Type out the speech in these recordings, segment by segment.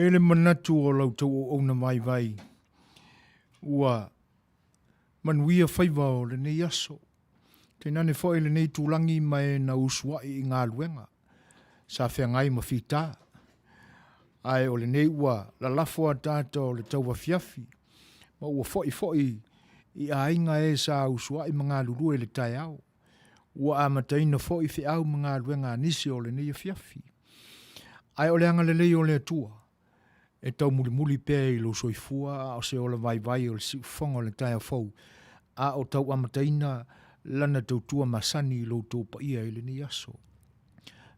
E i ai le manatu o la outou auauna vaivai ua manuia faiva o lenei aso. Tainane foi lenei itulagi ma e na usuai i galuega sa feagai ma fita. Ae o lenei ua lalafo ataata o le tauafiafi ma ua foi foi i aiga e sa usuai ma galulue i le taeao. Ua amataina foi feau ma galuega a nisi o lenei afiafi. Ae o le agalelei o le Atua e taumulimuli pea i lou soifua a o se ola vaivai o le siufofoga o le taeao fou, a o tau amataina lana tautua masani i lo outou paia i lenei aso.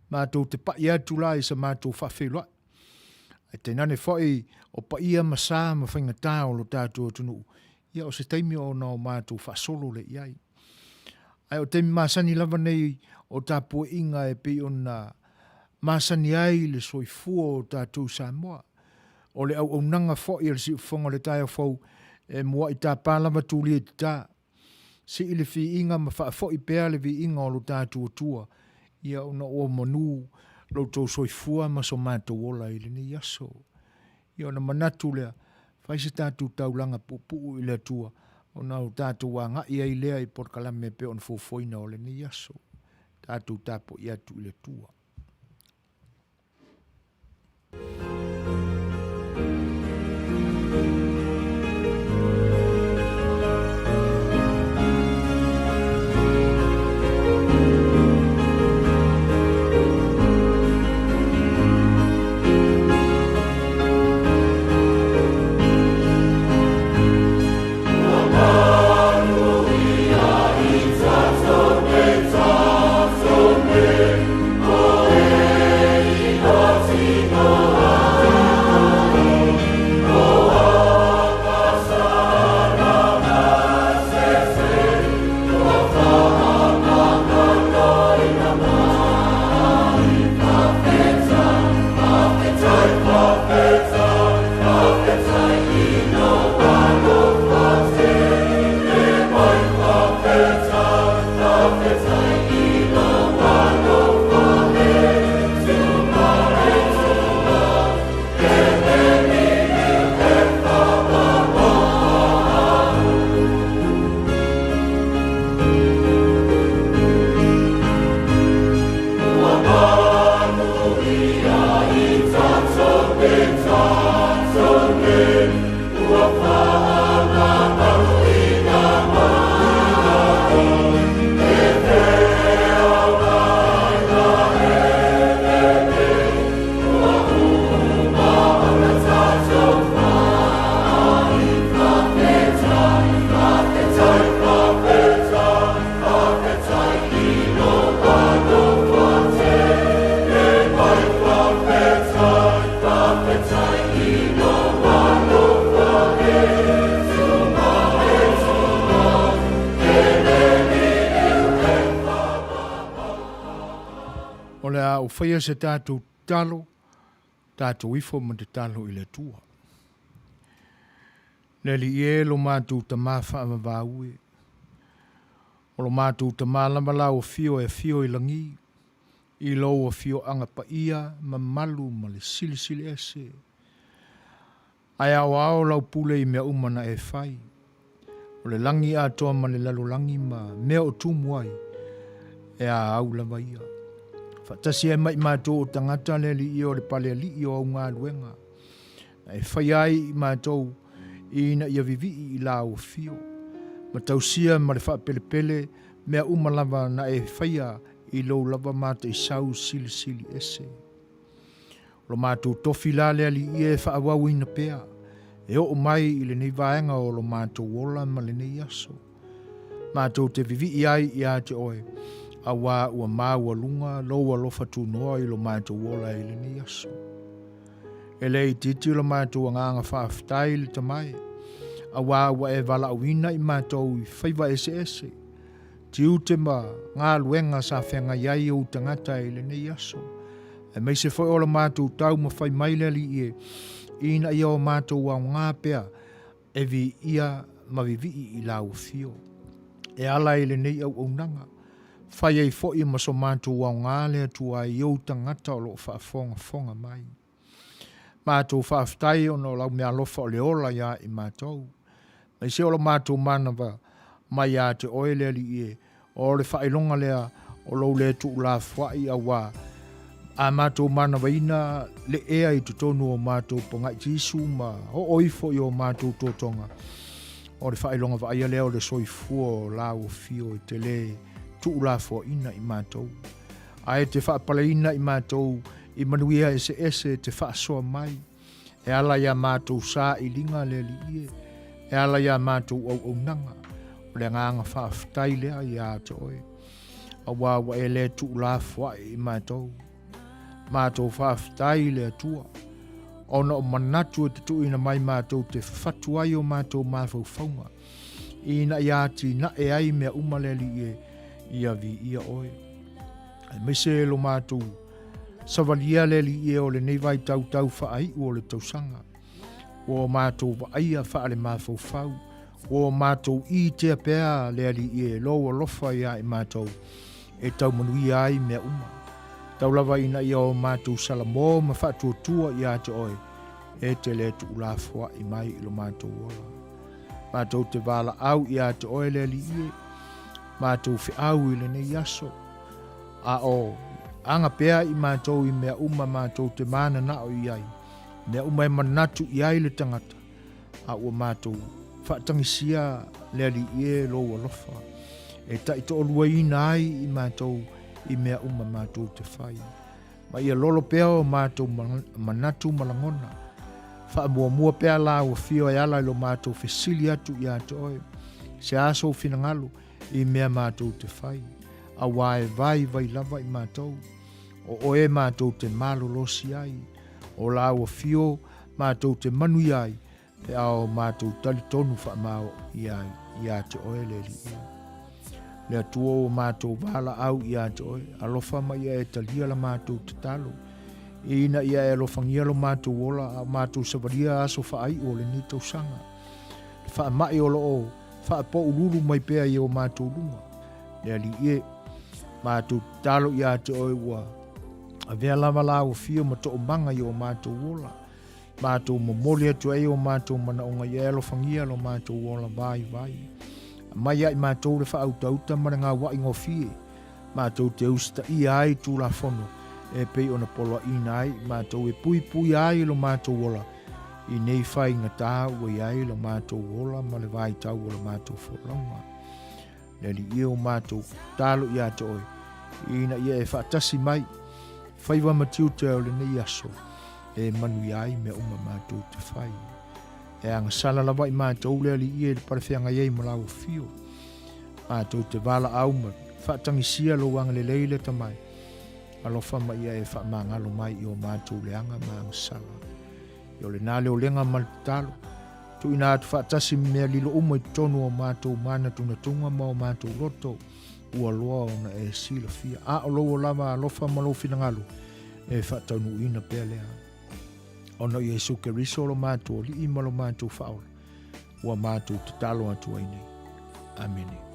Matou te pai atu la i sa matou faafeiloai, ae tainane foi o paia ma sa ma faigata o lo tatou atunuu, ia o se taimi ona o matou faasolo lea i ai. Ae o taimi masani lava nei o tapuaiga e pei ona masani ai le soifua o tatou i Samoa. O le auaunaga foi a le Siufofoga o le Taeao Fou e muai tapa lava tulia i tata. Sii le fiiga ma faafoi pea le viiga o lo tatou Atua, ia ona ua manu lo outou soifua ma so matou ola i lenei aso. Ia ona manatu lea, fai se tatou taulaga puupuu i le Atua, ona o tatou agai ai lea i polokalame e pei ona fuafuaina o lenei aso. Tatou tapuai atu i le Atua. O le a ou faia se tatou tatalo, tatou ifo ma tatalo i le Atua. Le Alii e, lo matou Tama faavavau e, o lo matou Tama lava la o afio e afio i lagi, i lou afioaga paia, mamalu ma le silisili ese. Ae aoao lau pule i mea uma na e fai. O le lagi atoa ma le lalolagi ma mea o tumu ai, e a au lava ia. Faatasi ai ma i matou o tagata le alii o le pale alii o au galuega, na e faia ai i matou ina ia vivii i la au afio, ma tausia ma le faapelepele mea uma lava na e faia i lou lava mataisau silisili ese. O lo matou tofi la le Alii e faaauauina pea, e oo mai i lenei vaega o lo matou ola ma lenei aso. Matou te vivii ai ia te oe, auā ua maualuga lou alofa tunoa i lo matou ola i lenei aso. E le itiiti lo matou agaga faafetai i le Tama e, auā ua e valaauina i matou i faiva eseese, tiute ma galuega sa feagai ai ou tagata i lenei aso, aemaise foi o lo matou taumafai mai le Alii e, ina ia o matou aoga pea e viia ma vivii i lau afio. E ala i lenei auaunaga, fai ai foi ma so matou aoga le Atua i ou tagata o lo o faafogafoga mai. Matou faafetai ona o lau meaalofa o le ola iā i matou. Aemaise o lo matou manava mai ia te oe le Alii e, o le faailoga lea o lou le tuulafoai auā a matou manavaina le ea i totonu o matou pagaitiisu ma oo ifo i o matou totoga, o le faailoga vaaia lea o le soifua o lau afio e te le tuulafoaina i matou. Ae te faapaleina i matou i manuia eseese e te faasoa mai, e ala i a matou sailiga le Alii e, e ala i a matou auaunaga, o le agaga faafetai lea iā te oe, auā ua e le tuulafoai i matou. Matou faafetai i le Atua, ona o manatu e te tuuina mai matou te fafatu ai o matou mafaufauga, ina ia atinae ai mea uma le Alii e, ia viia oe. Aemaise lo matou savalia le Alii e o lenei vaitau tau faaiu o le tausaga. Ua o matou vaaia faalemafaufau, ua o matou itea pea le Alii e lou alofa iā i matou e tau manuia ai mea uma. Tau lava ina ia o matou salamo ma faatuatua iā te oe, e te le tuulafoai mai i lo matou ola. Matou te valaau iā te oe le Alii e, matou feau i lenei aso, a o aga pea i matou i mea uma matou te mananao i ai, mea uma e manatu i ai le tagata, a ua matou faatagisia le Alii e lou alofa, e taitoaluaina ai i matou i mea uma matou te fai. Ma ia lolo pea o matou manatu ma lagona. Faamuamua pea lau afio e ala i lo matou fesili atu iā te oe, se a sou finagalo i mea matou te fai, auā e vaivai lava i matou, o oe matou te malolosi ai, o lau afio matou te manuia ai, Pe a o matou talitonu faamao ia ia te oe le Alii. Le Atua ua matou valaau ia te oe, alofa ma ia e talia la matou tatalo. Ina ia e alofagia lo matou ola a o matou savalia aso faaiu o lenei tausaga. Le faamai o lo o faapoululu mai pea i o matou luma. Le Alii e, matou tatalo ia te oe ua avea lava lau afio ma toomaga i o matou ola. Matou momoli atu ai o matou manaoga ia e alofagia lo matou ola vaivai. Aumai ia i matou le faautauta ma le gauaʻi gofie, matou te usitaia ai Tulafono e pei ona poloaiina ai i matou e puipuia ai lo matou ola i nei faigatā ua i ai lo matou ola ma le vaitau o la matou folauga. Le Alii e o matou tatalo ia te oe, ina ia e faatasi mai, faiva ma tiute o lenei aso, e manuia ai mea uma matou te fai. E agasala lava i matou le Alii e i le palefeagai ai ma lau afio. Matou te valaau ma faatagisia lou agalelei le Tamai. Alofa ma ia e faamagalo mai i o matou leaga ma agasala. I o lena le olega ma le tatalo. Tuuina atu faatasi ma mea lilo uma i totonu o matou manatunatuga ma o matou loto, ua loa ona e silafia. A o lou lava alofa ma lou finagalo, e faataunuuina pea lea. Ona o Iesu Keriso lo matou Alii ma lo matou Faaola, ua matou tatalo atu ai nei. Amene.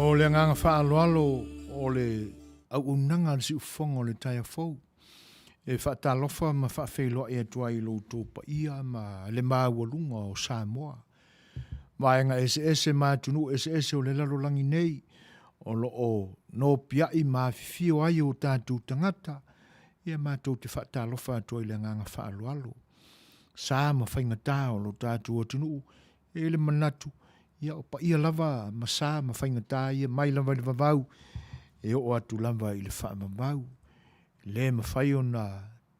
O le agaga faaaloalo o le auaunaga a le siufofoga o le taeao fou e faatalofa ma faafeiloai atu ai i lo outou paia ma le maualuga o Samoa. Vaega eseese ma atunuu eseese o le lalolagi nei o lo o nopiai ma afifio ai o tatou tagata, ia matou te faatalofa atu ai i le agaga faaaloalo. Sa ma faigata o lo tatou atunuu, e i ai le manatu, ia o paia lava ma sa ma faigata ia mai lava i le vavau e oo atu lava i le faavavau. E le mafai ona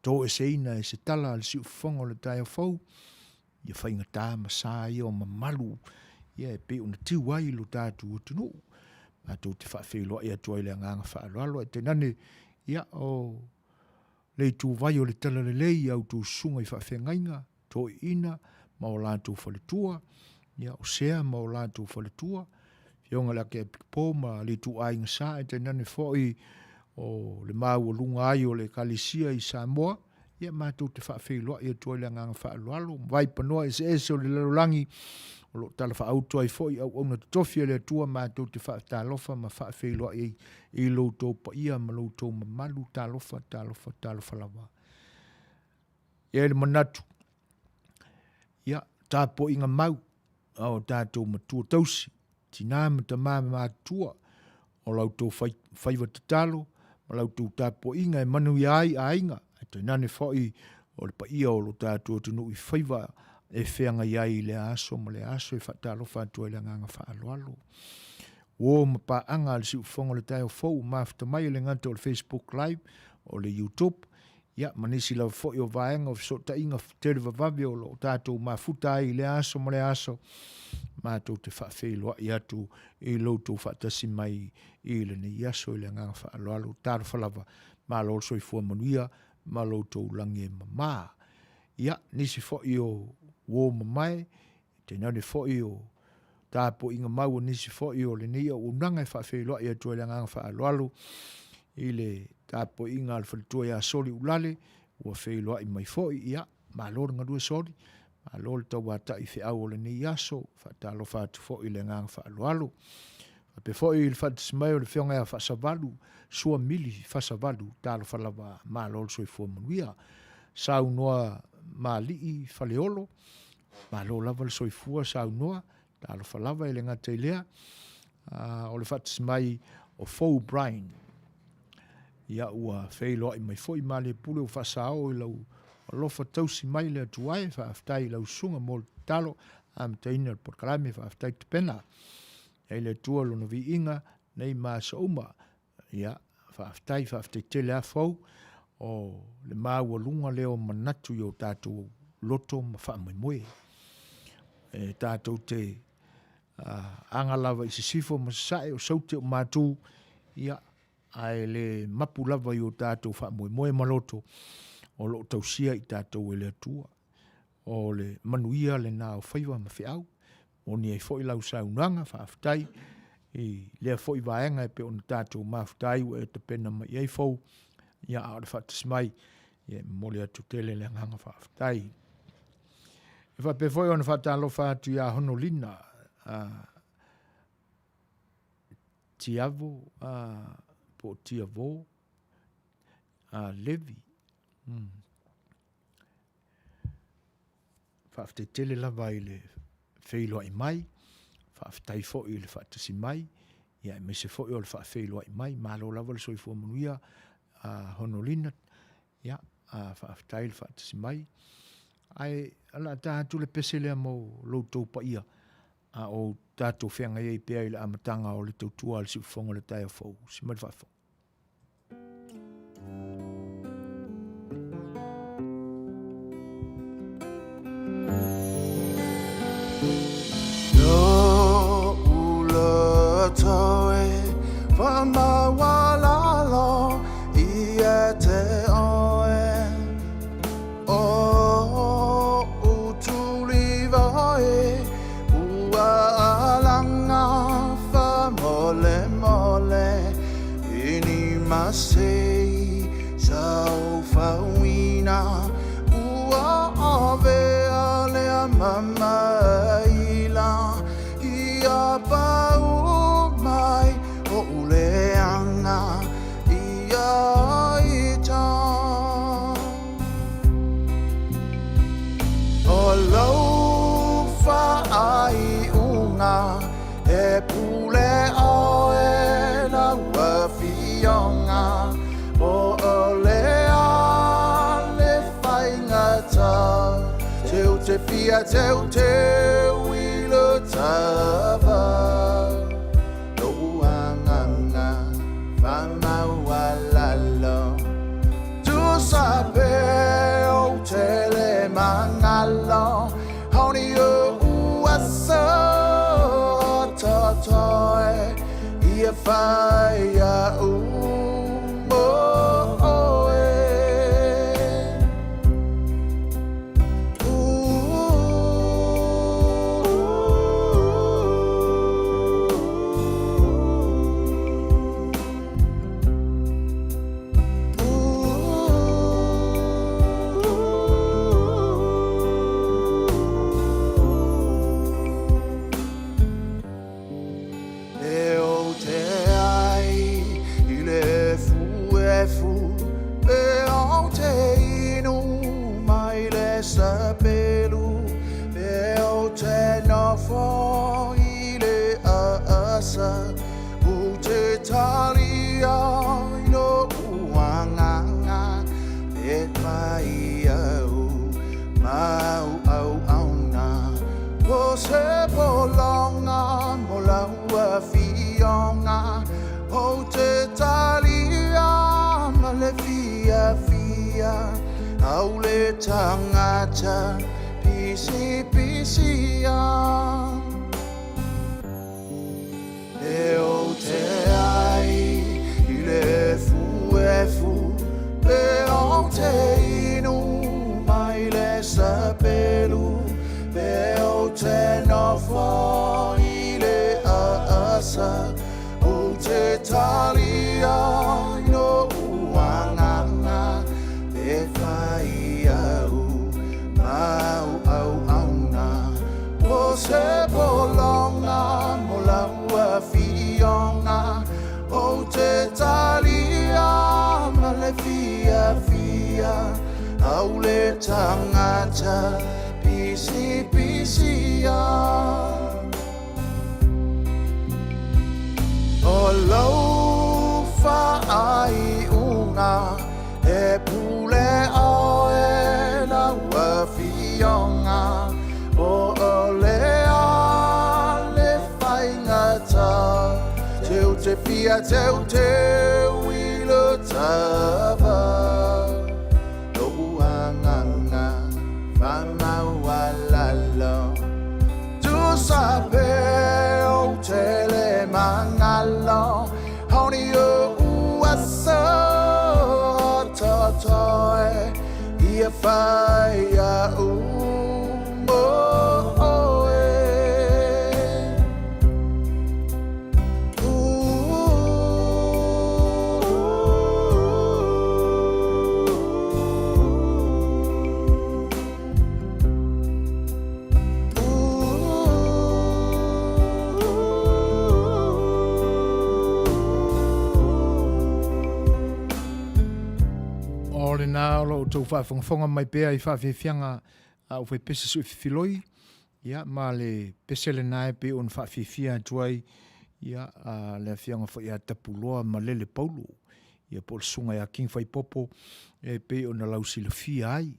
toeseina e se tala a le siufofoga o le taeao fou, ia faigata ma sa ia o mamalu ia e pei ona tiu ai lo tatou atunuu. Matou te faafeiloai atu ai i le agaga faaaloalo, ae tainane ia o le ituvai o le talalelei i a outou susuga i faafeagaiga, toeaiina ma o latou faletua, ia o Sea ma o latou faletua, Afioga i le Akiepikopo ma le ituaiga sa, ae tainane foi o le maualuga ai o le Ekalesia i Samoa, ia matou te faafeiloai atu ai le agaga faaaloalo, vaipanoa eseese o le lalolagi o lo o talafaauto ai foi auauna totofi a le Atua, matou te faatalofa ma faafeiloai ai i lo outou paia ma lo outou mamalu. Talofa, talofa, talofa lava. E i ai le manatu, ia, tapuaiga mau a o tatou matua tausi, tina ma tama matutua, o la outou faiva tatalo ma la outou tapuaiga e manuia ai aiga, ae tainane foi o le paia o lo tatou atunuu i faiva e feagai ai i lea aso ma lea aso e faatalofa atu ai le agaga faaaloalo. Uo ma paaga a le Siufofoga o le Taeao Fou, mafuta mai e le gata o le Facebook Live, o le YouTube, ia ma nisi lava foi o vaega o fesootaiga televavave o lo o tatou mafuta ai i lea aso ma lea aso, matou te faafeiloai atu i lo outou faatasi mai i lenei aso i le agaga faaaloalo. Talofa lava, malo le soifua manuia ma lo outou lagi e mama. Ia, nisi foi o uo mamae, Tainane foi o tapuaiga mau a nisi foi o lenei auaunaga e faafeiloai atu ai le agaga faaaloalo i le tapuaiga a le faletua ia Soli Ulale ua feiloai mai foi. Ia, malo le galue Soli, malo le tauatai feau o lenei aso, faatalofa atu foi i le agaga faaaloalo. Faapea foi i le faatasi mai o le Afioga ia Faasavalu, Suamili Fasavalu, talofa lava, malo le soifua manuia. Saunoa Malii Faleolo, Malo lava le soifua saunoa, talofa lava e le gata i lea, o le faatasi mai o Fou Brian. Ia ua feiloai mai foi Malepule ua faasao i lau alofa tausi mai le Atua e, faafetai i lau susuga mo le tatalo amataina o le polokalame, faafetai Tapena. Ia i le Atua lona viiga nei ma aso uma. Ia, faafetai, faafetai tele lava Fou, o le maualuga lea o manatu i o tatou loto ma faamoemoe. E tatou te aga lava i sisifo ma sasae o saute o matu, ia, ae le mapu lava i o tatou faamoemoe ma loto o lo o tausia i tatou e le Atua. O le manuia lena o faiva ma feau. Moni ai foi lau saunoaga, faafetai i lea foi vaega e pei ona tatou mafuta ai ua e tapena mai i ai Fou, ia a o le faatasi mai, ia e momoli atu tele le agaga faafetai. E faapea foi ona faatalofa atu ia Honolina Tiavo po o Tiavo Levi. Faafetai tele lava i le feiloai mai, faafetai foi i le faatasi mai, ia aemaise foi o le faafeiloai mai. Malo lava le soifua manuia a Honolina, ia faafetai le faatasi mai. Ae o le a ta atu le pese lea mo lo outou paia, a o tatou feagai ai pea i le amataga o le tautua a le Siufofoga o le Taeao Fou. Si mai le faafofoga. te fia teuteu i le tava Lo'u agaga faamaualalo Tusa pe ou te le magalo Honi o'u aso totoe Ia fai a'u mo oe. E ou te ai i le efuefu, Pe ou te inu mai le sapelu, Pe ou te nofo i le aasa, Ou te talia i lo'u agaga, E fai au ma au auauna, O se pologa mo lau afioga, Ou te talia ma le fiafia, Au le tagata pisipisia. E ou te ai i le efuefu, Pe ou te inu mai le sapelu, Pe ou te nofo i le aasa, Ou te talia i lo'u agaga, E fai au ma au auauna, O se pologa mo lau afioga, Ou te talia ma le fiafia, Au le tagata pisipisia. O lou faaiuga e pule ʻoe lau afioga, Po o le a le faigata, Teu te fia teuteu i le tava, Lo'u agaga faamaualalo. Tusa pe ou te le magalo, Honi o'u aso totoe, Ia fai a'u mo oe. O lena o lo outou faafogafoga mai pea i faafiafiaga a Ufaipese Suififiloi, ia, ma le pese lena e pei ona faafiafia atu ai, ia, a le afioga foi ia Tapuloa Malele Paulo, ia po o le susuga ia King Faipopo e pei ona lausilafia ai.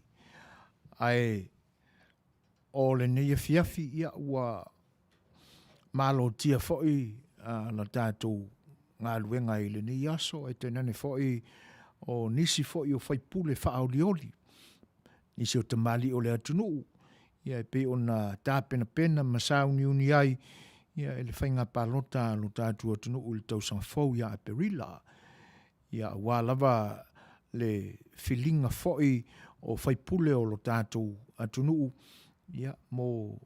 Ae o lenei afiafi, ia, ua malotia foi la tatou galuega i lenei aso, ae tainane foi o nisi foi o faipule faaolioli, nisi o tamalii o le atunuu, ia e pei ona tapenapena ma sauniuni ai ia i le faiga palota a lo tatou atunuu i le tausaga fou ia Aperila. Ia aua lava le filiga foi o faipule o lo tatou atunuu ia mo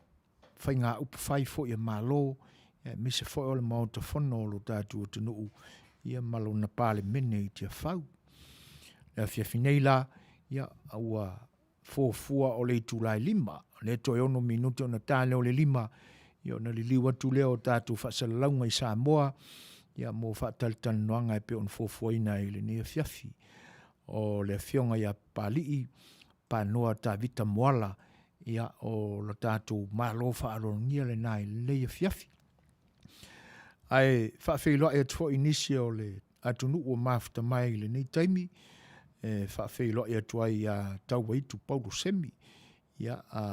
faigaupu fai foi a Malo, ia aemaise foi o le Maota Fono o lo tatou atunuu ia ma lona Palemene i Tiafau. Le afiafi nei la, ia ua fuafua o le itula e 5, lea toe 6 minute ona ta lea o le 5, ia ona liliu atu lea o tatou faasalalauga i Samoa, ia mo faatalatalanoaga e pei ona fuafuaina i lenei afiafi. O le afioga ia Papalii Panoa Tavita Moala, ia o lo tatou Malo faaaloalogia lena i lenei afiafi. Ae faafeiloai atu foi i nisi o le atunuu ua mafuta mai i lenei taimi, e faafeiloai atu ai ia Tauaitu Paulo Semi. Ia, a,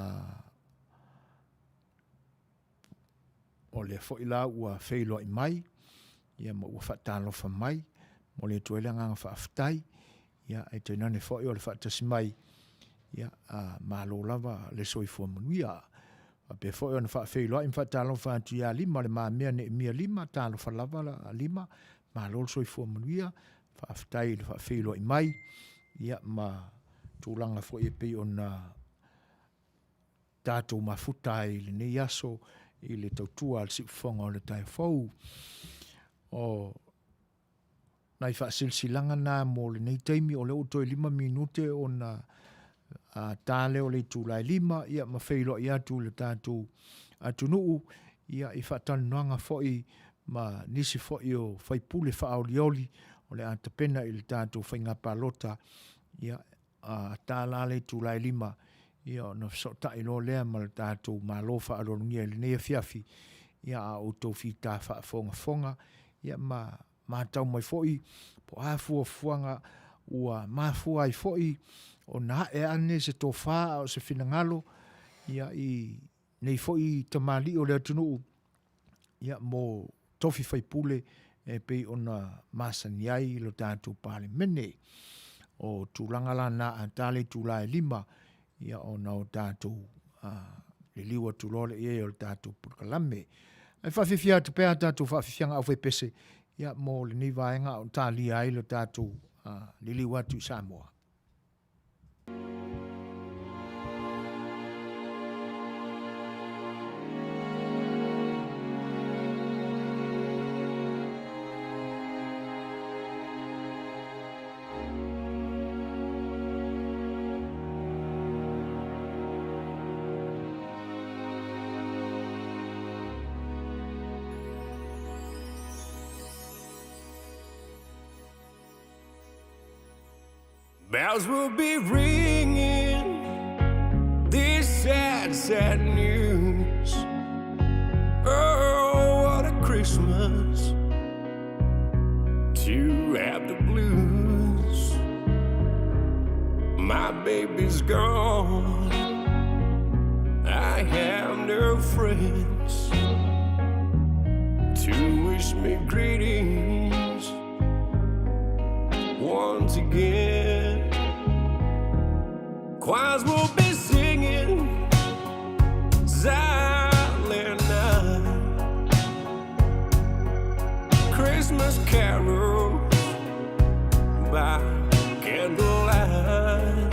o lea foi la ua feiloai mai, ia ma ua faatalofa mai, momoli atu ai le agaga faafetai, ia ae tainane foi o le faatasi mai, ia, a, malo lava le soifua manuia. Faapea foi ona faafeiloai ma faatalofa atu ia Lima Le Mamea Neemia Lima, talofa lava Lima, malo le soifua manuia, faafetai i le faafeiloai mai, ia ma tulaga foi e pei ona tatou mafuta ai i lenei aso i le tautua a le Siufofoga o le Taeao Fou. O nai faasilasilaga na mo lenei taimi, o lea ua toe 5 minute ona ta lea o le itula e 5, ia ma feiloai atu i le tatou atunuu, ia i faatalanoaga foi ma nisi foi o faipule faaolioli o le a tapena i le tatou faiga palota, ia, a ta la le itula e 5, ia ona fesootai loa lea ma le tatou Malo faaaloalogia i lenei afiafi, ia a o outou fita faafogafoga, ia ma matau mai foi po o a fuafuaga ua mafua ai foi ona ae ane se tofa a o se finagalo ia i nei foi tamalii o le atunuu ia mo tofi faipule e pei ona masani ai lo tatou Palemene. O tulaga la na a ta le itula e 5, ia ona o tatou liliu atu loa lea i ai o le tatou polokalame. Ae faafiafia atu pea a tatou faafiafiaga aufaipese ia mo lenei vaega a o talia ai lo tatou liliu atu i Samoa. Bells will be ringing this sad, sad news. Oh, what a Christmas to have the blues. My baby's gone. I have no friends to wish me greetings once again. Choirs will be singing Silent night, Christmas carols by candlelight.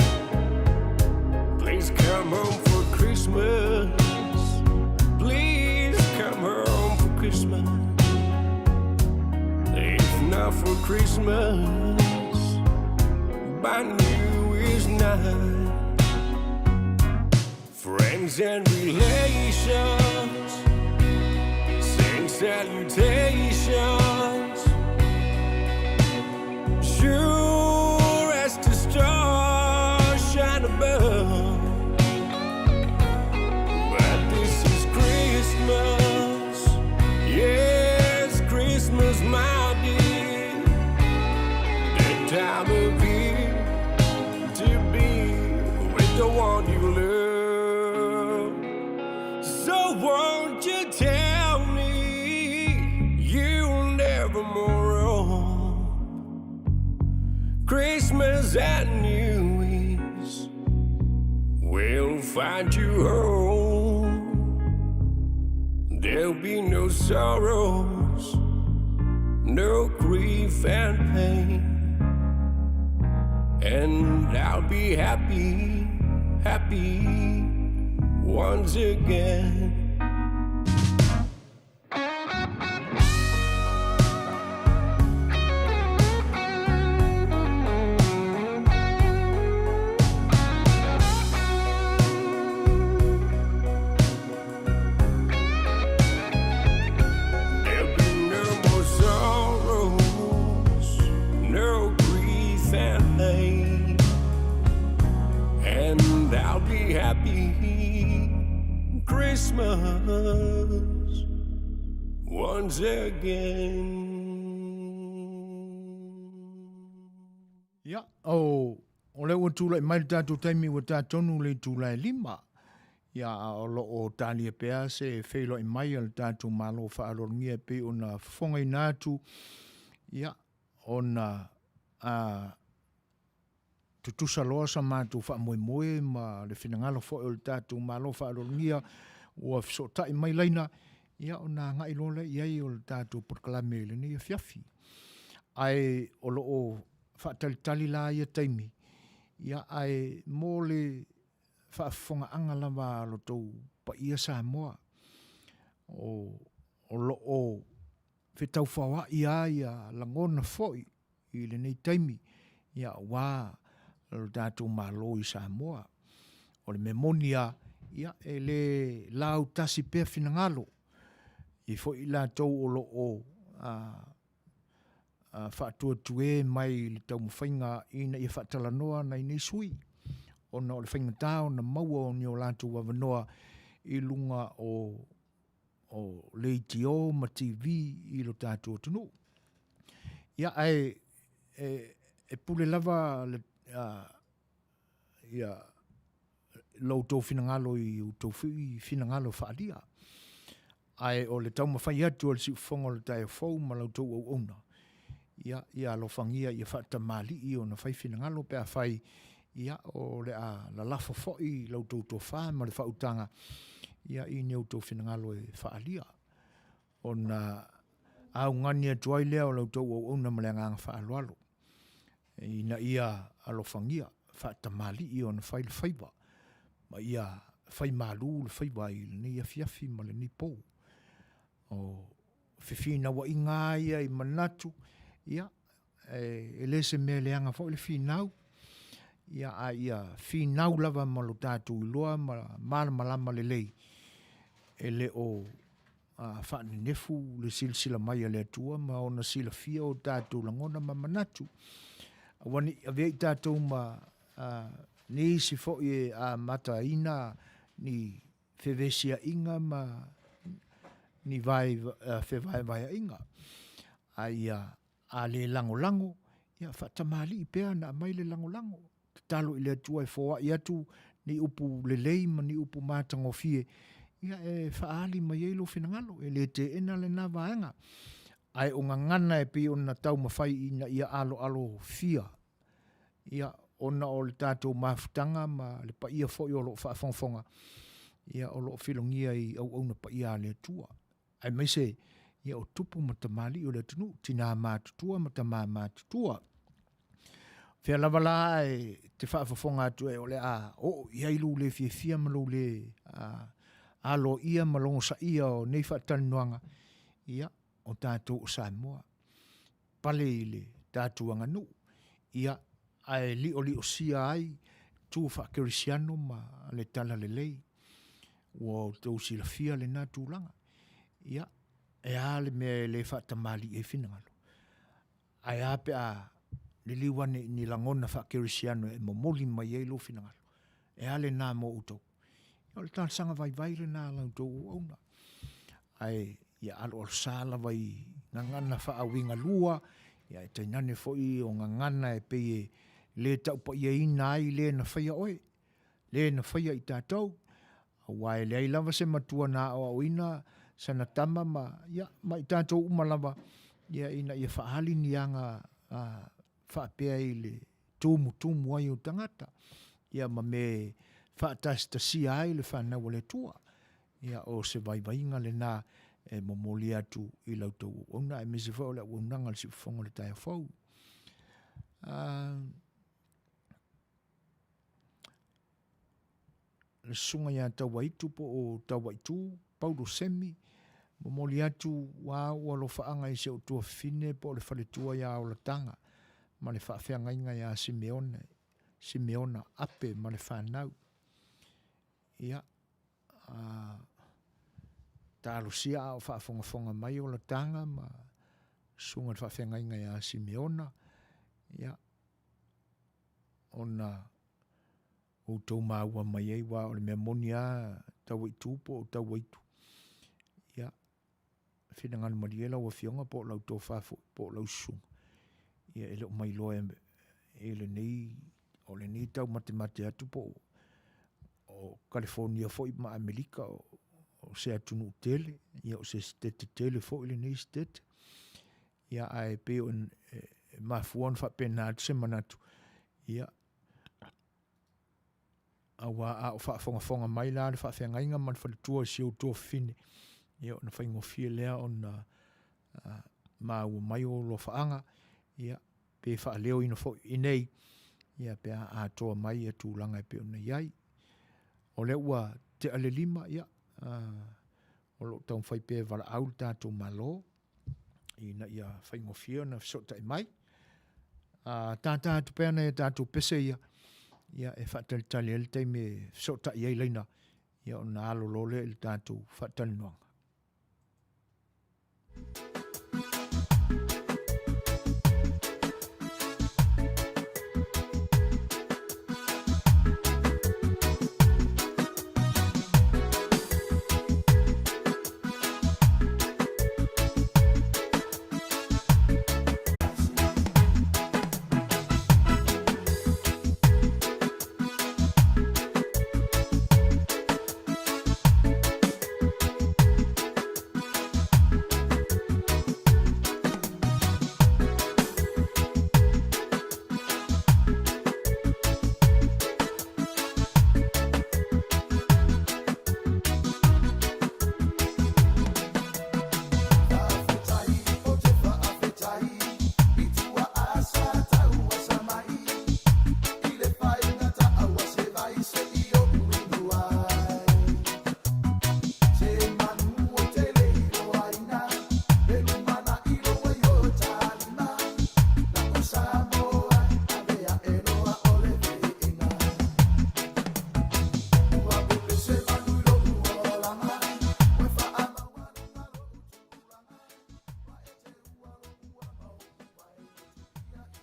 Please come home for Christmas. Please come home for Christmas. If not for Christmas, by New Year's night. Friends and relations sing salutations. Sure as the stars shine above. But this is Christmas, yes, Christmas, my dear. The time of year to be with the one you love. So won't you tell me you'll never more roam? Christmas and New Year's will find you home. There'll be no sorrows, no grief and pain. And I'll be happy, happy once again. There'll be no more sorrows, no grief and pain. And I'll be happy Christmas once again. Ia, o, O lea ua tulai mai le tatou taimi ua ta tonu le itula e 5. Ia, a o lo o talia pea se feiloai mai a le tatou Malo faaaloalogia e pei ona fofogaina atu, ia, ona a tutusa loa sa matou faamoemoe ma le finagalo foi o le tatou Malo faaaloalogia ua fesootai mai laina, ia ona agai loa lea i ai o le tatou polokalame i lenei afiafi. Ae o lo o faatalitali la ia taimi, ia ae mo le faafofogaaga lava a lo outou paia Samoa, o, o lo o fetaufaoai lava ia lagona foi i lenei taimi, ia aua lo tatou Malo i Samoa. O le mea moni lava, ia e le lautasi pea finagalo, e i ai foi i latou o lo o faatuetue mai i le taumafaiga ina ia faatalanoa nai nei sui ona o le faigata ona maua o ni o latou avanoa i luga o o leitio ma TV i lo tatou atunuu. Ia, ae e, e pule lava le, a, ia, lo outou finagalo i outou finagalo faaalia. Ae o le taumafai atu o le siufofoga o le taeao fou ma la outou auauna, ia, ia alofagia ia faatamalii ona fai finagalo pe afai, ia, o le a lalafo foi la outou tofa ma le faautaga, ia, i ni outou finagalo e faaalia. Ona augani atu ai lea o la outou auauna ma le agaga faaaloalo, ina ia alofagia, faatamalii ona fai le faiva, ma ia fai malu le faiva i lenei afiafi ma lenei po. O fefinauaiga lava ia i manatu, ia, e le se mea leaga foi le finau, ia, a ia finau lava ma lo tatou iloa ma malamalama lelei, e le o faanenefu le silasila mai a le Atua ma ona silafia o tatou lagona ma manatu. Aua ne i avea i tatou ma nisi foi e amataina ni fevesiaiga ma ni fevaevaeaiga, a ia a le lagolago, ia faatamalii pea ona aumai le lagolago. Tatalo i le Atua e foai atu ni upu lelei ma ni upu matagofie, ia e faaali mai ai lou finagalo, e le teena lena vaega. Ae o gagana e pei ona taumafai ina ia aloalofia, ia, ona o le tatou mafutaga ma le paia foi o lo o faafogafoga, ia, o lo o filogia i auauna paia a le Atua, aemaise ia o tupu ma tamalii o le atunuu, tina matutua ma tama matutua. Fea lava la e te faafofoga atu ai o le a oo i ai lou le fiafia ma lou le aloaia ma logosaia o nei faatalanoaga, ia, o tatou o Samoa, pale i le tatou aganuu, ia, ae lioliosia ai tu faakerisiano ma le talalelei. Ua outou silafia lena tulaga. Ia, e a le mea e le faatamalii ai finagalo? Ae a pe a liliu ane i ni lagona faakerisiano e momoli mai ai lou finagalo? E a lena mo outou? O le talosaga vaivai lena a la outou auauna. Ae ia aloalosa lava i gagana faauigalua, ia e tainane foi o gagana e pei e le taupaiaina ai le na faia oe, le na faia i tatou, aua e leai lava se matua na aoaoina sana tama ma, ia, ma i tatou uma lava, ia, ina ia faaali ni aga a, faapea i le tumutumu ai o tagata, ia ma me faatasitasia ai le fanau a le Atua. Ia, o se vaivaiga lena e momoli atu i la outou auauna, aemaise foi o le auaunaga a le Siufofoga o le Taeao Fou. Le susuga ia Tauaitu po o Tauaitu, Paulo Semi, momoli atu ua au alofaaga i si ou tuafafine po o le faletua ia Olataga ma le faafeagaiga ia Simeone, Simeona Ape ma le fanau. Ia, a, talosia a o faafogafoga mai Olataga ma susuga i le faafeagaiga ia Simeona, ia, ona outou maua mai ai, aua o le mea moni lava, Tauaitu po o Tauaitu, ia, finagalo malie lau Afioga po o lau tofa foi po o lau susuga, ia e le o mailoa e lenei. o lenei taumatemate atu po o o Kalifonia foi ma Amerika o, o se atunuu tele, ia o se sitete tele foi lenei sitete. Ia ae pei o e, e mafua ona faapena atu se manatu, ia auā a o faafogafoga mai la le faafeagaiga ma le faletua i si ou tuafafine, ia ona faigofie lea ona maua mai ou alofaaga, ia pe faaleoina foi i inei, ia pe a atoa mai ia tulaga e pei ona i ai. O lea ua tea le 5, ia, o lo o taumafai pea e valaau le tatou Malo ina ia faigofie ona fesootai mai. Tātā atu pea nai a tatou pese ia, ia e faatalitali ai le taimi e fesootai ai laina, ia ona alo loa lea i le tatou faatalanoaga.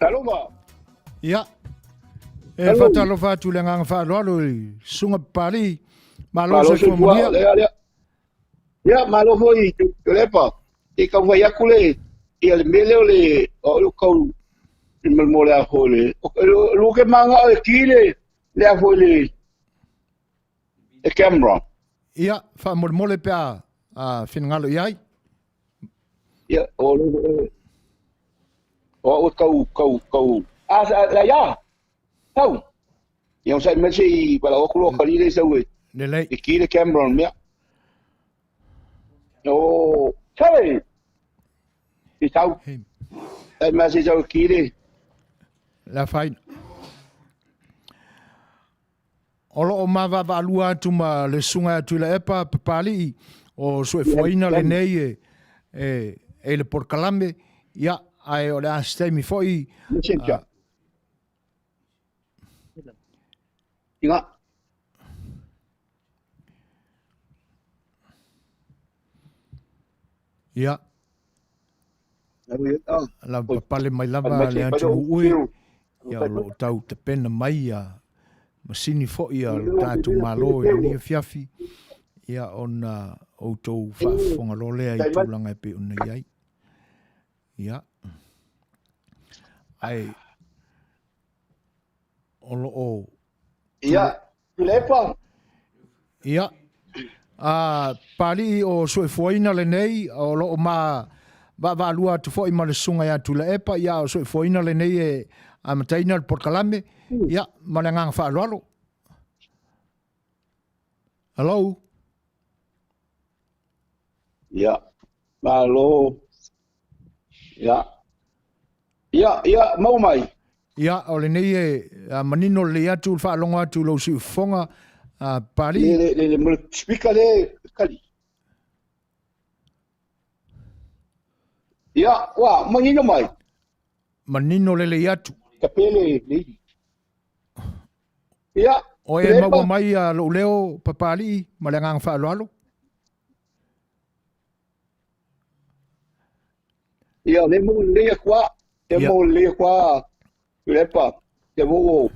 Talofa. Ia. E faatalofa atu le agaga faaaloalo i Susuga Papalii. Malo soifua manuia. Ia, malo foi Tuilaepa. Se i tau fai atu le, ia le mea lea o le, o le tau, mo le a foi le, o ke manga o e ki le, le a foi le, le camera. Ia, faamolemole pe a, a finagalo i ai. Ia, o le, o au e tau, tau, tau, a, a, ia, tau. Ia, o sai mai se i wala atu loa kali le sau e, Lelei. e ki le camera mea. O, sabe, i tau, sai mai se sau e ki le. Le afaina. O lo o mavaavaalua atu ma le Susuga ia Tuilaepa Papalii o suefuaina lenei e, e, e le polokalame, ia, ae o le a se taimi foi. Messenger. Inga. Ia. La papale mai lava le atunuu ui. Ia o lo o tau tapena mai ia masini foi a lo tatou Malo i lenei afiafi. Ia ona outou faafofoga loa lea i tulaga e pei ona i ai. Ia. Ae o lo o Ia, Tuilaepa. Ia. A Papalii o soifuaina lenei, o lo o ma vaavaalua atu foi ma le susuga ia Tuilaepa, ia o soifuaina lenei e amataina le polokalame, ia, ma le agaga faaaloalo. Hello. Ia, malo. Ia. Ia, ia, maua mai. Ia, o lenei e manino lelei atu le faalogo atu i lou siufofoga, a Papalii. Le, le, le, le speaker le, kali. Ia, ua, manino mai. Manino lelei atu. Ka pele, le. Ia. O e maua mai a lou leo, Papalii, ma le agaga faaaloalo. Ia, le mo lelei atu a, le mo lelei atu a, Tuilaepa, te voo,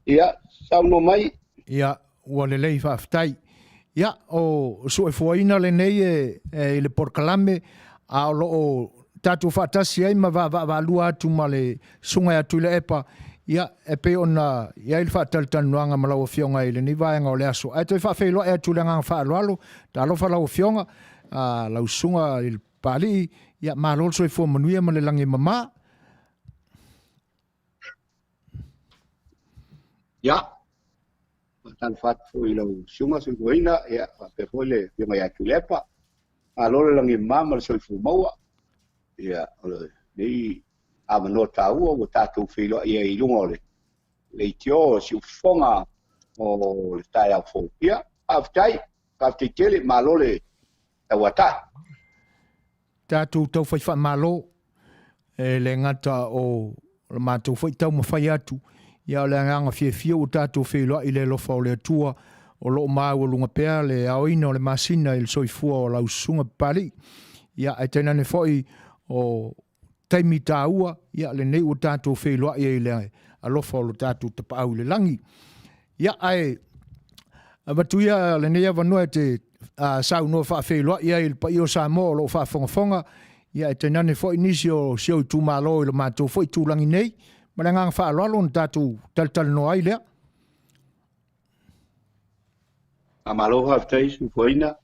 ia, saunoa mai. Ia, ua lelei faafetai. Ia, o suefuaina lenei e, e i le polokalame, a o lo o tatou faatasi ai ma vaavaalua atu ma le susuga ia Tuilaepa, Ia, e pei ona i ai le faatalatalanoaga ma lau Afioga i lenei vaega o le aso, ae toe faafeiloai atu i le agaga faaaloalo, talofa lau Afioga, lau Susuga i le Papalii, ia malo le soifua manuia ma le lagi e mama. Ia, faatalofa atu foi i lau Susuga Soifuaina, ia faapea foi le Afioga ia Tuilaepa. Malo le lagi e mama ma le soifua maua. Ia, o lenei avanoa taua ua tatou feiloai ai i luga o le leitio o siufofoga o le taeao fou. Ia, faafetai, faafetai tele, malo le tauatai. Tatou taufai faamalo, e le gata o le matou foi taumafai atu, ia o le agaga fiafia ua tatou feiloai i le alofa o le Atua, o lo o maualuga pea le aoina o le masina i le soifua o lau Susuga Papalii. Ia ae tainane foi o taimi taua, ia lenei ua tatou feiloai ai i le alofa o lo tatou Tapaau i le lagi. Ia ae avatu ia lenei avanoa e te saunoa faafeiloai ai i le paia o Samoa o lo o faafogafoga, ia e tainane foi nisi o si ou itumalo i lo matou foi itulagi nei. Ma le agaga faaaloalo ona tatou talatalanoa ai lea. Faamalo faafetai Sufoina,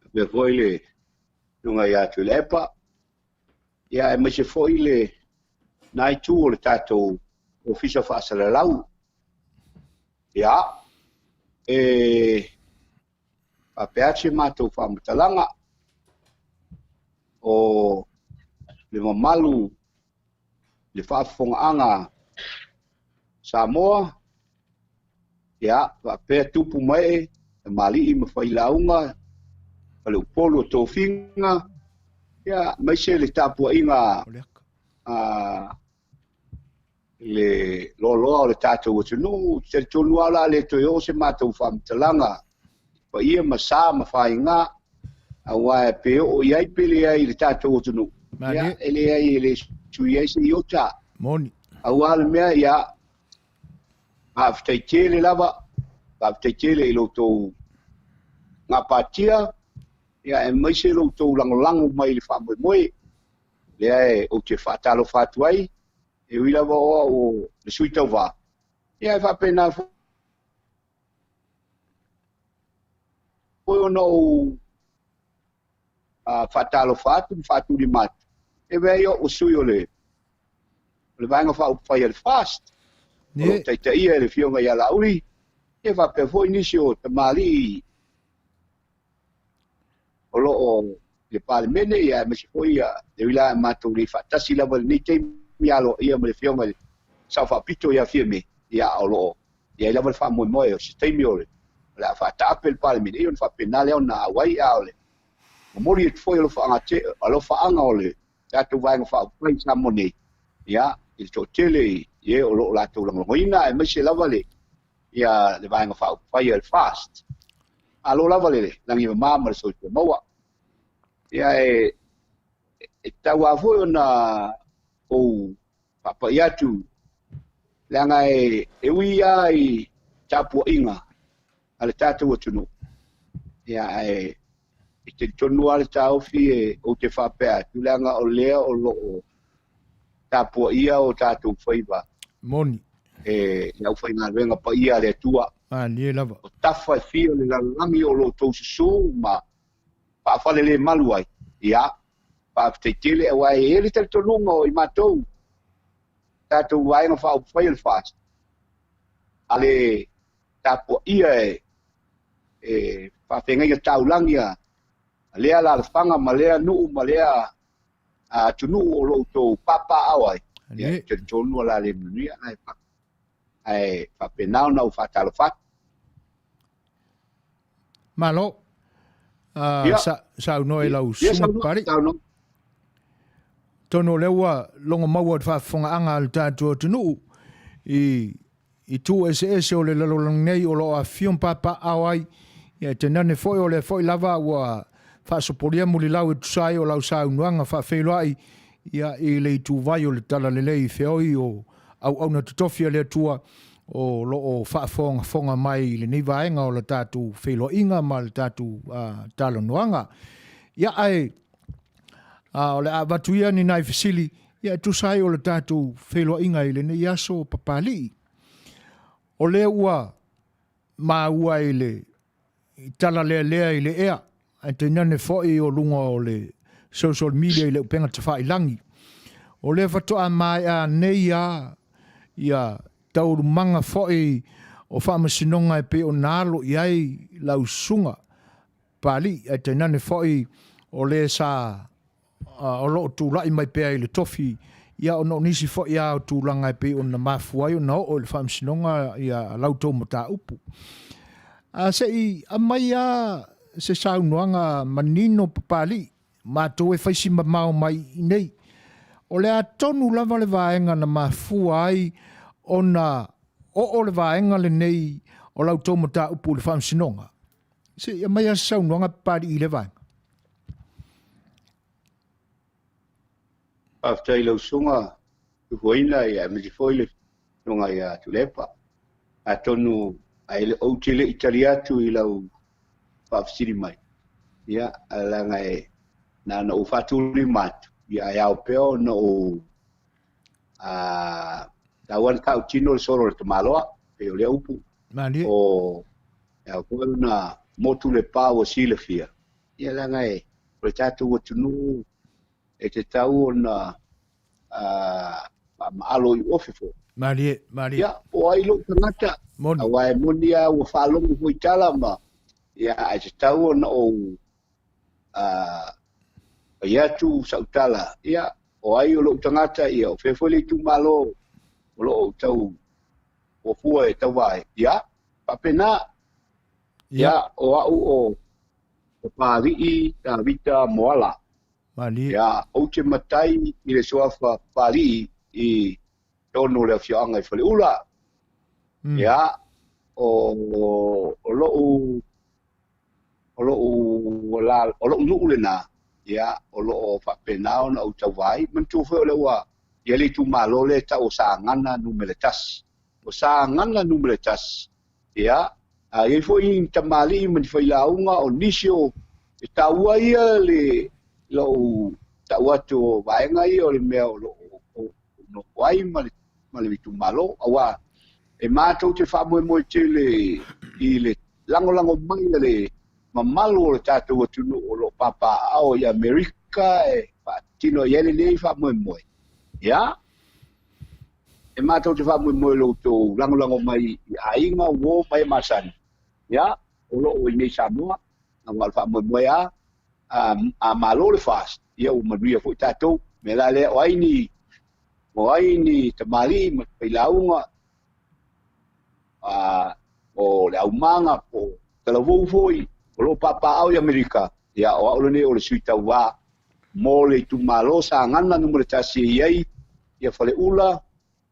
faapea foi le Susuga ia Tuilaepa, ia aemaise foi le na itu o le tatou Ofisa Faasalalau. Ia, e faapea atu se matou faamatalaga, o le mamalu le faafofogaaga Samoa, ia, faapea tupu ma ee, tamalii ma failauga, faleupolu o tofiga, ia, aemaise le tapuaiga a le loaloa o le tatou atunuu. Ou te talitonu lava o le a le toe oo se matou faamatalaga i paia ma sa ma faiga, aua pe oo i ai pe leai i le tatou atunuu, ia, e leai e le sui ai se iota. Moni. Aua le mea, ia, faafetai tele lava, faafetai tele i lo outou gapatia, ia, aemaise lo outou lagolago mai i le faamoemoe. Lea e ou te faatalofa atu ai, e ui lava o au o le sui tauva, ia e faapena foi ona ou faatalofa atu ma faatulima atu, e avea ai au sui o le Vaega Faaupufai a le FAST, o lo o taitaia e le Afioga ia Laauli, ia faapea foi nisi o tamalii o lo o i le Palemene, ia aemaise foi ia, e ui la matou le faatasi lava i lenei taimi aloaia ma le Afioga i le Sao Faapito ia Fiame, ia o lo o i ai lava le faamoemoe o se taimi o le a faataape le Palemene, ia ona faapena lea ona auai, a o le momoli atu foi alofaaga o le tatou Vaega Faaupufai i Samoa nei, ia, i le toatele i e o lo o latou lagolagoina, aemaise lava le, ia, le Vaega Faaupufai a le FAST. Malo lava le lagi mama ma le soifua maua. Ia e, e tatau lava foi ona ou faapai atu, leaga e, e ui lava i tapuaiga a le tatou atunuu, ia ae e talitonu lava le taofi e ou te faapea atu, leaga o lea o lo o tapuaia o tatou faiva. Moni. E le aufaigaluega paia a le Atua. Malie lava. O tafa e fia o le lalolagi o lo outou susū ma faafalelemalu ai. Ia, faafetai tele, aua e i ai le talitonuga o i matou, tatou Vaega Faaupufai o le FAST, a le tapuaia e e faafeagaiga taulagi a lea alaalafaga ma lea nuu ma lea atunuu o lo outou papaaao ai, ia, e talitonu o le a le manuia, ae faapena ona ou faatalofa atu. Malo. Saunoa i lau susuga Papalii. Atonu o lea ua logo maua i le faafofogaaga a le tatou atunuu i itu eseese o le lalolagi nei o lo o afifio ma papaaao ai, ia e tainane foi o lea foi lava ua faasopolia mulilau e tusa ai o lau saunoaga faafeiloai ia i le ituvai o le Talalelei i feoi o auauna totofi a le Atua o lo o faafogafoga mai i lenei vaega o le tatou feiloaiga ma le tatou talanoaga. Ia ae o le a avatu ia ni nai fesili. Ia, e tusa ai o le tatou feiloaiga i lenei aso Papalii. O lea ua maua i le tala lealea i le ea, ae tainane foi o luga o le social media i le upega tafailagi. O lea faatoa maea nei lava ia taualumaga foi o faamasinoga e pei ona alo i ai lau susuga Papalii, ae tainane foi o le sa o lo o tulai mai pea i le tofi, ia ona o nisi foi lava o tulaga e pei ona mafua ai ona oo i le faamasinoga ia la outou mataupu. A se i aumai lava se saunoaga manino Papalii, matou e fai si mamao mai i inei. O le a tonu lava le vaega na mafua ai ona oo le vaega lenei o la outou mataupu i le faamasinoga? Se i aumai lava se saunoaga Papalii i lea vaega. Faafetai i lau susuga Tufuaina aemaise foi le susuga ia Tuilaepa. Atonu ae ou te le i tali atu i lau faafesili mai, ia, leaga e na ona ou faatulima atu, ia ae ao pea ona ou tau lava tautino le solo o le tamaloa, pei o lea upu. Malie. O e ao foi ona motu le pa ua silafia, ia leaga e o le tatou atunuu e tatau ona faamaalo i ofe foi. Malie, malie. Ia, po o ai lou tagata, Moni. Aua e moni lava ua faalogo foi tala ma, ia, ae tatau ona ou fai atu sau tala, ia, o ai o lou tagata, ia, o fea foi le itumalo o lo o ou tau fuafua e tauva ai, ia, faapena. Ia, o au o Papalii Tavita Moala. Malie. Ia, ou te matai i le suafa Papalii i totonu o le afioaga i Faleula. Ia, o lou o lou o lou nuu lena, ia, o lo o faapena ona ou tauva ai. Manatua foi o lea ua i ai le itumalo lea e tau o Sagaga Nu.1. O Sagaga Nu.1, ia, a i ai foi ni tamalii ma ni failauga o nisi o e taua ia le lou tau atu o vaega ia o le mea o lo o nofo ai ma le ma le itumalo, aua e matou te faamoemoe tele i le lagolago mai a le mamalu o le tatou atunuu o lo o papaaao i Amerika e faatino i ai lenei faamoemoe. Ia, e matou te faamoemoe i lo outou lagolago mai i aiga, uo ma e masani, ia, o lo o i nei Samoa, aua o le faamoemoe lava, a malo le FAST, ia ua manuia foi tatou. O le mea la lea, o ai ni, o ai ni tamalii ma failauga, o le aumaga po o talavou foi o lo o papaaao i Amerika, ia o au lenei o le sui tauva mo le itumalo Sagaga Nu.1 e i ai ia Faleula,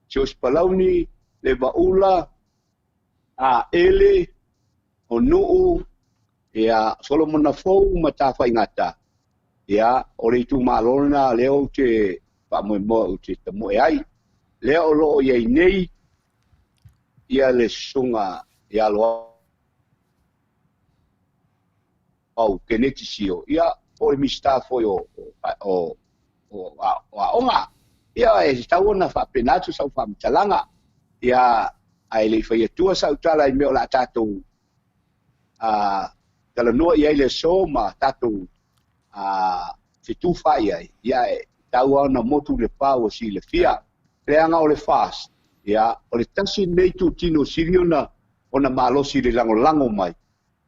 Siosiu Palauni, Levaula, Aele, o Nuu, ia Solomona Fou ma Tafaigata. Ia, o le itumalo lena lea ou te faamoemoe ou te tamoe ai. Lea o lo o i ai nei ia le susuga ia Loau Keneti Sio, ia po o le Minisita foi o Aoga. Ia, e tatau ona faapena atu sau faamatalaga. Ia, ae le i fai atua sau tala i mea o le a tatou talanoa i ai le aso ma tatou fetufaai ai, ia e tatau lava ona motu le pa ua silafia. Leaga o le FAST, ia, o le tasi lenei itutino sili ona ona malosi i le lagolago mai,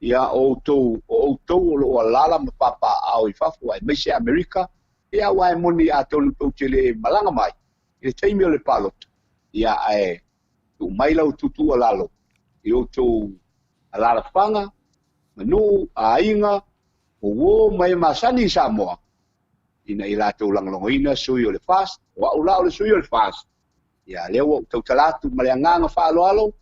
ia, o outou o outou o lo o alaala ma papaaao i fafo aemaise Amerika, ia, aua e moni atonu tou te le malaga mai i le taimi o le palota, ia, ae tuu mai lau tuutuualalo i outou alaalafaga, ma nuu, aiga, o uo ma e masani i Samoa, ina ia latou lagolagoina sui o le FAST, o au la o le sui o le FAST, ia lea ua ou tautala atu ma le agaga faaaloalo,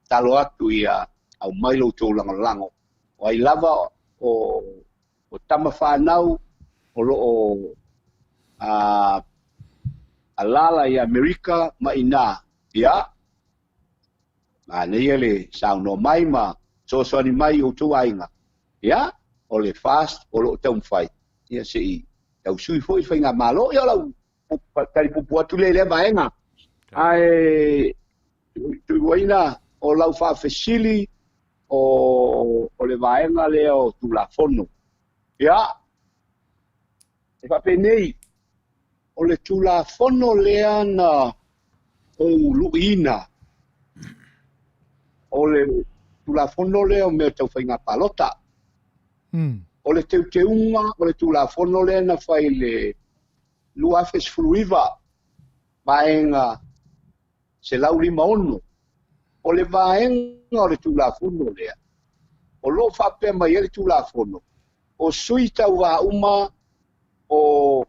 tatalo atu ia aumai lo outou lagolago, o ai lava o tama fanau o lo o alaala i Amerika ma i ina, ia, manaia le saunoa mai ma fesoasoani mai i outou aiga, ia, o le FAST o lo o taumafai, ia se i tausui foi le faigamalo. Ia o lau tali puupuu atu lea i lea vaega. Ae Tuiuaina, o lau faafesili o le vaega lea o Tulafono. Ia, e faapenei, o le Tulafono lea na ou luiina, o le Tulafono lea o mea tau faiga palota. O le teuteuga o le Tulafono lea na fai i le 2019, vaega 156. O le vaega o le Tulafono lea, o lo o faapea mai ai le Tulafono, o sui tauva uma o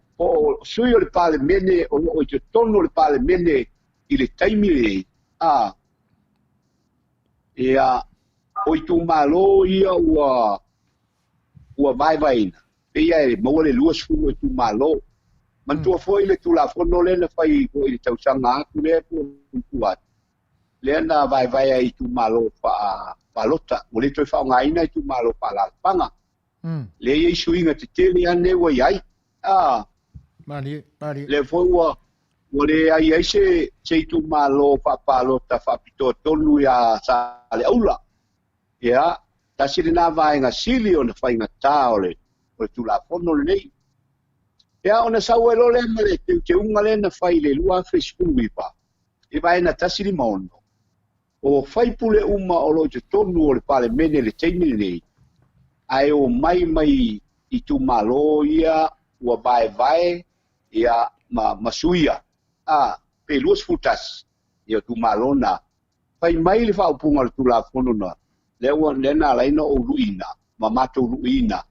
sui o le Palemene o lo o i totonu o le Palemene i le taimi lenei, a ia, o itumalo ia ua vaevaeina, pei e maua le 20 o itumalo. Manatua foi le Tulafono lea na fai foi i le tausaga atu lea po o tua atu, lea na vaevae ai itumalo faapalota, ua le toe faaaogaina itumalo faalaalafaga. Lea e i ai suiga tetele lava nei ua i ai. Lea foi ua leai ai se itumalo faapalota faapitoa tonu ia Saleaula. Ia, tasi lena vaega sili ona faigata o le Tulafono lenei. Ia, ona sau ai loa lea ma le teuteuga lea na fai i le 2019, i vaega 156, o faipule uma o lo o i totonu o le Palemene i le taimi lenei, ae o mai itumalo ia ua vaevae ia ma suia, pe 21 ia itumalo na. Fai mai le faaupuga o le Tulafono na, lea ua lea na ala ai ona ou luiina, ma matou luiina,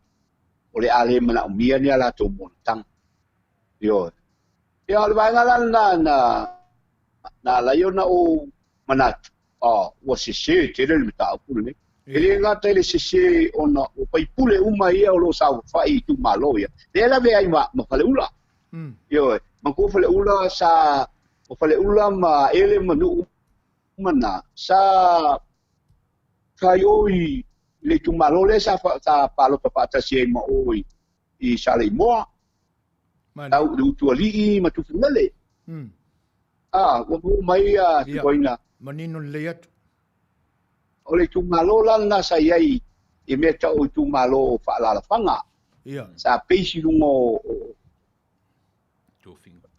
o le a le manaomia ni a latou monotaga. Ioe. Ia, o le vaega la lena na ala ai ona ou manatu, ua sese tele le mataupu lenei. E le gata i le sese ona o faipule uma ia o lo o saofafai i itumalo ia, lea e lavea ai ma Faleula. Ioe, manatua Faleula sa, o Faleula ma Ele ma nuu uma na, sa i o i le itumalo lea sa palota faatasi ai ma o i Saleimoa, tau i le Utualii ma Tufugele. Ua maua mai Tuiuaina. Manino lelei atu. O le itumalo la lena sa i ai i mea tau o itumalo faalaalafaga. Sa base i luga o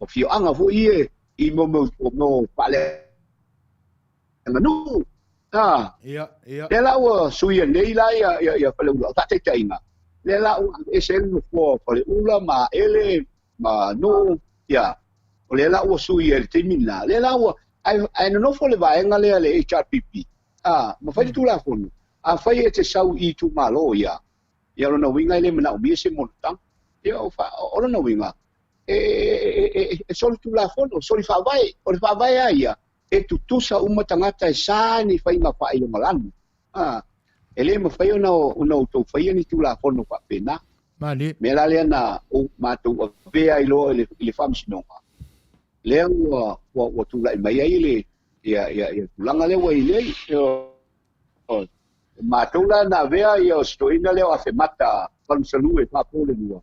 afioaga foi ia i mea faaleaganuu. Lea la ua suia nei la ia Faleula, o faataitaiga. Lea la ua aveese ai le nofoa o Faleula ma Aele ma Nuu, ia. O lea la ua suia i le taimi lena. Lea la ua, ae nonofo le vaega lea le HRPP, ma fai le Tulafono. Afai e te sau i itumalo ia, ia lona uiga e le manaomia se monotaga. Ia o lona uiga, e soli Tulafono, soli faavae. O le faavae lava ia, e tutusa uma tagata e sa ni faiga faailogalanu. E le mafai ona outou faia ni Tulafono faapena. Mea la lea na matou avea ai loa i le Faamasinoga, lea ua tulai mai ai le ia tulaga lea ua i nei. Matou la na avea ia o si toeaina lea o Afemata Falusalue Faapolelua,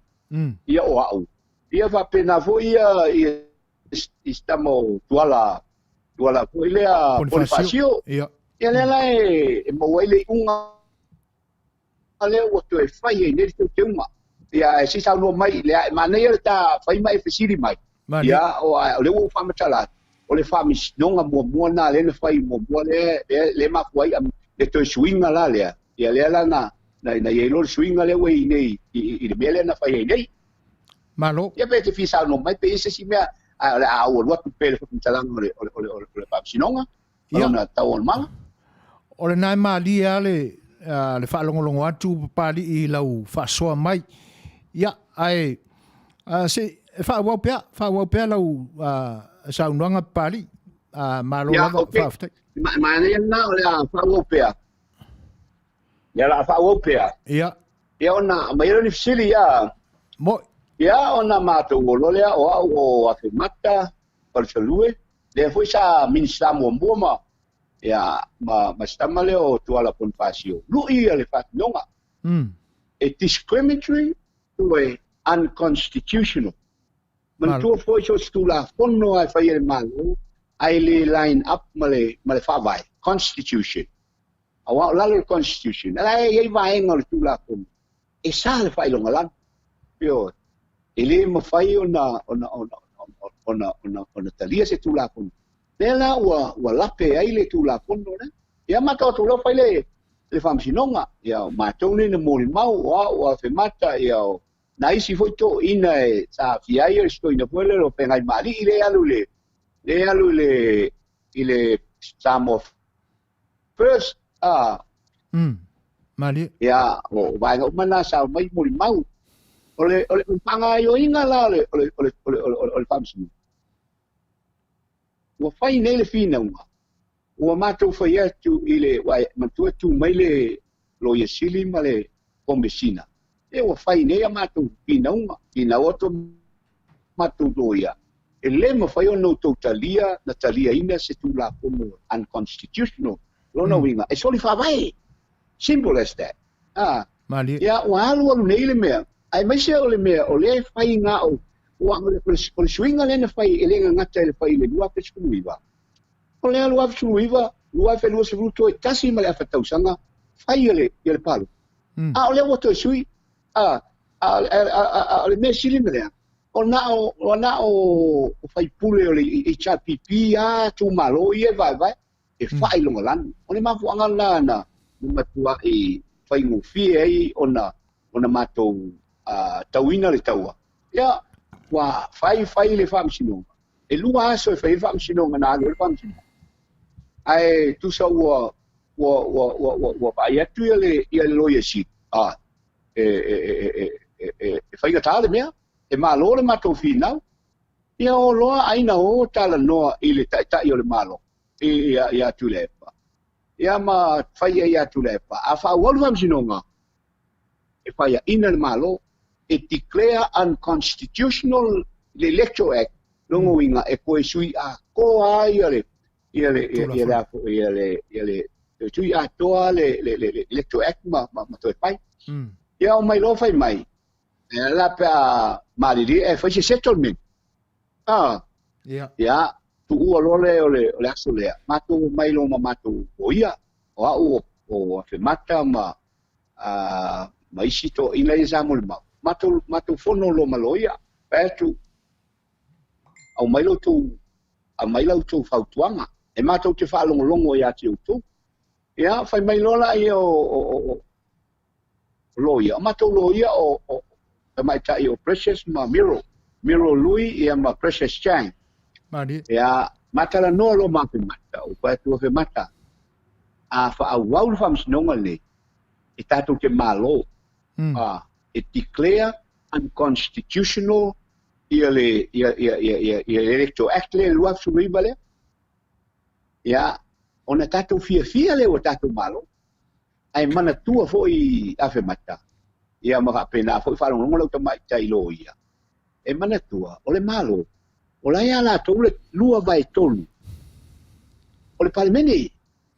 ia o au. Ia faapena foi ia i si tama o Tuala, Tuala foi lea Ponifasio. Ia lea la e maua ai le iuga lea ua toe fai ai nei le teuteuga. Ia, e se i saunoa mai, lea e manaia le ta fai ma e fesili mai. Ia, o lea ua ou faamatala atu, o le faamasinoga muamua lena lea na fai muamua lea lea mafua ai le toe suiga la lea. Ia lea la na i ai loa le suiga lea ua i nei i le mea lea na fai ai nei. Malo. Ia pe te fia saunoa mai pe i ai se isi mea, ae o le a ou alu atu pea i le faamatalaga o le faamasinoga, o lona taualumaga. O lena e malie lava le faalogologo atu Papalii i lau faasoa mai. Ia, ae se i faaauau pea, faaauau pea lau saunoaga Papalii. Malo lava, faafetai. Ia, manaia lena o le a faaauau pea. Ia, o le a faaauau pea. Ia. Ia, ona aumai lea o ni fesili, ia. Moi. Ia, ona matou o loa lea o au o Afemata, Falesalue, lea foi sa Minisita muamua ma, ia, ma si tama lea o Tuala Ponifasio, lui ia le faatinoga. E discriminatory to e unconstitutional. Manatua foi so se Tulafono lava e fai e le Malo ae le line up ma le ma le Faavae, Constitution. Aua o lalo o le Constitution, la e i ai vaega o le Tulafono e sa le faailogalanu. Ioe. E le mafai ona ona ona ona ona ona talia se Tulafono. Lea la ua ua lape ai le Tulafono lea. Ia matou atu loa fai le le faamasinoga. Ia o matou nei na molimau, o au, o Afemata, ia o nai isi foi toeaiina e sa aafia ai o le toeaina foi lea o Fegaimaalii lea e alu i le lea e alu i le i le Samoa First a Malie. Ia o vaega uma na sa omai molimau. O le o le faagaoioiga la o le o le o le o le o le faamasinoga. Ua fai nei le finauga, ua matou fai atu i le, ua manatua tu mai le Loia Sili ma le Komesina, e ua fai nei a matou finauga, finau atu a matou loia, e le mafai ona outou talia na taliaina se Tulafono unconstitutional, lona uiga e soli faavae. Simple as that. A, Malie. Ia, ua alualu nei le mea, aemaise o le mea o lea e fai na o, ua, o le, o le suiga lea na fai e le gagata i le fai i le 2019. O le 2019, 2020 toe tasi ma le afa tausaga fai ia le, ia le palota. A o lea ua toe sui, a, a, a, a, a, a, o le mea sili na lea, o na o, o na o, o faipule o le HRPP a itumalo ia e vaevae, e faailogalanu. O le mafuaaga lena na matuai faigofie ai ona ona matou tauina le taua. Ia, ua fai fai le faamasinoga. E lua aso e fai ai le faamasinoga na alu ai le faamasinoga. Ae tusa ua ua ua ua ua, ua vaai atu ia le ia le loia sili, a e e e e e e, e faigata le mea, e malo le matou finau. Ia o loa ai na o talanoa i le taitai o le Malo ia ia Tuilaepa. Ia ma fai ai ia Tuilaepa. A faaauau le faamasinoga, e faiaina le Malo, e declare unconstitutional le Electoral Act, lona uiga e toe sui atoa ai ia le ia le ia ia le ia le ia le sui atoa le le le Electoral Act ma ma, ma toe fai. Ia o mai loa fai mai, e ala pe a malilie e fai se settlement. Ah. Ia. Ia, tuua loa le o le o le aso lea. Matou omai loa ma matou loia, o au o o Afemata ma a ma isi toeaiina ia sa molimau. Matou matou fono loa ma loia, fai atu, aumai la outou aumai la outou fautuaga, e matou te faalogologo ia te outou. Ia, fai mai loa laia o o o o loia, o matou loia o o tamaitai o Precious ma Miro, Miro Lui ia ma Precious Chang. Malie. Ia, ma talanoa loa ma Afemata, ua fai atu Afemata, a faaauau le faamasinoga lenei, e tatou te malo, a, e declare unconstitutional ia le ia ia ia ia ia le Electoral Act lea 2019 lea. Ia, ona tatou fiafia lea ua tatou malo. Ae manatua foi Afemata, ia ma faapena foi faalogologo lau tamaitai loia, e manatua o le Malo, o la e ia latou le 2/3 o le Palemene.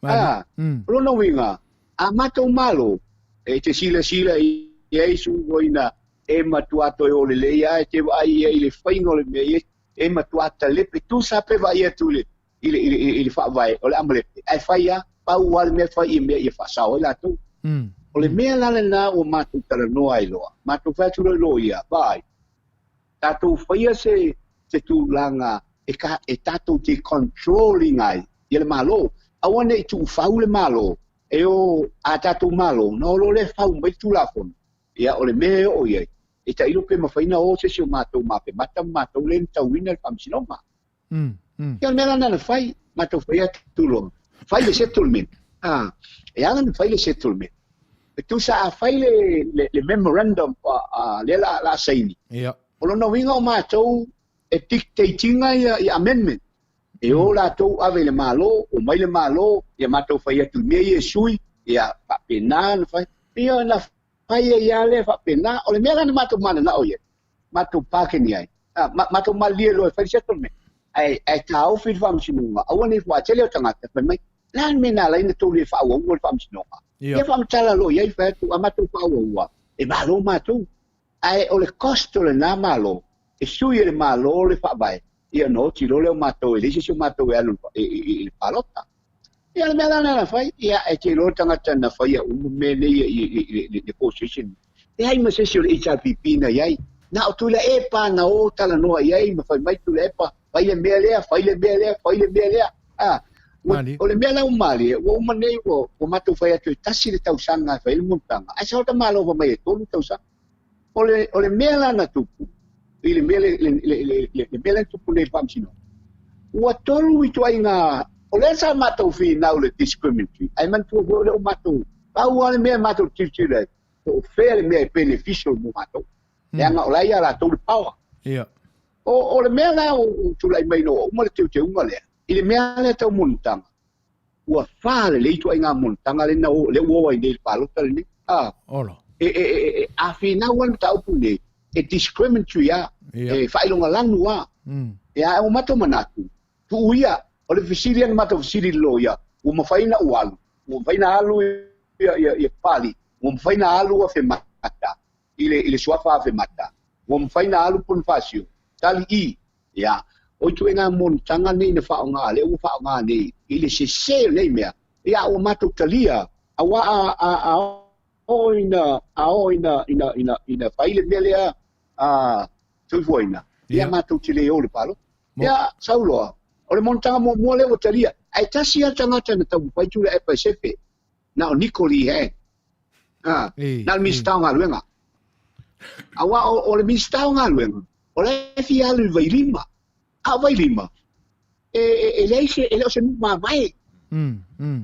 A, o lona uiga, a matou Malo, e te silasila i ai suoina e matua toe o lelei lava e te vaai i ai i le faiga o le mea ia, e matua talepe tusa pe vaai atu i le i le, i le, i le faavae o le Amalepe, ae fai lava, pau lava le mea fai i mea ia faasao ai latou. O le mea la lena ua matou talanoa ai loa, matou fai atu loa i loia, vaai, tatou faia se, se tulaga e, ka, e tatou te control ina ai ia le Malo. Aua ne i tuufau le Malo, e o a tatou Malo, ona o loa lea fau mai le Tulafono. Ia, o le mea e oo i ai, e tailo pe mafai ona o se isi o matou mafemata ma matou lea na tauina le faamasinoga. Ia o le mea la lena na fai, matou fai atu loa, fai le settlement. Ah, e ala ona fai le settlement. E tusa a fai le, le, le memorandum lea la, la saini. Ia. O lona uiga o matou e dictate ina ia, ia amendment. E o latou ave i le Malo, omai le Malo, ia matou fai atu i mea ia e sui, ia faapena ona fai. Ia na fai ai lava lea faapena. O le mea la na matou mananao i ai, matou pakeni ai, matou malilie loa e fai le settlement. Ae, ae taofi le faamasinoga, aua ne i fuatele o tagata, fai mai, le a le mea na ala ai ona tou le faaauaua le faamasinoga? Ia faamatala loa i ai, fai atu, a matou faaauaua, e malo matou. Ae o le cost o lena malo, E sui e le Malo le Faavae, ia ona oti loa lea o matou, e leai se isi o matou e alu i le palota. Ia le mea la lena na fai, ia e te iloa le tagata na faia uma mea nei i le negotiation. Leai ma se isi o le HRPP na i ai. Na o Tuilaepa na o talanoa i ai ma fai mai Tuilaepa, fai le mea lea, fai le mea lea, fai le mea lea. A, o le mea la ua malie, ua uma nei ua matou fai atu e tasi le tausaga e fai ai le monotaga, ae sao ta Malo fai mai e 3 tausaga. O le, o le mea la na tupu, i le mea, le, le, le, le, le, le mea la na tupu nei i le faamasinoga, ua tolu ituaiga, o lea sa matou finau le discriminatory, ae manatua foi o lea ua matou, pau lava le mea matou te tilotilo ai, po o fea le mea e beneficial mo matou. Leaga o la e ia latou le power. Ia. O le mea la ua tulai mai ina ua uma le teuteuga lea, i le mea lea tau monotaga, ua fa lelei ituaiga monotaga lea na lea ua o ai nei i le palota lenei. A, Ola. E, a finau lava le mataupu lenei, e discriminatory lava, e faailogalanu lava. Ia, ae ua matou manatu, tuu ia, o le fesili lava na matou fesili i le loia, ua mafai ona ou alu, ua mafai ona alu ia, ia, ia Papalii, ua mafai ona alu Afemata, i le, i le suafa Afemata, ua mafai ona alu Ponifasio, tali i, Ia, o ituaiga monotaga nei na faaaoga, lea ua faaaoga nei i le sese o nei mea, ia ua matou talia, aua a, a, a oo ina, a oo ina, ina, ina, ina fai le mea lea a soifuaina, ia matou te le o i le palota. Ia, sau loa, o le monotaga muamua lea ua talia, ae tasi lava le tagata na taumafai Tuilaepa e sefe, na o Niko Lee Hang. Ha, na o le Minisita o Galuega. Aua o, o le Minisita o Galuega, o la e fia alu i Vailima. A o Vailima, e, e, e leai se, e le o se nuu mavae.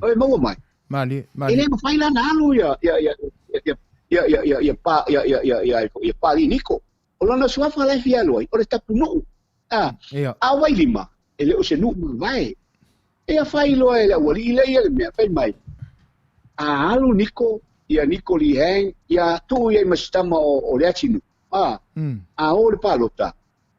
O e maua mai. Malie, malie. E le mafai la na alu ia, ia, ia, ia, ia, ia, ia, ia, pa, ia, ia, ia, ia, ia Pali Niko. O lona suafa la e fia alu ai, o le Tapunuu. A, a o Vailima, e le o se nuu mavae. Ia fai loa e le aualii lea ia le mea, fai mai, a alu Niko, ia Niko Lee Hang, ia tuu i ai ma si tama o Leatinuu, a, a o i le palota,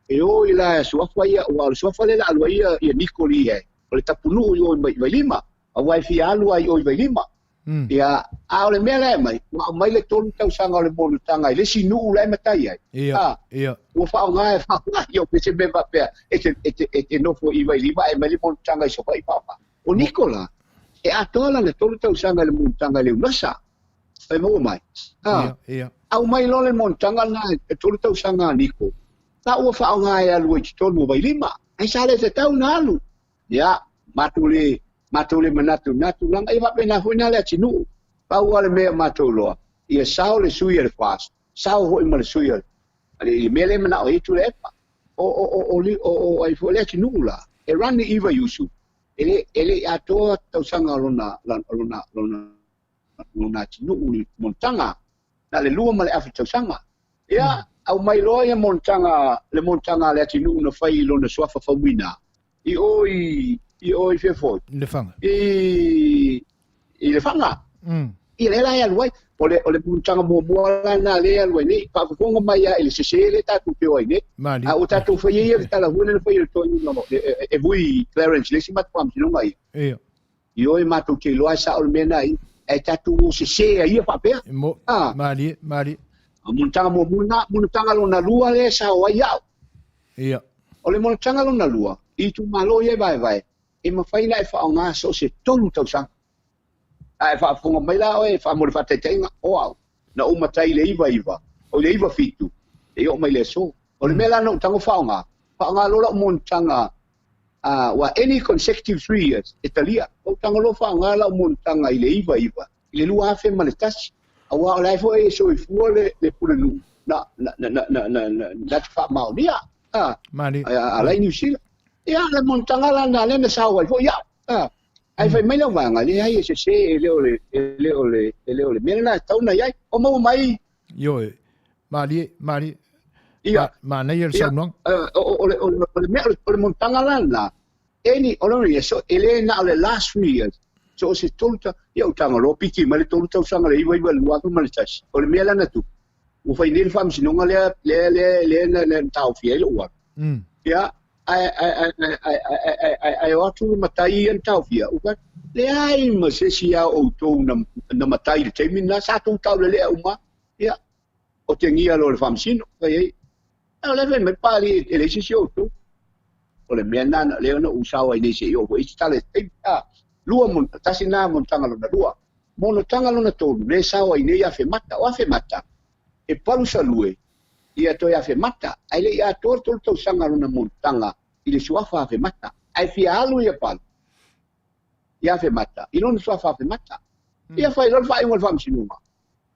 e o i la suafa ia, aua o le suafa lea o le a alu ai ia Niko Lee Hang, o le Tapunuu i o i Vailima, aua e fia alu lava i o i Vailima. Ia, a o le mea la e aumai, ua aumai le 3 tausaga o le monotaga i le isi nuu la e matai ai. Ia, ia. Ua faaaoga e faaaoga ia o se mea faapea, e te, e te, e te nofo i Vailima ae aumai le monotaga i Savaii faaaoga. O Nikola, e atoa lana 3 tausaga i le monotaga i le Unasa. E maua mai. Ia, ia. Aumai loa le monotaga lena e 3 tausaga a Niko, la ua faaaoga e alu ai i totonu o Vailima. Ai sa le tatau ona alu. Ia, matou le, matou le manatu i na tulaga, ia faapena foi na le atinuu. Pau lava le mea matou iloa, ia sao le sui a le FAST, sao foi ma le sui a le, i le mea lea e manao ai Tuilaepa. O, o, o, o, o, o ai foi le atinuu la, e run i Vaiusu, e le, e le i atoa tausaga o lona, lona, lona, lona atinuu i monotaga, na o le 2 ma le afa tausaga. Ia, aumai loa ia monotaga, le monotaga a le atinuu na fai i lona suafa faumuina, i o i, i o i fea foi? Lefaga. I, i Lefaga. Ia lea la e alu ai. O le, o le monotaga muamua la lena lea e alu ai nei. Faafofoga mai lava i le sese lea tatou te o ai nei. Malie. A ua tatou faia ia le tala foi lea na fai e le toeaina e, e vui Clarence le isi matou faamasinoga ia. Ia. Ioe matou te iloa e sao le mea na i, ae tatou o sese ai ia faapea. Mo, Ah. malie, malie. O monotaga muamua na, monotaga lona lua lea e sao ai au. Ia. O le monotaga lona lua, i itumalo ia e vaevae, e mafai ona e faaaoga so o se 3 tausaga. A e faafofoga mai la oe mo le faataitaiga, o au, na ou matai i le 99, o le 97, e oo mai i le aso. O le mea la na ou tago faaaoga, faaaoga loa lau monotaga ua any consecutive 3 years, e talia. Ou tago loa faaaoga lau monotaga i le 99, i le 2001, aua o la e foi e soifua le pulenuu na, na, na, na, na, na, na, na te faamaonia, Malie. a la i Niu Sila. Ia, le monotaga la na lea na sao ai foi au. Ae fai mai lau vaega, leai e sese, e le o le, e le o le, e le o le mea lena e tatau ona i ai. O maua mai. Ioe, malie, malie. Ia. Manaia le saunoaga. O le, o le, o le mea, o le monotaga la lena, any, o lona ia, so, e le na o le last 3 years, so o se 3 tau, ia ou taga loa piki mai le 3 tausaga le 99 2001. O le mea la na tupu, ua fai nei le faamasinoga lea, lea, lea, lea na, na taofia ai lou alu. Ia, ae, ae, ae, ae, ae, ae, ae, ae, ae o atu le matai ia na taofia, ua fai atu, leai ma se isi a outou na, na matai i le taimi lena, sa tou taulelea uma, ia, otegia loa e le faamasino, fai ai. A o lea e fai mai Papalii e leai se isi o outou. O le mea lena lea na ou sao ai nei se i oo foi i isi tala i se taimi. A, lua mon, tasi lena monotaga lona lua. Monotaga lona tolu, lea e sao ai nei Afemata. O Afemata, e palusalue ia toe Afemata, ae le i atoa le tolu tausaga lona monotaga i le suafa Afemata. Ae fia alu ia Palu i Afemata, i lona suafa Afemata. Ia fai loa le faaiuga a le Faamasinoga.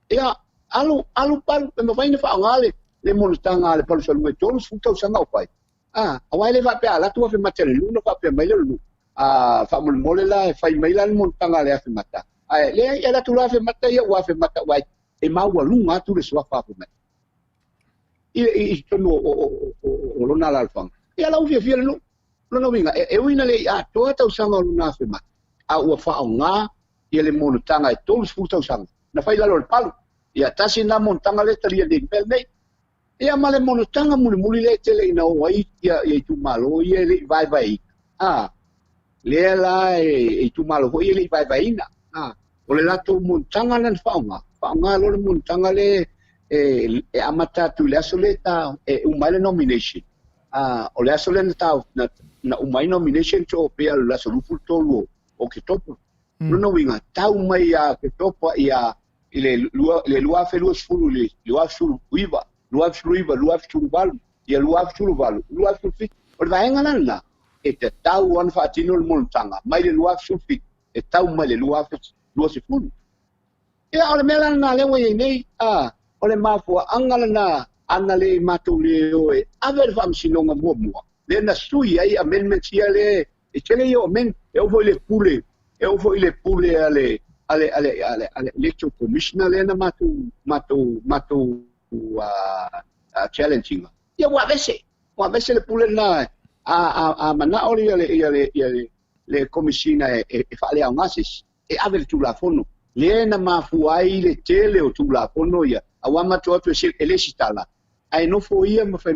Ia, alu, alu Palu, e mafai ona faaaoga le, le monotaga a le palusalue e 30 tausaga o fai. A, aua e le faapea a alu atu Afemata i le nuu ona faapea mai lea o le nuu, a, faamolemole la e fai mai la le monotaga a le Afemata. Ae leai, e alu atu loa Afemata ia ua Afemata aua e maualuga atu le suafa Afemata i, i, i totonu o, o, o, o, o lona alaalafaga. Ia la ua fiafia le nuu. Lona uiga, e, e ui ina le i atoa tausaga o lona Afemata, a ua faaaoga ia le monotaga e 30 tausaga na fai i lalo o le palu. Ia tasi lena monotaga lea e talia nei i le mea lenei. Ia ma le monotaga mulimuli lea e tele ina o ai ia, ia itumalo ia e le i vaevaeina. A, lea la e, e itumalo foi ia e le i vaevaeina. A, o le latou monotaga lea na faaaoga, faaaoga loa le monotaga lea e, e amata atu i le aso lea ta, e uma ai le nomination. A, o le aso lea na, ta, na, na uma ai nomination so pei o le aso 23 o Oketopa. Lona uiga, tau mai ia Oketopa ia i le 2020 i le 2019, 2019, 2018, ia 2018, 2017. O le vaega la lena, e tatau lava ona faatino le monotaga mai le 2017 e tau mai le 2020. Ia, o le mea la lena lea ua i ai nei, a, o le mafuaaga lena ana le matou le o e ave le faamasinoga muamua, lea na sui ai amendments ia lea E tele ia o amendment, e oo foi i le pule, e oo foi i le pule a le a le a le a le, a le Electoral Commissioner lea na matou matou matou challenge ina. Ia ua aveese, ua aveese le pule lena a a a manao ia le ia le ia le le Komesina e, e, e faaleaoga se isi, e ave le Tulafono. Lea na mafua ai le tele o Tulafono ia, aua matou o atu e, e lesitala, ae nofo ia ma fai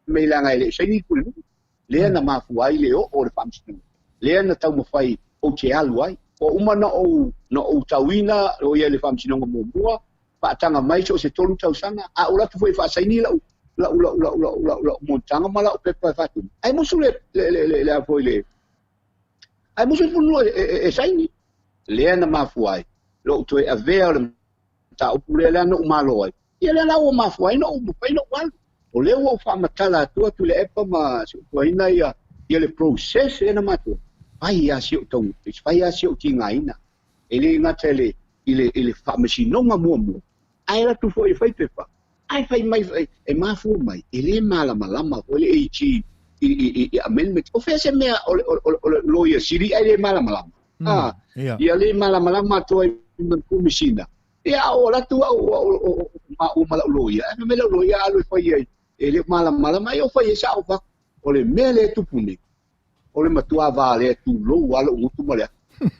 mai leaga e le i saini le Pulenuu. Lea na mafua ai le oo o le Faamasinoga, lea na taumafai ou te alu ai. Ua uma na ou, na ou tauina o ia i le Faamasinoga muamua, faataga mai so o se tolu tausaga, a ou alu atu foi e faasaini lau, lau, lau, lau, lau, lau, lau monotaga ma lau pepa e faatumu. Ae musu le, le, le, le, le, a foi le, ae musu le Pulenuu e, e, e saini. Lea na mafua ai lou toe avea o le mataupu lea, lea na ou malo ai. Ia lea la ua mafua ai na ou mafai na ou alu. O lea ua ou faamatala atu a Tuilaepa ma si ou tuaina ia, ia le process lea na matou fai lava si ou tau, fai lava si ou tigaina. E le gata i le, i le, i le faamasinoga muamua, ae alu atu foi e fai pepa, ae fai mai, e mafua mai, e le malamalama foi le AG i, i, i, i amendment. O fea se mea o le, o le, o le Lawyer Sili ae le malamalama. Ah, ia le malamalama atu ai ma le Komesina. Ia, a ou alu atu au, au, maua ma lau loia, ae fai mai lau loia, alu e fai ai, e le o malamalama, ia o fai ai sao fa. O le mea lea e tupu nei, o le matua valea tulou lava lou gutu ma le ata.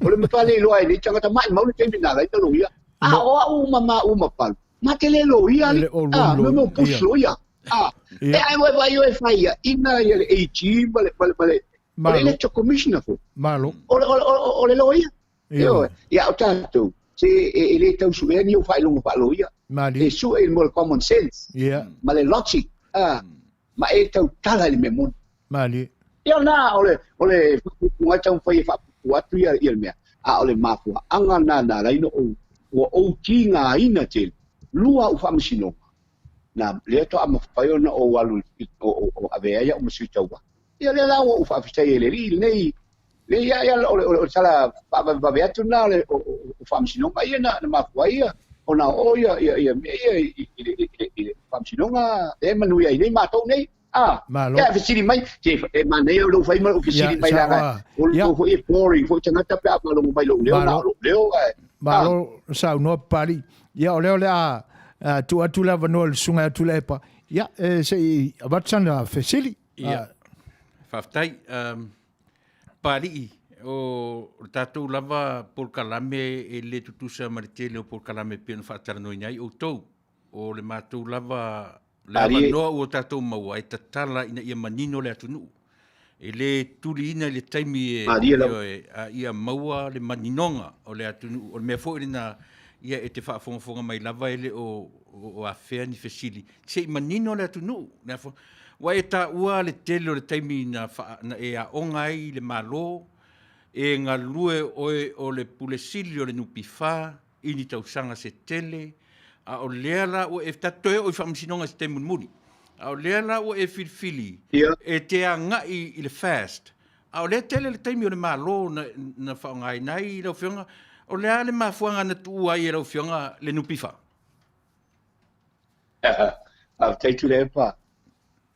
O le matua le iloa ai nei tagata, maimau le taimi na ala ai na loia. A o au ma maua ma Palu, ma te le loia alii. A, me mo push loia. A, e ai ua vai oe fai ia, ina ia le AG ma le, ma le, ma le, o le Electoral Commissioner foi. Malo. O le, o le, o le loia. Ioe. Ia o tatou, se e, e le tau suea ni ou faailoga faaloia. Malie. E sue i le mea o le common sense. Ia. Ma le logic. Ah, ma e tautala i le mea moni. Malie. Ia na, o le, o le faaupuga e taumafai e faapuupuu atu ia, ia le mea. A o le mafuaaga lena na ala ai ona ou, ua ou tigaina tele. Lua au faamasinoga, na lea toa mafai ona ou alu i, o, o, o avea ai au ma sui tauva. Ia lea la ua ou faafetai ai i le Alii i lenei Le ia ia o le o le tala faavavevave atu lena o le o o Faamasinoga ia na na mafua ai ia ona oo ia ia ia mea ia i i le i le i le Faamasinoga e manuia ai nei matou nei. A, Malo. ia fesili mai, se e manaia lou fai ma lou fesili Ia, mai sao leaga a. o Ia. lou foi e boring foi tagata pe a faalogo mai lou leo na Malo. o lou leo ae a. Malo saunoa Papalii. Ia o lea o le a tuu atu le avanoa i le susuga ia Tuilaepa. Ia, e, se i avatu sana fesili. Ia, faafetai. Um, Papalii, o le tatou lava polokalame e le tutusa ma le tele o polokalame e pei ona faatalanoaina ai outou. O le matou lava le avanoa ua tatou maua e tatala ina ia manino le atunuu. E le tuliina i le taimi e, a ia maua le maninoga o le atunuu. O le mea foi lena Ia e te faafogafoga mai lava e le o o afea ni fesili se i manino le atunuu. Le afo, ua e taua le tele o le taimi na, fa, na e aoga ai i le Malo, e galue oe o le Pule Sili o le NPF i ni tausaga se tele, a o lea la ua e, ta te toe oo i faamasinoga i se taimi mulimuli, a o lea la ua e filifili Ia. e te agai i le FAST, A o lea tele le taimi o le Malo na, na faaaogaina ai lau Afioga, o le a le mafuaaga na tuua ai e lau Afioga le NPF? Faafetai Tuilaepa.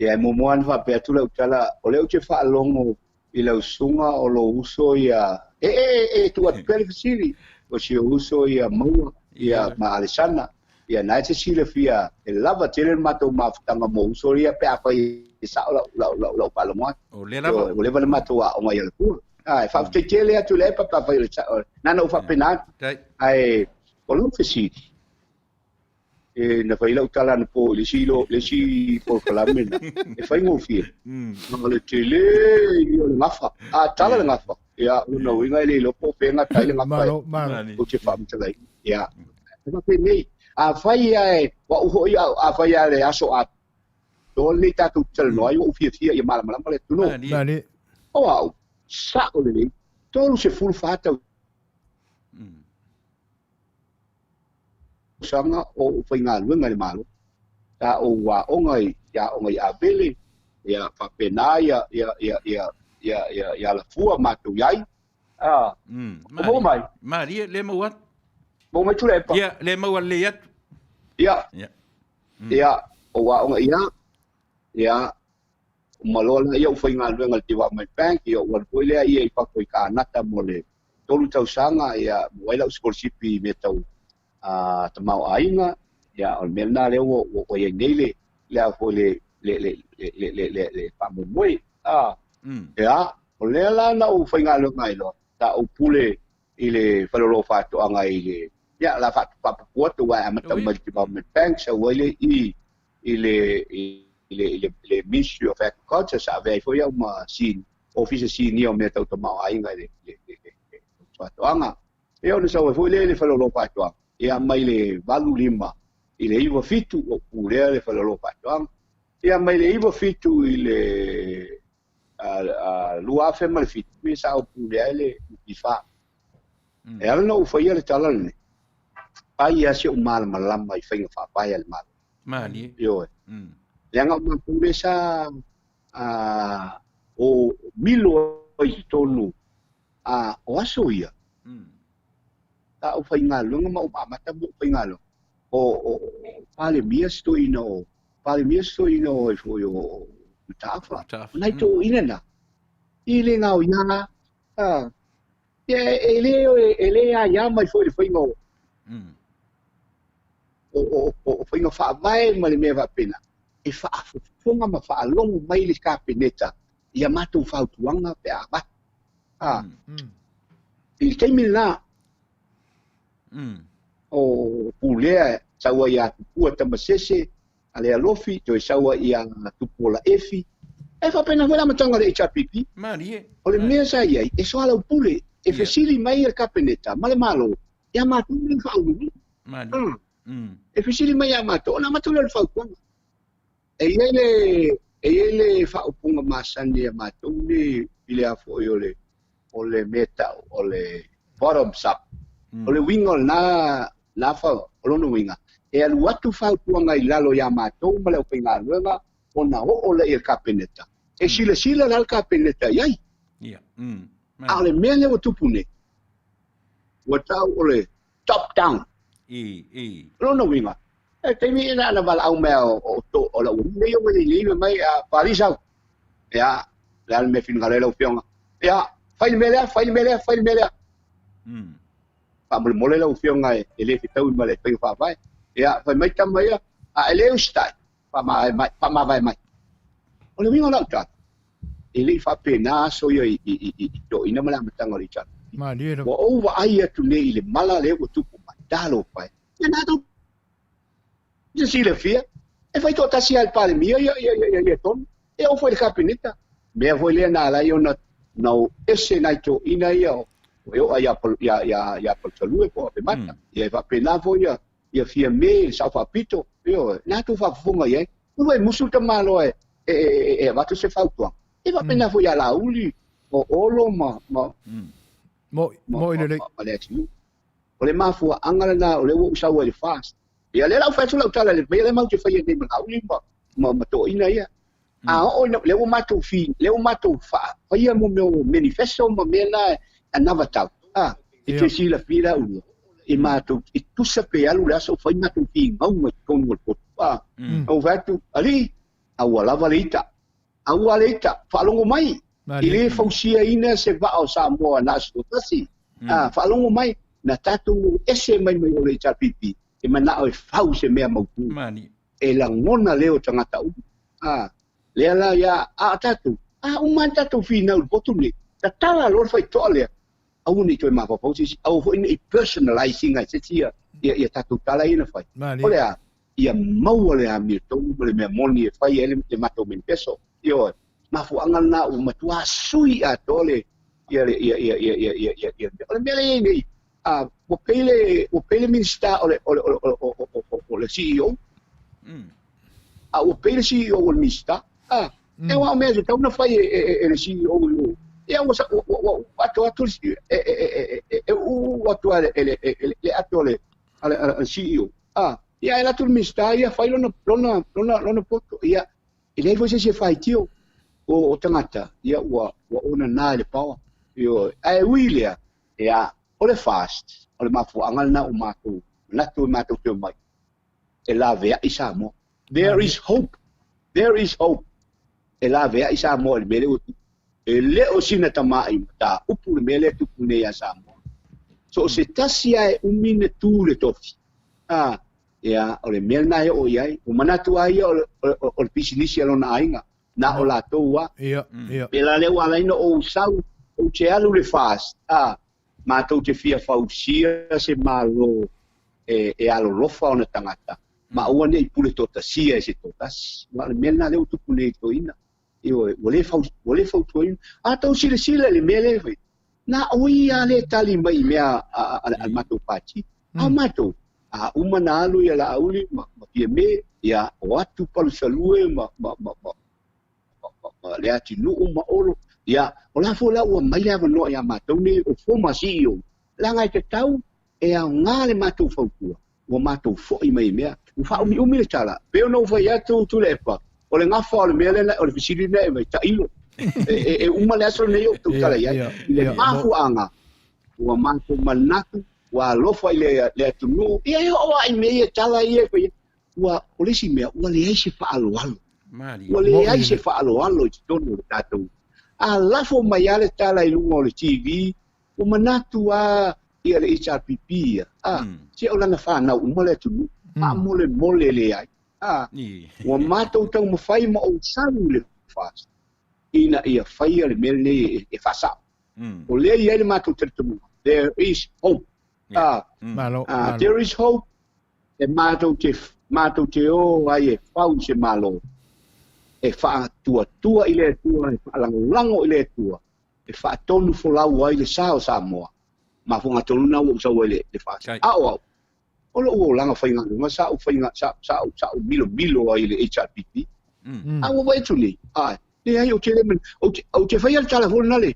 Ia, e muamua ona faapea atu lau tala, o lea ou te faalogo i lau susuga o lou uso ia, e, e, e, e tuu atu pea le fesili, o si ou uso ia Maua, ia ma Alesana, ia na e te silafia, e lava tele le matou mafutaga mo uso ia pe afai e sao lau, lau, lau, lau faalogo atu. O lea lava. Ua leva le matou aoga i Alafua. Ae faafetai tele atu i le epa pe afai o le sao. Na ona ou faapena atu. Ae o lau fesili, e na fai lau tala anapo i le isi, le isi polokalame na, e faigofie. Ma o le tele ia o le gafa. A tala le gafa, ia, o lona uiga e le iloa po o fea e gata ai le gafa. Malo, malo. Ou te faamatalaina. Ia. E faapenei, afai lava e, o au foi au, afai lava le aso atoa lenei tatou te talanoa ai, ua ou fiafia ia malamalama le atunuu. Malie. O au, sao lelei, 34 tausaga o ou faigaluega i le Malo. Sa ou aoga i aoga i Avele, ia faapena ia ia ia ia ia ia ia Alafua matou i ai. Ah, o maua mai. Malie, le maua atu. Maua mai Tuilaepa. Ia, le maua lelei atu. Ia. Ia. Ia, o aoga ia, ia, uma loa lea ou faigaluega i le Development Bank, ia ou alu foi lea ia i fafo i Kanata mo le 3 tausaga, ia, maua ai lau sikolasipi i mea tau tamaoaiga, ia, o le mea lena lea ua, ua i ai nei le, le a foi le, le, le, le, le, le, le, le faamoemoe. Ah, ia, o lea la na ou faigaluega ai loa, sa ou pule i le faleoloa o faatoaga i le, ia, la faapupu atu aua e amata uma i le Development Bank, sau ai le i, i le, i le, i le, le Ministry of Agriculture, sa avea ai foi au ma sin, Ofisa Sinia o mea tau tamaoaiga i le, le, le, le, le faatoaga. Ia ona sau ai foi lea i le faleoloa o faatoaga, ia mai le 85 i le 97 ua ou pulea le faleoloa o faatoaga. Ia mai le 97 i le 2007, ia sa ou pulea ai le NPF. E ala ona ou faia le tala lenei, fai lava si ou malamalama i faiga faavae a le Malo. Malie. Ioe. Leaga o matou lea sa o milo ai i totonu o aso ia. Sa ou faigaluega ma ou amata ma ou faigaluega. O Palemia se toeaina o Palemia se toeaina o ai foi o Mataafa. O nai toeaiina na, i le gaoia, e le aia mai foi le faiga o o faiga faavae ma le mea faapena, e faafofoga ma faalogo mai le Kapeneta i a matou fautuaga pe a avatu. I le taimi lena, o pulea sau ai ia Tupua Tamasese, a le Alofi, toe sau ai ia Tupuola Efi. E faapena foi le amataga o le HRPP. Malie. O le mea sa i ai, e soalaupule, e fesili mai le Kapeneta ma le Malo ia matou le faauluulu. Malie. E fesili mai ia matou, ona avatu lea o le fautuaga. E i ai le, e i ai le faaupuga masani a matou nei i le a foi o le, o le mea tau o le bottoms up. O le uiga o lena, lena fa, o lona uiga, e alu atu fautuaga i lalo ia matou ma le aufaigaluega ona oo lea i le Kapeneta. E silasila la le Kapeneta i ai. Ia. A o le mea lea ua tupu nei, ua tau o le top down. I, i. O lona uiga, e taimi ina ana valaau mai o to o lau nei o mai nei mai a Paris au. Ia, le a le mea finagalo ai lau afioga. Ia, fai le mea lea, fai le mea lea, fai le mea lea. Faamolemole lau afioga e le fetaui ma le faiga faavae. Ia, fai mai tama ia, a e le usitai, faamavae mai, faamavae mai. O le uiga o lau tala, e le i faapena aso ia i, i, i, i toeaiina ma le amataga o le HRPP. Malie lava. Ua ou vaai atu nei i le mala lea ua tupu mai, talofa e. Ia na tou te silafia, e fai toatasi lava e le Palemia ia, ia, ia, ia tonu, e oo foi i le Kapeneta. Mea foi lea na ala ai ona na o ese nai toeaiina ia o, E oo lava ia ia ia Palusalue po o Abemata. Ia e faapena foi ia ia Fiame i le Sao Faapito, ioe, na tou faafofoga i ai. Ua e musu le tamaloa e e e e avatu se fautuaga. E faapena foi ia Laauli, o Olo ma ma Mo'i, mo'i lelei. Ma Leatinuu. O le mafuaaga lena o lea ua ou sau ai i le FAST. Ia lea la ua fai atu lau tala i le mea lea matou te faia nei ma Laauli ma ma ma toeaiina ia. A oo ina, lea ua matou fi, lea ua matou faa, faia mo mea o manifesto ma mea na e anavatau, a, e te silafia la ulua, e matou, e tusa pe alu le aso o fai matou finauga i totonu o le potu, a. Ou fai atu, alii, a ua lava le ita, a ua le ita, faalogo mai, e le fausiaina se vaa o Samoa na aso toatasi, a, faalogo mai, na tatou ese mai mai o le HRPP, e manao e fau se mea mautu. E lagona leo o tagata uma. A, lea la ia, a o tatou, a uma lava tatou finau i le potu lenei, tatala loa le faitotoa lea, aua ne i toe mafaufau se isi, aua foi ne i personalize ina e se isi ia, ia, ia tatou tala ia na fai. O le a? Ia maua le amiotonu ma le mea moni e fai ai le, le matou manifesto. Ioe. Mafuaaga lena ua matua sui atoa le, ia le, ia, ia, ia, ia, ia, ia, ia, o le mea lea e i ai nei, a, ua pei le, ua pei le Minisita o le, o le, o le, o le, o, o le CEO, a ua pei le CEO o le Minisita, a, e aua o mea e tatau ona fai e, e, e, e le CEO i o. Ia, ua, ua, ua, ua ato atu le, e, e, e, e, e, e uu atu a le, le, le, le ato a le, a le, a le CEO. A, ia, e alu atu le Minisita ia fai lona, lona, lona, lona poto. Ia, e leai foi se isi e faitio o, o tagata, ia, ua, ua onana i le power. Ioe. Ae ui i lea, Ia, o le FAST, o le mafuaaga lena ua matou manatu ai matou te omai e laveai Samoa. There is hope. There is hope. E laveai Samoa i le mea lea ua tupu. E le o sina tamai mataupu le mea lea e tupu nei ia Samoa. So o se tasi lava e umi ona tu i le tofi, a, ia, o le mea lena e oo i ai. Ua manatu lava ia o le, o, o le pisinisi a lona aiga. na o latou a. Ia, ia. Pēlā lea ua ala ai ona ou sau, ou te alu i le FAST, a, matou te fia fausia se Malo e, e alolofa ona tagata, ma aua ne i pule toatasia e se toatasi. Aua o le mea lena lea ua tupu nei i toeaina. Ioe, ua le fau, ua le fautuaina. A tou silasila i le mea lea e fai, na o ia lea e tali mai i mea a, a, a, a le matou pati. A o matou, a uma na alu ia Laauli ma, ma Fiame, ia o atu Palusalue ma, ma, ma, ma, ma, ma, ma Leatinuu ma Olo, ia o la foi la ua mai le avanoa ia matou nei o former CEO, leaga e tatau e aoga le matou fautua, ua matou foi mai i mea, ua faaumiumi le tala, pei ona ou fai atu Tuilaepa, o le gafa o le mea lea, o le fesili lea e aumai, tailo. E, e, e uma le aso lenei o ou tautala i ai. I le mafuaaga, ua matou manatu ua alofa i le, le atunuu, ia e oo lava i mea ia, tala ia e fai, ua, o le isi mea, ua leai se faaaloalo. Ua leai se faaaloalo i totonu o le tatou. A lafo mai lava le tala i luga o le TV, ua manatu lava ia le HRPP ia, a, se o lana fanau uma le atunuu, faamolemole leai. A, ua matou taumafai ma ou sau i le FAST ina ia faia le mea lenei e faasao. O lea e i ai le matou talitonuga, there is hope. Yeah. Malo, malo. There is hope. E matou te, matou te o ai e fau se Malo. E faatuatua i le Atua, e faalagolago i le Atua, e faatonu folau ai le sa o Samoa. Mafuaaga tonu lena ua ou sau ai le, le FAST. A o au, o lou olaga faigaluega sa ou faiga, sa, sa, sa ou milomilo ai i le HRPP. A ua vaai atu nei, ae, leai, ou te le, ou te, ou te faia le tala foi lena le,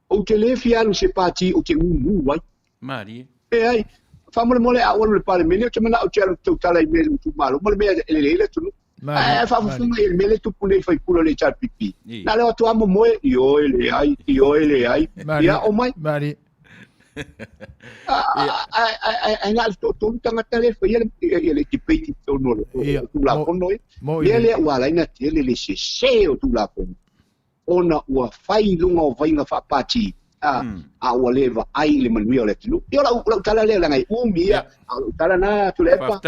ou te le fia alu i se pati ou te gugu ai. Malie. Leai, faamolemole a ou alu i le Palemene, ou te manao ou te alu ou te tautala i mea i lou itumalo, ma le mea e lelei ai le atunuu. Ae faafofoga i le mea lea e tupu nei i faipule o le HRPP. Na o le o atu lava momoe, ioe, leai, ioe, leai. Ia, omai. Malie. Ae na o le toatolu tagata lea e faia le debate i totonu o le Tulafono ia. Mea lea ua ala ai ona tele le sese o Tulafono ona ua fai i luga o faiga faapati a ua le vaai i le manuia o le atunuu. Ia o lau tala lea leaga e umi ia, a o lau tala lena Tuilaepa,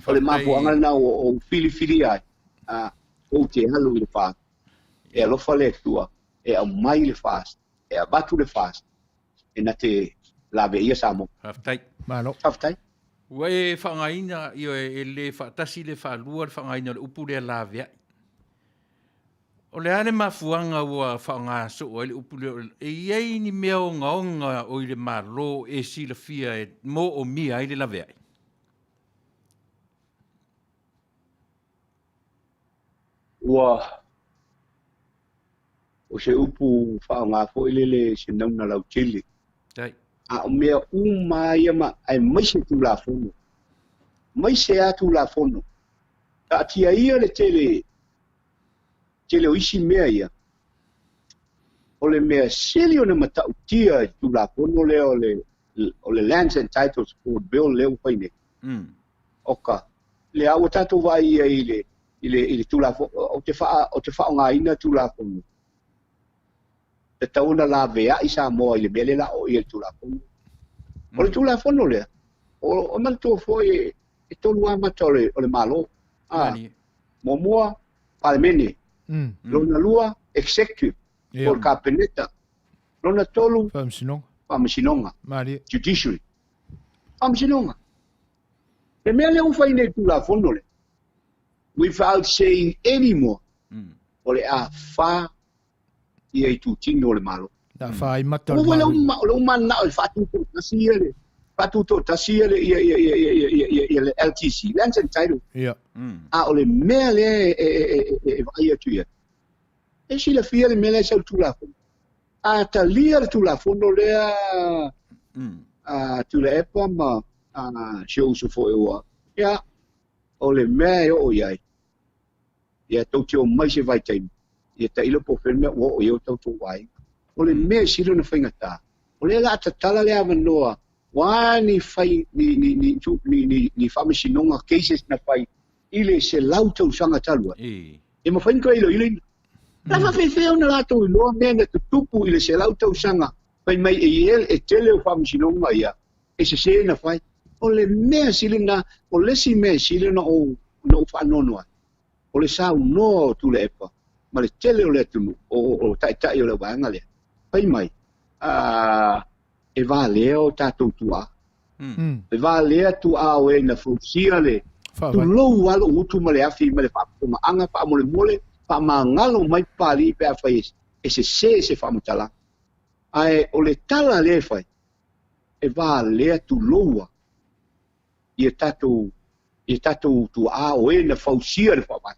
o le mafuaaga lena ua ou filifilia ai, ou te alu i le FAST. E alofa le Atua e aumai le FAST, e avatu le FAST e na te laveia Samoa. Faafetai. Malo. Faafetai. Ua e faaaogaina, ioe, e le faatasi le faalua le faaaogaina o le upu lea laveai. O le a le mafuaga ua faaaoga soo ai le upu lea, e i ai ni mea ogaoga o i le Malo e silafia e moomia ai le laveai? Ua o se upu faaaoga foi lele se nauna lautele. Tai. A o mea uma ia ma aemaise Tulafono, aemaise lava Tulafono. Taatia ia le tele tele o isi mea ia, o le mea sili ona matautia i le Tulafono lea o le o le Lands and Titles Board Bill lea ua fai nei. Oka, lea ua tatou vaai i ai i le i le i le Tulafono, ou te faa ou te faaaogaina Tulafono. Tatau ona laveai Samoa i le mea lea la o i le Tulafono. O le Tulafono lea, o o manatua foi e tolu lava mata o le o le Malo. Ah, muamua, Palemene. Lona lua, Executive, po o le Kapeneta. Lona tolu, Faamasinoga. Faamasinoga. Malie. Judiciary. Faamasinoga. Le mea lea ua fai nei Tulafono lea, without saying any more, o le a fa ia itutino o le Malo. Na fa ai mata o le Malo. O lou mananao e faatutoatasi ia le faatutoatasi ia le ia ia ia ia ia ia ia le LTC, Lands and Title. Ia. A o le mea lea e e e e vaai atu i ai, e silafia le mea lea e sau i le Tulafono. A talia le Tulafono lea a Tuilaepa ma a si ou uso foi ua, ia, o le mea e oo i ai, ia tou te omai se vaitaimi, ia tailo po o fea le mea ua oo i ai o tatou aiga. O le mea e sili ona faigata, o lea o le a tatala le avanoa ua ni fai ni ni ni ni ni ni faamasinoga cases na fai i le 100 tausaga talu ai. E mafai ona toe iloiloina. La faafefea ona latou iloa mea na tutupu i le 100 tausaga fai mai e i ai e tele o faamasinoga ia e sese na fai. O le mea sili na, o le isi mea e sili ona ou ona ou faanoanoa ai, o le saunoa o Tuilaepa ma le tele o le atunuu, o taitai o le vaega lea, fai mai, e valea o tatou tuaa. E valea tuaa o e na fausia le tulou lava lou utu ma le afi ma le faafofogaaga faamolemole, faamagalo mai Papalii pe afai e sese se faamatalaga. Ae o le tala lea e fai, e valea tulou lava ia tatou ia tatou tuaa o e na fausia le faavae.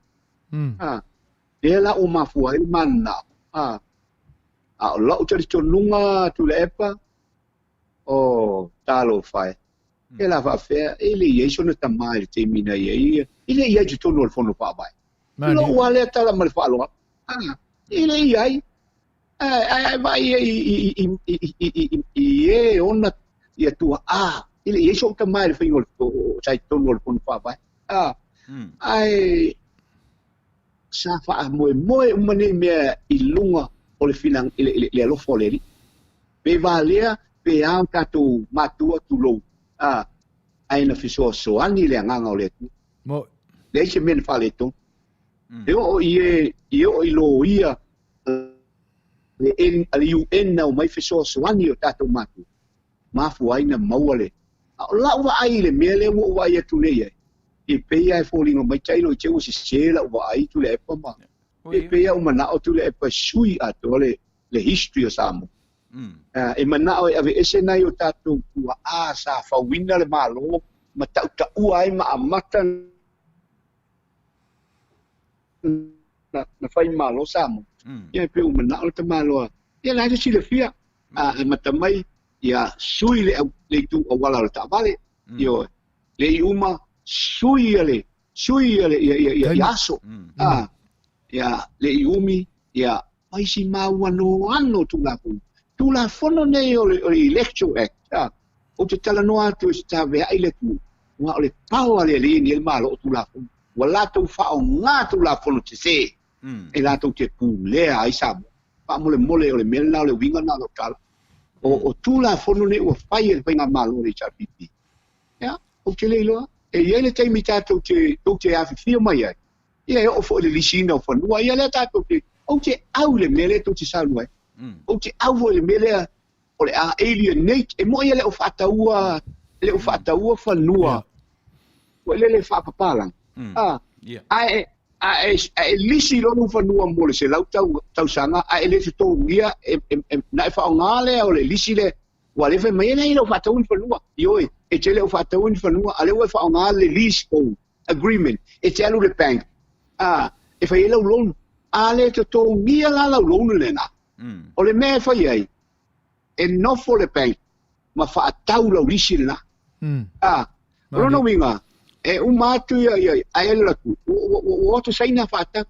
A, lea la ua mafua ai le mananao. A, a o lau talitonuga Tuilaepa, o talofa e. E la faafefea, e le i ai sona tama i le taimi na i ai, e le i ai i totonu o le Fono Faavae. I lou lava lea tala ma le faaaloalo, a, e le i ai. Ae vaai i i i i i i e ona ia tuaa, e le i ai sou tama i le faiga o sa i totonu o le Fono Faavae. A, ae sa faamoemoe uma nei mea i luga o le finag, i le, le alofa o le Alii. Pe valea, pe a o tatou matua tulou, a, ae na fesoasoani le agaga o le Atua. Mo. Leai se mea na faaletonu. E oo i e, e oo i loia le, N, le UN na omai fesoasoani i o tatou matua, mafua ai na maua le. A o lau vaai i le mea lea ua ou vaai atu nei ai, e pei lava e foliga mai tailo i te i ua sese lau vaai Tuilaepa ma e pei lava ua manao Tuilaepa e sui atoa le, le history o Samoa. E manao e aveese nai o tatou tuaa sa fauina le Malo ma tautaua ai ma amata na fai malo Samoa. Ia e pei ua manao le tamaloa, ia la e silafia, a amata mai, ia sui le, au, le itu auala o le taavale, ioe, le i uma, sui ia le, sui ia le, ia, ia, ia, ia aso, a, ia, le i umi, ia, ma isi mau anoano Tulafono. Tulafono nei o le, o le Electoral Act, a, ou te talanoa atu e taveai le atunuu, aua o le power le alii nei le Malo o Tulafono. Ua latou faaaoga Tulafono sese e latou te pulea ai Samoa. Faamolemole o le mea lena o le uiga lena o lau tala. O, o Tulafono nei ua fai e le Faigamalo a le HRPP. Ia, ou te le iloa. E i ai le taimi tatou te, tou te afifio mai ai, ia e oo foi i le lisiina o fanua, ia lea tatou te, ou te au i le mea lea tou te saunoa ai. Ou te au foi i le mea lea o le a alienate, e moni e le o faataua, e le o faataua fanua, foi lele faapapalagi. Ae A e, a e lisi loa lou fanua mo le 100 tau, tausaga, a e le totogia, e, e, e, na e faaaoga lea o le lisi lea, ua le fai mai e leai e le o faataua ni fanua. Ioe, e te le o faataua ni fanua, a lea ua e faaaoga le leasehold agreement, e te alu i le bank, a, e fai ai lau loan. A le totogia la lau loan lena, o le mea e fai ai, e nofo le bank ma faatau lau lisi lena. A, o lona uiga, e uma atu ia, ia, ae alu atu, ua, ua, ua oto Saina faatau.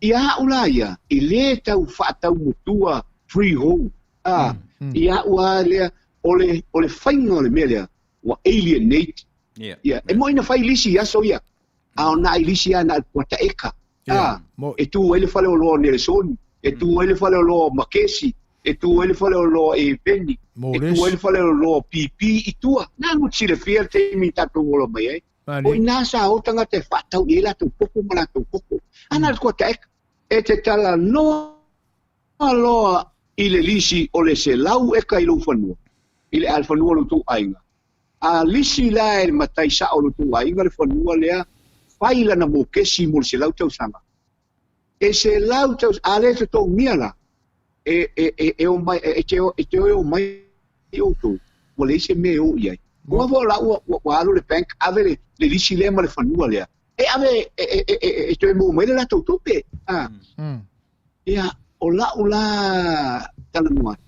Ia a'u la ia, e lē tau faataumatua freehold, a, ia a'u lava lea, o le, o le faiga o le mea lea, ua alienate. Ia, e moni na fai lisi i aso ia, a o na i lisi lava na o le kuata eka, a, e tu ai le faleoloa o Nelesoni, e tu ai le faleoloa o Makesi, e tu ai le faleoloa o Eveni, e tu ai le faleoloa o PP i tua. Na mo te silafia le taimi i tatou ola mai ai. O i ina sa o tagata e faatau i ai latou koko ma latou koko. A na o le kuata eka. E te talanoa loa i le lisi o le 100 eka i lou fanua, i le fanua o lo outou aiga, A lisi la e le matai sao o lo outou aiga le fanua lea, fai lana mokesi mo le 100 tausaga. E 100 tausaga, a le totogia la, e, e, e, e o mai, e, te, e te o mai outou, ua leai se mea e o i ai. Ua foi la ua, ua, ua alu le bank, ave le, le lisi lea ma le fanua lea. E ave, e, e, e, e, e toe maua mai le latou tupe. A. Ia, o la'u la talanoa atu,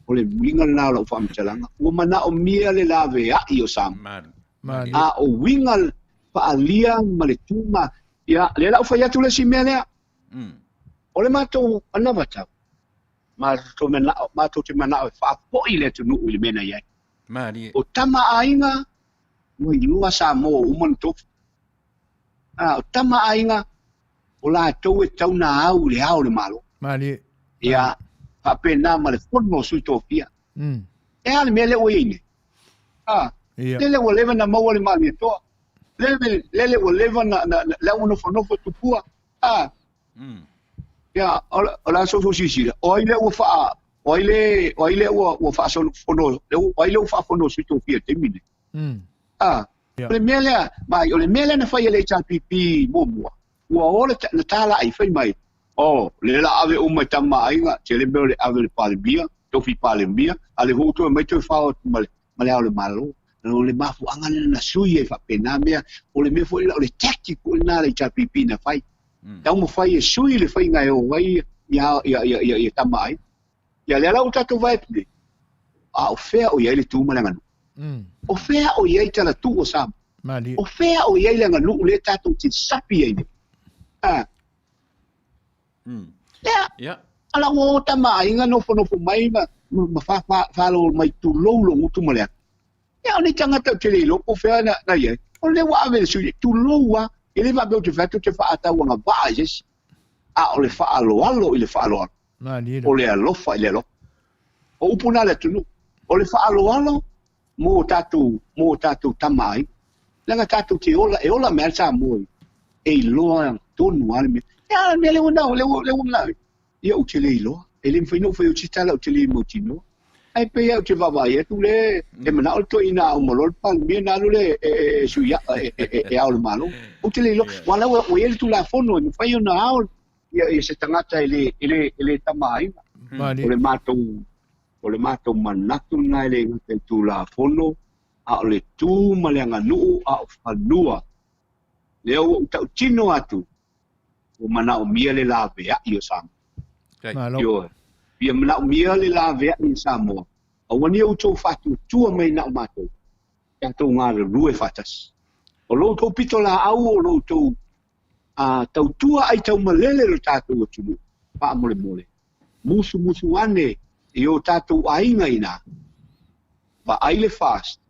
o le uiga lena o la'u faamatalaga, ua manaomia le lavea'i o Samoa. A o uiga faaalia ma le tu ma, ia, lea la ua fai atu le isi mea lea. O le matou anavatau, matou mana'o, matou te mana'o e faafo'i le atunuu i le mea na i ai. O tama a aiga, ua iloa Samoa ua uma ona tofu. A o tama a aiga, o latou e tau na au i le ao o le Malo. Malie. Ia, faapena ma le fono o sui tofia. E a le mea lea ua i ai nei? A, Ia. lele ua leva na maua le Malietoa. Lele, lele ua leva na, na, na, lea ua nofonofo tupua. A, ia, o, o le a soso silasila, o ai lea ua faa, o ai le, o ai lea ua, ua faafono, o ai lea ua faafono sui tofia i le taimi nei? A, Ia. O le mea lea, ma o le mea lea na fai e le HRPP muamua, ua o le, na talai, fai mai, oh, lea la ave uma i tama aiga, tele mea o le ave le Palemia, tofi Palemia, a le foi toe mai toe fao atu ma le, ma le ao le Malo. O le mafuaaga lea na sui ai faapena mea, o le mea foi lea, o le tactic foi lena a le HRPP na fai. Taumafai e sui le faiga e o ai ia, ia, ia, ia, ia tama aiga. Ia lea la ua tatou vaai atu nei, a o fea o i ai le tu ma le aganuu? O fea o i ai talatuu o Samoa? Malie. O fea o i ai le aganuu lea tatou te sapi ai nei? A. Lea, a la ua o tama aiga nofonofo mai ma, ma, ma fa, fa, falo mai tulou lou gutu ma le ata. Ia, o nei tagata ou te le iloa po o fea na, na i ai. O lea ua ave le sui, tulou a, e le faapea ou te fai atu ou te faatauagavaa i se isi. A o le faaaloalo i le faaaloalo. O le alofa i le alofa. O upu na a le atunuu. O le faaaloalo mo tatou, mo tatou tama aiga. Leaga tatou te ola, e ola mai lava le Samoa i, e iloa tonu lava le mea. Ia a le mea lea ua nao, lea ua, lea ua manao ai. Ia ou te le iloa. E le mafai ona ou fai atu se tala ou te le mautinoa. Ae pei lava ou te vaavaai atu lea e manao le toeaina a uma loa le Palemia ona alu lea e, e, e sui e, e, e, e ao le Malo. Ou te le iloa. Aua la ua, ua i ai le Tulafono e mafai ona ao ia, ia se tagata e le, e le, e le tamaaiga. Malie. O le matou, o le matou manatu lena e le gata i Tulafono, a o le tu ma le aganuu, a o fanua. Lea ua ou tautino atu, ua manaomia le laveai o Samoa. Malo. Ioe. Ia manaomia le laveai o Samoa. Aua ne i outou faatuatua mai na o matou, tatou galulue faatasi. O lo outou pitolaau, o lo outou a tautua aitaumalele lo tatou atunuu, faamolemole, musumusu ane i o tatou aiga inā, vaai le FAST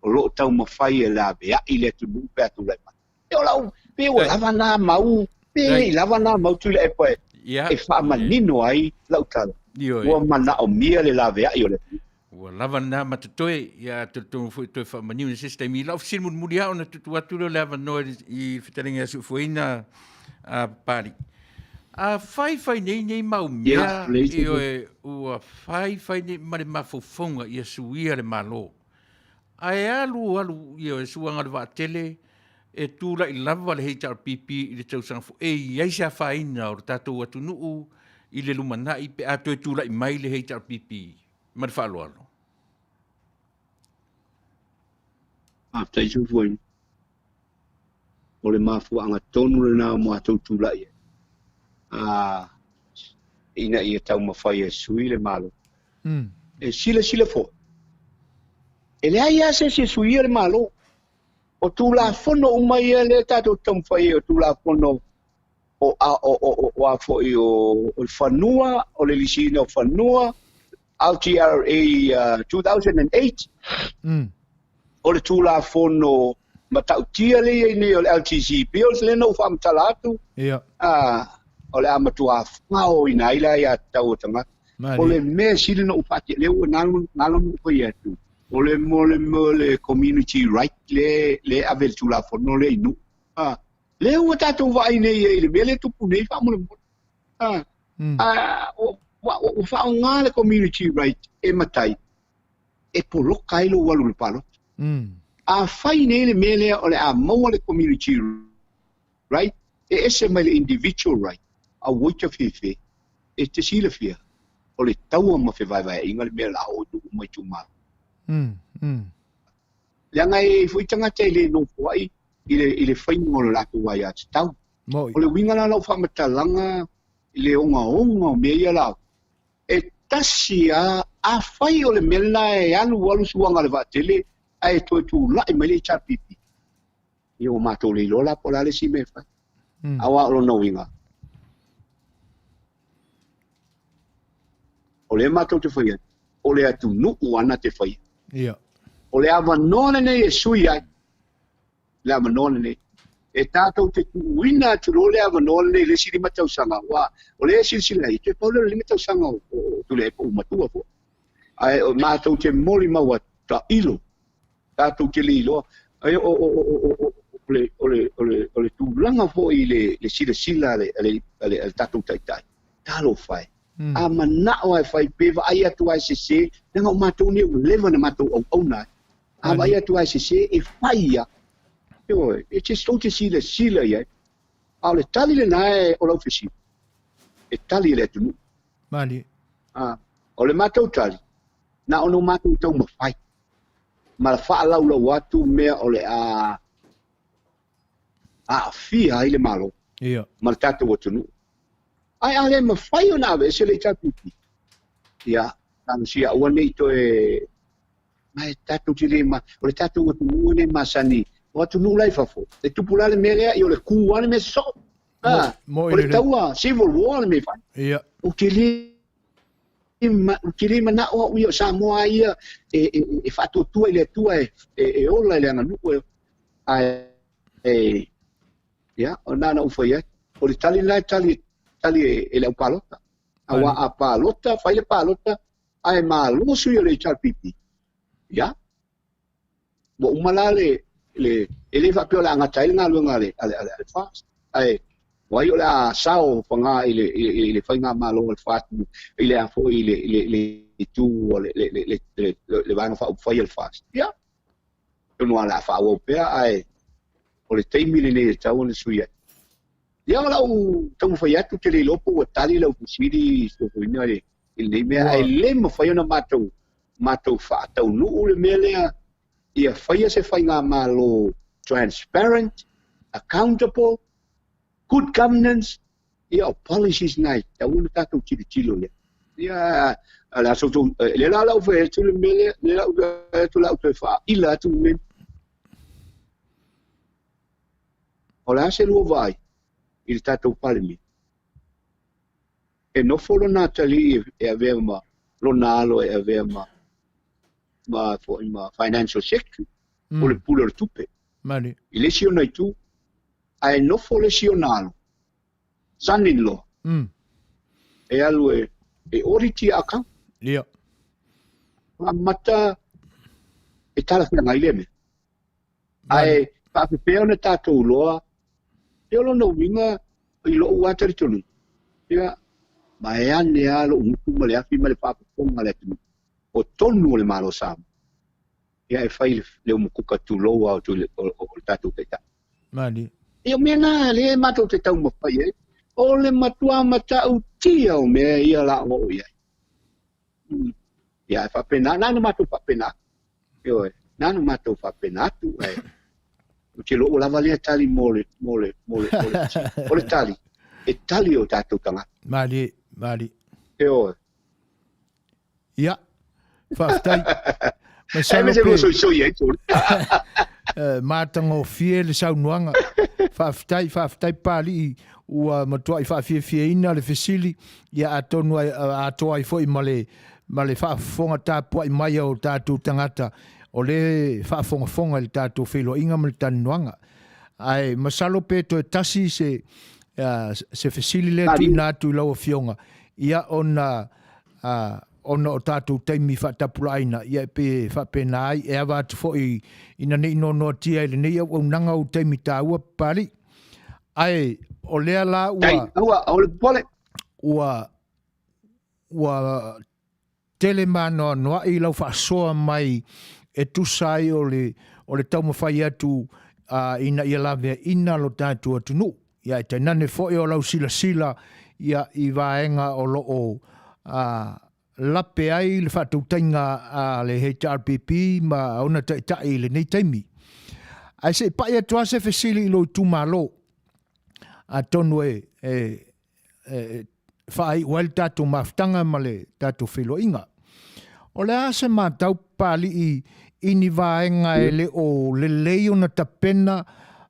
o lo o taumafai e laveai le atunuu pe a tulai mai. E o lau, pe ua lava nā mau, pe le i lava nā mau Tuilaepa e, e faamanino ai lau tala. Ua manaomia le laveai o le atunuu. Ua lava lena ma totoe, ia talitonu foi toe faamanino i se isi taimi. I lau fesili mulimuli lava ona tuutuu atu lea o le avanoa i le fetalaiga ia Suefueina a Papalii. A fai fai nei nei mau mea, ioe, ua fai fai nei ma le mafaufauga ia suia le Malo. Ae alu alu, ioe, suaga o le vaatele, E tulai lava le HRPP i le tausaga fou, e i ai se afaina o le tatou atunuu i le lumanai pe a toe tulai mai le HRPP. Ma le faaaloalo. Faafetai Sufuaina. O le mafuaaga tonu lena o matou tulai ai, a ina ia taumafai e sui le Malo. E silasila foi, e leai lava se isi e suia le Malo. O Tulafono uma ia lea tatou te taumafai ai, o Tulafono o, o, o, o, a foi o, o le fanua, o le lisiina o fanua, LTRA 2008, o le Tulafono matautia lea e i ai nei o le LTC Bills lea na ou faamatala atu, o le a matua faoina ai le aiatatau a tagata. O le mea sili ona ou faatea, lea ua nalo ona ou fai atu, o le mo le mo le community right le le ave le Tulafono lea i nuu. Lea ua tatou vaai nei i le mea lea e tupu nei faamolemole. Ua faaaoga le community right e matai e poloka ai lou alu i le palota. Afai nei le mea lea o le a maua le community right e ese mai le individual right, aua te fefe, e te silafia o le taua ma fevaevaeaiga le mea o le a oo i nuu ma itumalo. Leaga e i ai foi tagata e le nofoai i le faiga o le latou aiatatau. O le uiga la o lau faamatalaga i le ogaoga o mea ia la, e tasi lava, afai o le mea lena e alu alu suaga a le vaatele ae toe tulai mai le HRPP, ia ua matou le iloa la po o le a le isi mea e fai. Aua o lona uiga, o lea matou te fai atu, o le atunuu ana te faia. O le avanoa lenei e sui ai, le avanoa lenei. E tatou te tuuina atu loa le avanoa lenei i le isi 5 tausaga, aua o lea e silasila ai, toe pau lea o le 5 tausaga o Tuilaepa ua matua foi. Ae o matou te molimau atu, tailo, tatou te le iloa. Ae o, o, o, o, o, o le, o le, o le, o le tulaga foi i le, le silasila a le, a le, a le, a le tatou taitai, talofa e. A manao lava e fai pe vaai atu lava e sese, leaga o matou nei ua leva ona matou auauna ai. A vaai atu lava e sese, e fai ia. Ioe, e te tou te silasila i ai. A o le tali lena e, o lau fesili, e tali e le atunuu. Malie. A, o le matou tali, na ona o matou taumafai ma faalaulau atu mea o le a aafia ai le Malo ma le tatou atunuu. Ae a le mafai ona aveese le HRPP, ia, talosia aua ne i toe Ma e tatou te le ma, o le tatou atunuu lenei masani, o atunuu la i fafo, e tupu la le mea lea, ia o le kū lava le mea sosoo. A, Mo o le taua, civil war le mea e fai. Ou te le, ma, ou te le manao au ia o Samoa ia e, e, e faatuatua i le Atua e, e, e ola i le aganuu e, ae, e, ia, o na na ou fai atu. O le tali la e tali, tali e, e le au palota. Aua a palota, fai le palota, Ae malo sui o le HRPP. Ia. Ua uma la le, le, e le faapea o le a gata ai le galuega a le, a le, a le, a le FAST. Ae, o ai o le a sao paga i le, i le, i le faigamalo a le FAST, i le a foi i le, i le, le itu o le, le, le, le, le, le, le vaega faaupufai a le FAST. Ia. Atonu lava o le a faaauau pea, ae o le taimi lenei e tatau ona sui ai. Ia, o lau taumafai atu, ou te le iloa po ua tali lau fesili, Sofoina, i le, i lenei mea, ae le mafai ona matou, matou faataunuu le mea lea, ia faia se faigamalo transparent, accountable, good governance, ia o policies na e tatau ona tatou tilotilo i ai. Ia, o le a outou, lea la lau fai atu le mea lea, lea la ou fai atu la ou toe faaila atu le mea. O le a se lua vaai i le tatou Palemene? E nofo lona atalii e avea ma lona alo e avea ma ma foi ma financial secretary o le pule o le tupe. Mali. I le isi ona itu, ae nofo le isi ona alo, son in law, e alu e, e audit ia account. Ia. Amata e talafeagai lea mea. Ae faapefea ona tatou iloa, ia o lona uiga i lou lava talitonuga, ia, vaeane lava lou gutu ma le afi ma le faafofoga a le atunuu, o tonu o le Malo o Samoa, ia e fai le umukuka tulou lava o le tatou Taitai. Malie. Ia, o mea na lea matou te taumafai ai, o le matua matautia o mea ia la o oo i ai. Ia, e faapena, na ona matou faapena atu. Ioe, na ona matou faapena atu, ae ou te iloa ua lava lea tali mo le, mo le, mo le, mo le, o le tali, e tali o tatou tagata. Malie, malie. Ioe. Ia, faafetai. Masalo pe... soisoi ai tolu. Matagofie le saunoaga. Faafetai, faafetai Papalii, ua matuai faafiafiaina le fesili, ia atonu atoa ai foi ma le, ma le faafofoga tapuai mai a o tatou tagata o lea e faafogafoga i le tatou feiloaiga ma le talanoaga. Ae masalo pe toe tasi se, se fesili lea tuuina atu i lau Afioga, ia ona Ā, ona o tātou taimi faatapulaaina, ia e pei e faapena ai, e ava atu foi ina ne i noanoatia i lenei auaunaga ou taimi taua Papalii. Ae o lea la ua. Tai, aua, aua le popole. Ua, ua tele maanoanoaʻi lau faasoa mai e tusa ai o le, o le taumafai atu ā, ina ia laveaina lo tatou atunuu. Ia, e tainane foi o lau silasila ia i vaega o lo o lape ai le faatautaiga a le HRPP ma ona taitai i lenei taimi. Ae se i pai atu lava se fesili i lou itumalo, atonu e, e, e faaiu ai le tatou mafutaga ma le tatou feiloaiga. O le a se matau Papalii i ni vaega e le o lelei ona tapena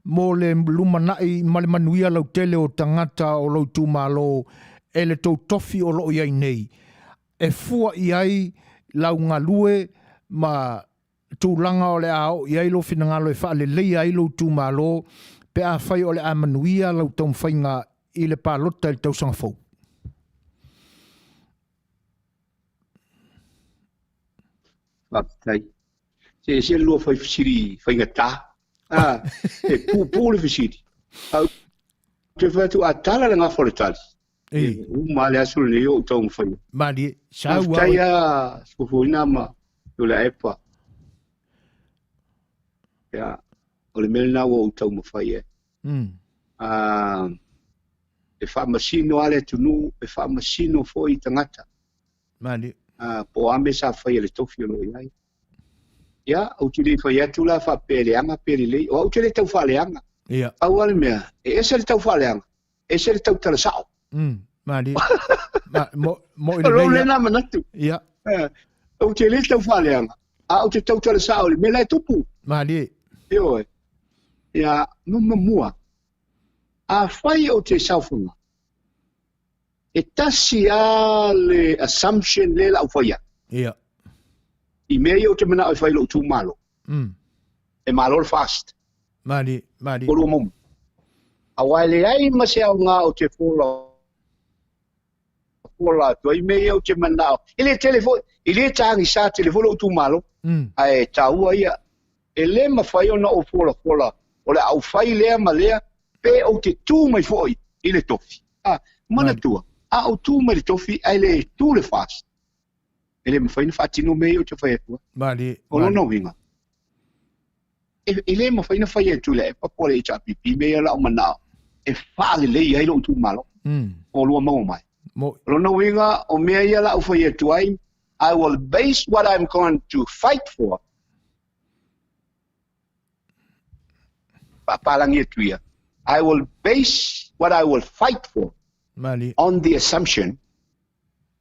mo le lumanai ma le manuia lautele o tagata o lou itumalo e le tou tofi o lo o i ai nei, e fua i ai lau galue ma tulaga o le a oo i ai lou finagalo e faaleleia ai lou itumalo pe afai o le a manuia lau taumafaiga i le palota i le tausaga fou? Faafetai. Se ese le lua fai fesili faigata. Ah, e puupuu le fesili. Ae ou te fai atu, a tala le gafa o le tali, e uma lava le aso lenei o ou taumafaia. Malie, sau Faafetai lava Fuafuaina ma Tuilaepa. Ia, o le mea lena ua ou taumafai ai. E faamasino lava le atunuu, e faamasino foi tagata. Malie. Po o a mea sa faia e le tofi o lo o i ai. Ia, ou te le fai atu la faapea e leaga pe lelei. O au ou te le tau faaleaga. Ia. Pau lava le mea, e ese le tau faaleaga, ese le tautala sao. Malie. Ma, mo, mo i O lou lelei. lena manatu. Ia. Ou te le tau faaleaga, a ou te tautala sao i le mea la e tupu. Malie. Ioe. Ia, ma mua, afai ou te saofaga, e tasi lava le assumption lea la ou faia. Ia. I mea ia ou te manao e fai i lou itumalo. E malo le FAST. Malie, malie. Ua lua momo. Aua e leai ma se aoga ou te fola fola atu ai mea ia ou te manao. E le tele foi, e le tagisa tele foi lou itumalo. Ae taua ia, e le mafai ona ou folafola o le a ou fai lea ma lea pe ou te tu mai foi i le tofi. A, manatua, a ou tu mai i le tofi ae le tu le FAST, e le mafai ona faatino mea ia ou te fai atu ai. Malie, O lona uiga, e le mafai ona fai e Tuilaepa po o le HRPP mea ia o le a ou manao e faalelei ai lou itumalo. O lua maua mai. O lona uiga, o mea ia o le a ou fai atu ai, I will base what I'm going to fight for, faapalagi atu ia, I will base what I will fight for Malie. on the assumption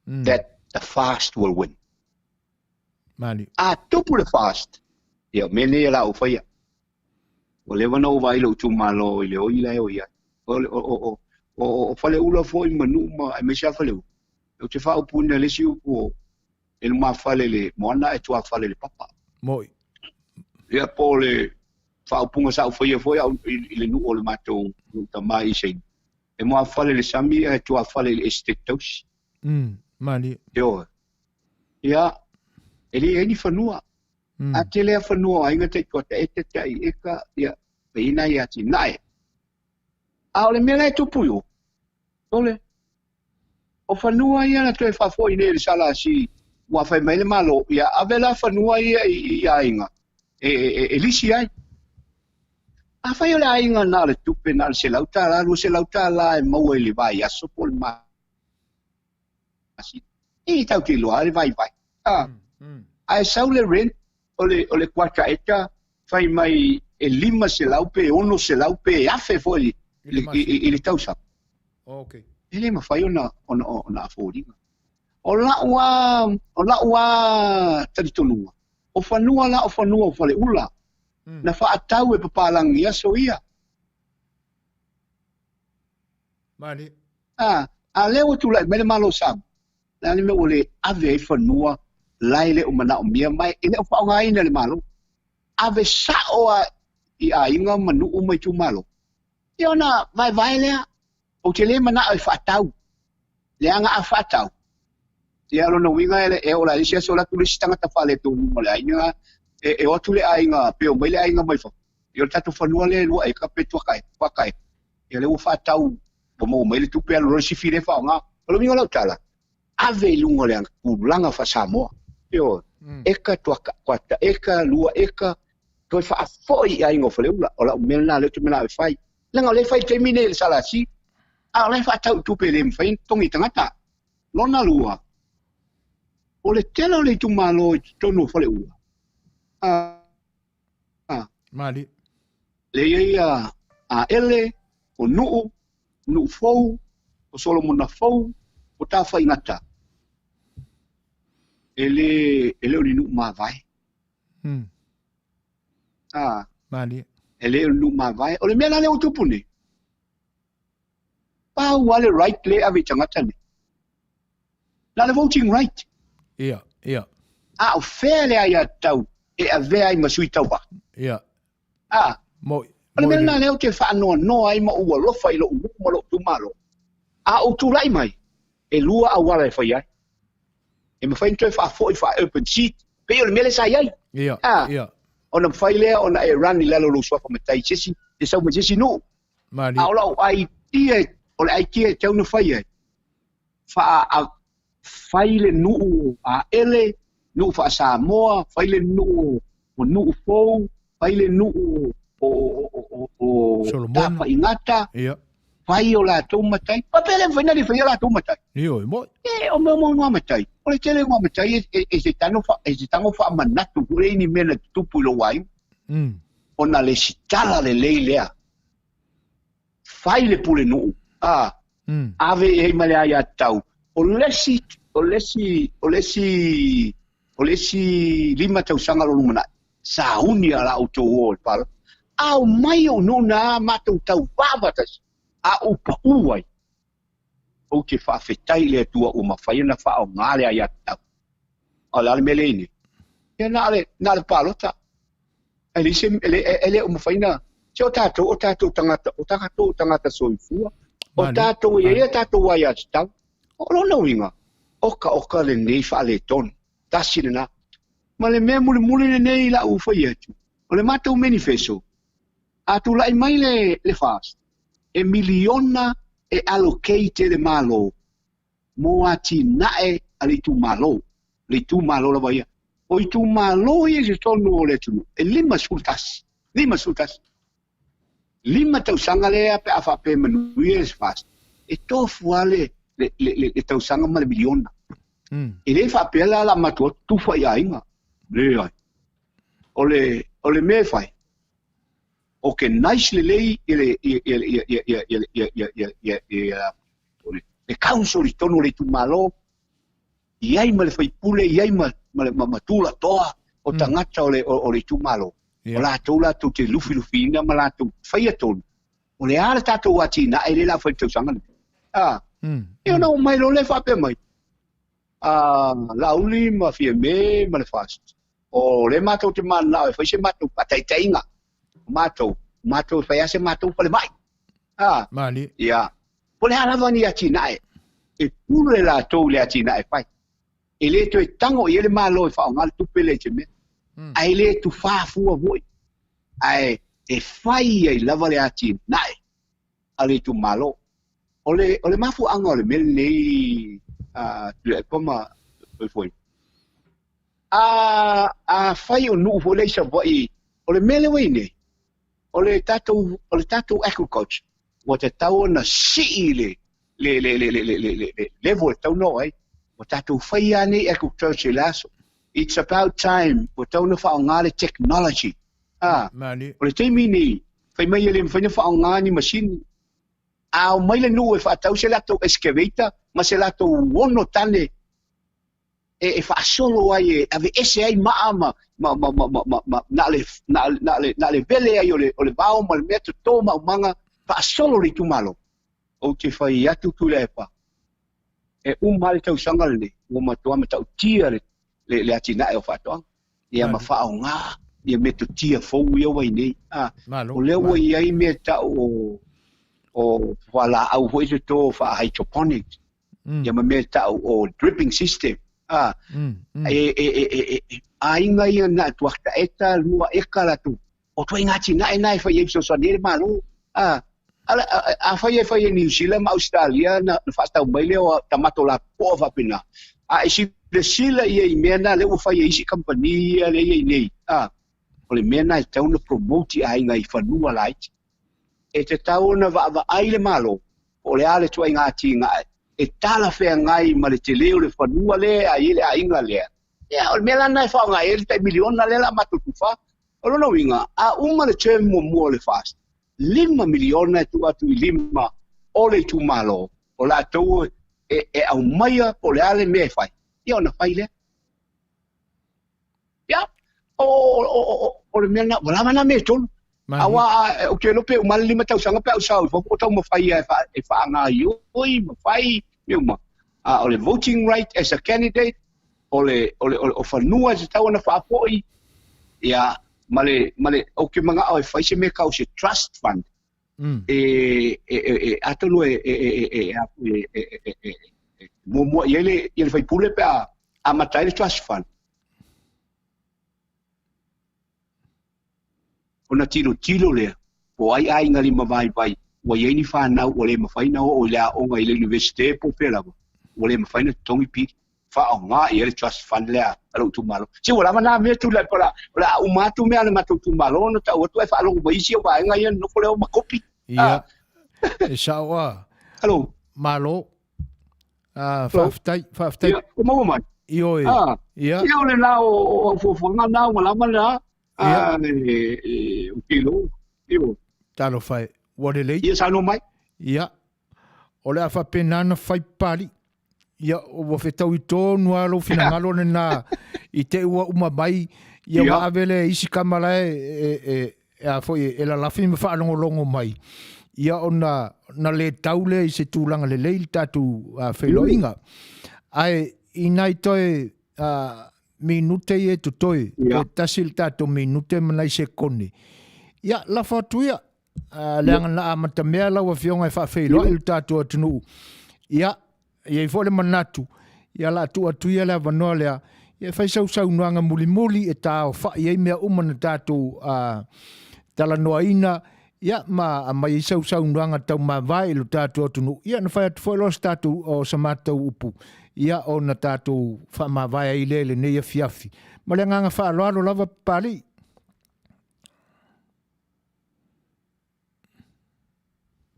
that the FAST will win. Malie. A tupu le FAST, ia o mea nei o le a ou faia. Ua leva ona ou vaai i lou itumalo i le oi la e oi ai. O, o, o, o, o Faleula foi ma Nuu ma aemaise lava Faleula. Ou te faaupuina i le isi upu o e lumafale i le moana ae tuafale i le papa. Moi. Ia po o le faaupuga sa ou faia foi au i le nuu o le matou nuu tama i Saina. E muafale i le sami ae tuafale i le esetete tausi. Malie. Ioe. Ia, e leai ni fanua. A tele lava fanua o aiga taitoata e tatai eka, ia, e i ai nai atinae. A o le mea la e tupu i o, ole, o fanua ia na toe faafoi nei e le SLC, ua fai mai le Malo, ia ave la fanua ia i aiga e lisi ai. Afai o le aiga na o le tupe na o le $100, $200 e maua i le vaiaso po o le masina, e tatou te iloa lava le vaivai. Ae sau le rent o le, o le kuata eka fai mai e 500 pe 600 pe 1000 foi i le tausaga. Okay. E le mafai ona, ona, ona afford ina. O la'u a, o la'u a talitonuga, o fanua la o fanua o Faleula, na faatau e papalagi i aso ia. Mani. A, a lea ua tulai mai le Malo o Samoa, le a le mea ua le ave ai fanua la e le o manaomia ma e le o faaaogaina e le Malo. Ave sa'o a i aiga ma nuu ma itumalo. Ia ona vaevae lea, ou te le manao e faatau, leaga a faatau, ia o lona uiga e, e oo la i le isi aso o alu atu le isi tagata faaletonu ma le aiga, e, e o atu le aiga, pe omai le aiga mai fafo, ia o le tatou fanua lea e lua eka pe tuaka eka, kuaka eka, ia lea ua faatau, ua maua mai le tupe alu loa le sifi lea e faaaoga. O le uiga o lau tala, ave i luga o le tulaga faa-Samoa, ioe, eka, tuaka, kuata eka, lua eka, toe faafoi i aiga o Faleula. O lau mea lena lea ou te manao e fai. Leaga o lea e fai i le taimi nei i le SLC, a o la e faatau i tupe e le mafai ona totogi e tagata. Lona lua, o le tele o le itumalo i totonu o Faleula, a, Malie. lea e i ai a Ele, o Nuu, Nuu Fou, o Solomona Fou, o Tafaigata, e le, e le o ni nuu mavae. A, Malie. E le o ni nuu mavae. O le mea la lea ua tupu nei, pau lava le right lea e ave i tagata nei, na o le voting right. Ia, ia. A o fea le aiatatau e avea ai ma sui tauva? Ia. A, Moi. O le mea lena lea ou te faanoanoa ai ma ou alofa i lou nuu ma lou itumalo. A ou tulai mai, e lua auala e fai ai. E mafai ona toe faafoi faa-urban seat, pei o le mea lea sa i ai. Ia, A, ia. Ona mafai lea ona e run i lalo o lou suafa matai i se isi, e sau mai se isi nuu. Malie. A o lau idea, o le idea e tatau ona fai ai, faa, fai le nuu o Aele, nuu faa-Samoa, fai le nuu o Nuu Fou, fai le nuu o, o, o, o Solomona. Tafaigata, Ia. fai o latou matai. Pa pe le mafai na le faia latou matai. Ioe, moi. E, o mea mo ngā matai. O le tele o ngā matai e, e, e se tano wha, e se tango whaamanatu ko le ni mea na tutupu i lou aiga. Ona lesitala lelei lea. Fai le pulenuu, a, ave i ai ma le aiatatau. O le isi, o le isi, o le isi, o le isi lima tausaga o lo lumanai, sauni a la outou o i le palota. A omai ou nuu na matou tauvā faatasi, a ou pau ai, ou te faafetai i le Atua ua mafai ona faaaoga le aiatatau. A o le a le mea lea i nei? Ia na o le, na o le palota. E leai se, e le, e le o mafai na, se o tatou, o tatou tagata, o tatou tagata soifua, o tatou e i ai a tatou aiatatau. O lona uiga, oka oka lenei faaletonu. Tasi lena. Ma le mea mulimuli lenei i la'u fai atu, o le matou manifesto, a tulai mai le, le FAST, e miliona e allocate e le Malo mo atinae a le itumalo, le itumalo lava ia. O itumalo ia i totonu o le atunuu, e 51, 51. Lima tausaga lea pe a faapea e manuia le FAST, e tofu lava le, le, le, le, le tausaga ma le miliona. E le faapea la la matou tufa i aiga. Leai. O le, o le mea e fai, organize lelei i le, i, i, i, i, i, i, i, i, i, i, i, le council i totonu o le itumalo, i ai ma le faipule, i ai ma, ma, ma, ma tulatoa o tagata o le, o, o le itumalo. O latou latou te lufilufiina ma latou faia tonu. O le a le tatou atinae lea o le a fai i le tausaga lenei. A, ia ona omai loa lea faapea mai, a Laauli ma Fiame ma le FAST, o lea matou te mananao e fai se matou faataitaiga, o matou, matou e fai lava se matou falemai. A, Malie. Ia, po o le a lava ni atinae, e pule latou i le atinae fai. E le toe tago i ai le Malo e faaaoga le tupe lea i se mea. Ae le tufā fua foi, ae e fai ai lava le atinae a le itumalo. O le, o le mafuaaga o le mea lenei, a Tuilaepa ma Toefoe, a, afai o nuu foi lea i Savaii, o le mea lea ua i ai nei, O le tatou, o le tatou agriculture, ua tatau ona sii le, le, le, le, le, le, le, le, le level e tatau ona oo ai. Ua tatou faia lava nei agriculture i le aso. It's about time ua tatau ona faaaoga le technology. A, o le taimi nei, fai mai e le mafai ona faaaoga ni masini. A omai le nuu e faatau se latou excavator ma se latou 6 tane e faasolo ai e aveese ai maa ma ma ma ma ma ma ma na le na na le na le vele ai o le o le vao ma le mea toto ma aumaga faasolo le itumalo. Ou te fai atu Tuilaepa, e uma le tausaga lenei ua matua matautia le le, le atinae o faatoaga ia ma faaaoga ia metotia fou ia ua i nei. A, o lea ua i ai mea tau o o fualaau foi toto faa-hydroponics ia ma mea tau o dripping system. A, e, e, e, e, e, aiga ia na atu eka, 2 eka latou. O ituaiga atinae na e fai ai fesoasoani ai le Malo. A, afai e fai e Niu Sila ma Ausetalia na faatau mai lea o tamato lapopoa faapena, a e silasila i ai i mea na lea ua fai e isi kamupani ia lea e i ai nei, a, o le mea na e tatau ona promote i aiga i fanua laiti. E tatau ona vaavaai le Malo po o le a le ituaiga atinae e talafeagai ma le tele o le fanua lea e i ai le aiga lea. Ia, o le mea la lena e faaaoga ai le tai miliona lea o le a matou tufa. O lona uiga, a uma le term muamua o le FAST, $5 miliona e tuu atu i lima o le itumalo, o latou e aumaia po o le a le mea e fai, ia ona fai lea. Ia, o le mea lena, ua lava na mea e tolu. Aua ou te iloa pe uma le 5 tausaga pe a ou sao i fafo o taumafai lava e faagaoioi ma fai mea uma. A o le voting right as a candidate, o le, o le, o fanua e tatau ona faafoi, ia, ma le, ma le, ou te manao e fai se mea tau se trust fund, e, e, e, e atonu e, e, e, e, e, e, e, e, e muamua i ai le, ia le faipule pe a amata ai le trust fund. Ona tilotilo lea, po o ai aiga limavaivai ua i ai ni fanau ua le mafai ona oo i le aoga i le Iunivesite po o fea lava, ua le mafai ona totogi pili. Faaaoga i ai le trust fund lea a lou itumalo. Se ua lava na mea tulai o le a uma atu mea a le matou itumalo ona tau atu ae faalogo mai isi au vaega ia nofo lea ma kopi. Ia, e sao a. Hello. Malo. Ah, faafetai, faafetai. Ia, ua maua mai. Ioe. Ah, Ia. Ia, o lena o au fuafuaga na, ua lava lena. Ia. Ah, e, o kilo. Io. Talofa e, ua lelei. Ia, saunoa mai. Ia, o le a faapena ona fai Papalii. Ia, ua fetaui tonu lava lou finagalo lena i te i ua uma mai, ia ua ave le isi kama la e, e, e, e a foi, e lalafi ma faalogologo mai, ia ona na le tau lea i se tulaga lelei le tatou feiloaiga. Ae i nai toe minute ia e totoe, pe tasi le tatou minute ma nai sekone, ia lafo atu ia, leaga na amatamea lau Afioga e faafeiloai le tatou atunuu. Ia, e i ai foi le manatu, ia o le a tuu atu ia le avanoa lea, ia e fai sau saunoaga mulimuli e taaofai ai mea uma na tatou talanoaina, ia ma aumai ai sau saunoaga taumavae i lo tatou atunuu, ia ona fai atu foi loa se tatou, o sa matou upu, ia ona tatou faamavae ai lea i lenei afiafi. Ma le agaga faaaloalo lava Papalii.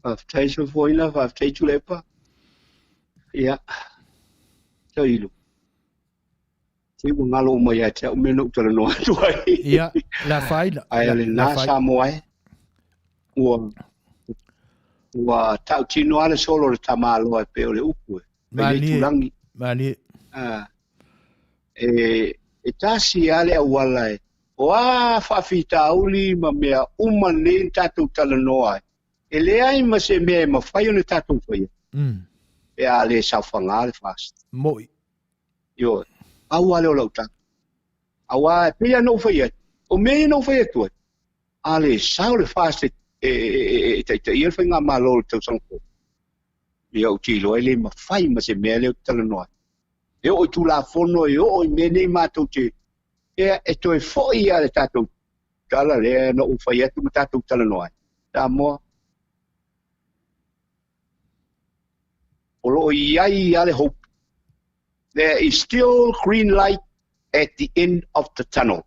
Faafetai Sofoina, faafetai Tuilaepa. Ia, Toilu, se ua galo uma ia te au mea na ou talanoa atu ai. Ia, le afaina. Ae o lena Samoa e, ua, ua tautino lava le solo o le tamaloa e pei o le upu e. Fai le itulagi. Malie. Ah, e, e tasi lava le auala e, o a faafitauli ma mea uma nei na tatou talanoa ai, e leai ma se mea e mafai ona tatou faia, pe a le saofaga le FAST. Mo'i. Ioe. Pau lava lea o lau tala. Aua e pei lava ona ou fai atu, o mea ia na ou fai atu ai, a le sao le FAST e, e, e, e taitaia le faigamalo i le tausaga fou, ia ou te iloa e le mafai ma se mea lea ou te talanoa ai. E oo i Tulafono, e oo i mea nei matou te Ia, e toe foi lava le tatou tala lea na ou fai atu ma tatou talanoa ai. Samoa, o lo o i ai lava le hope. There is still green light at the end of the tunnel.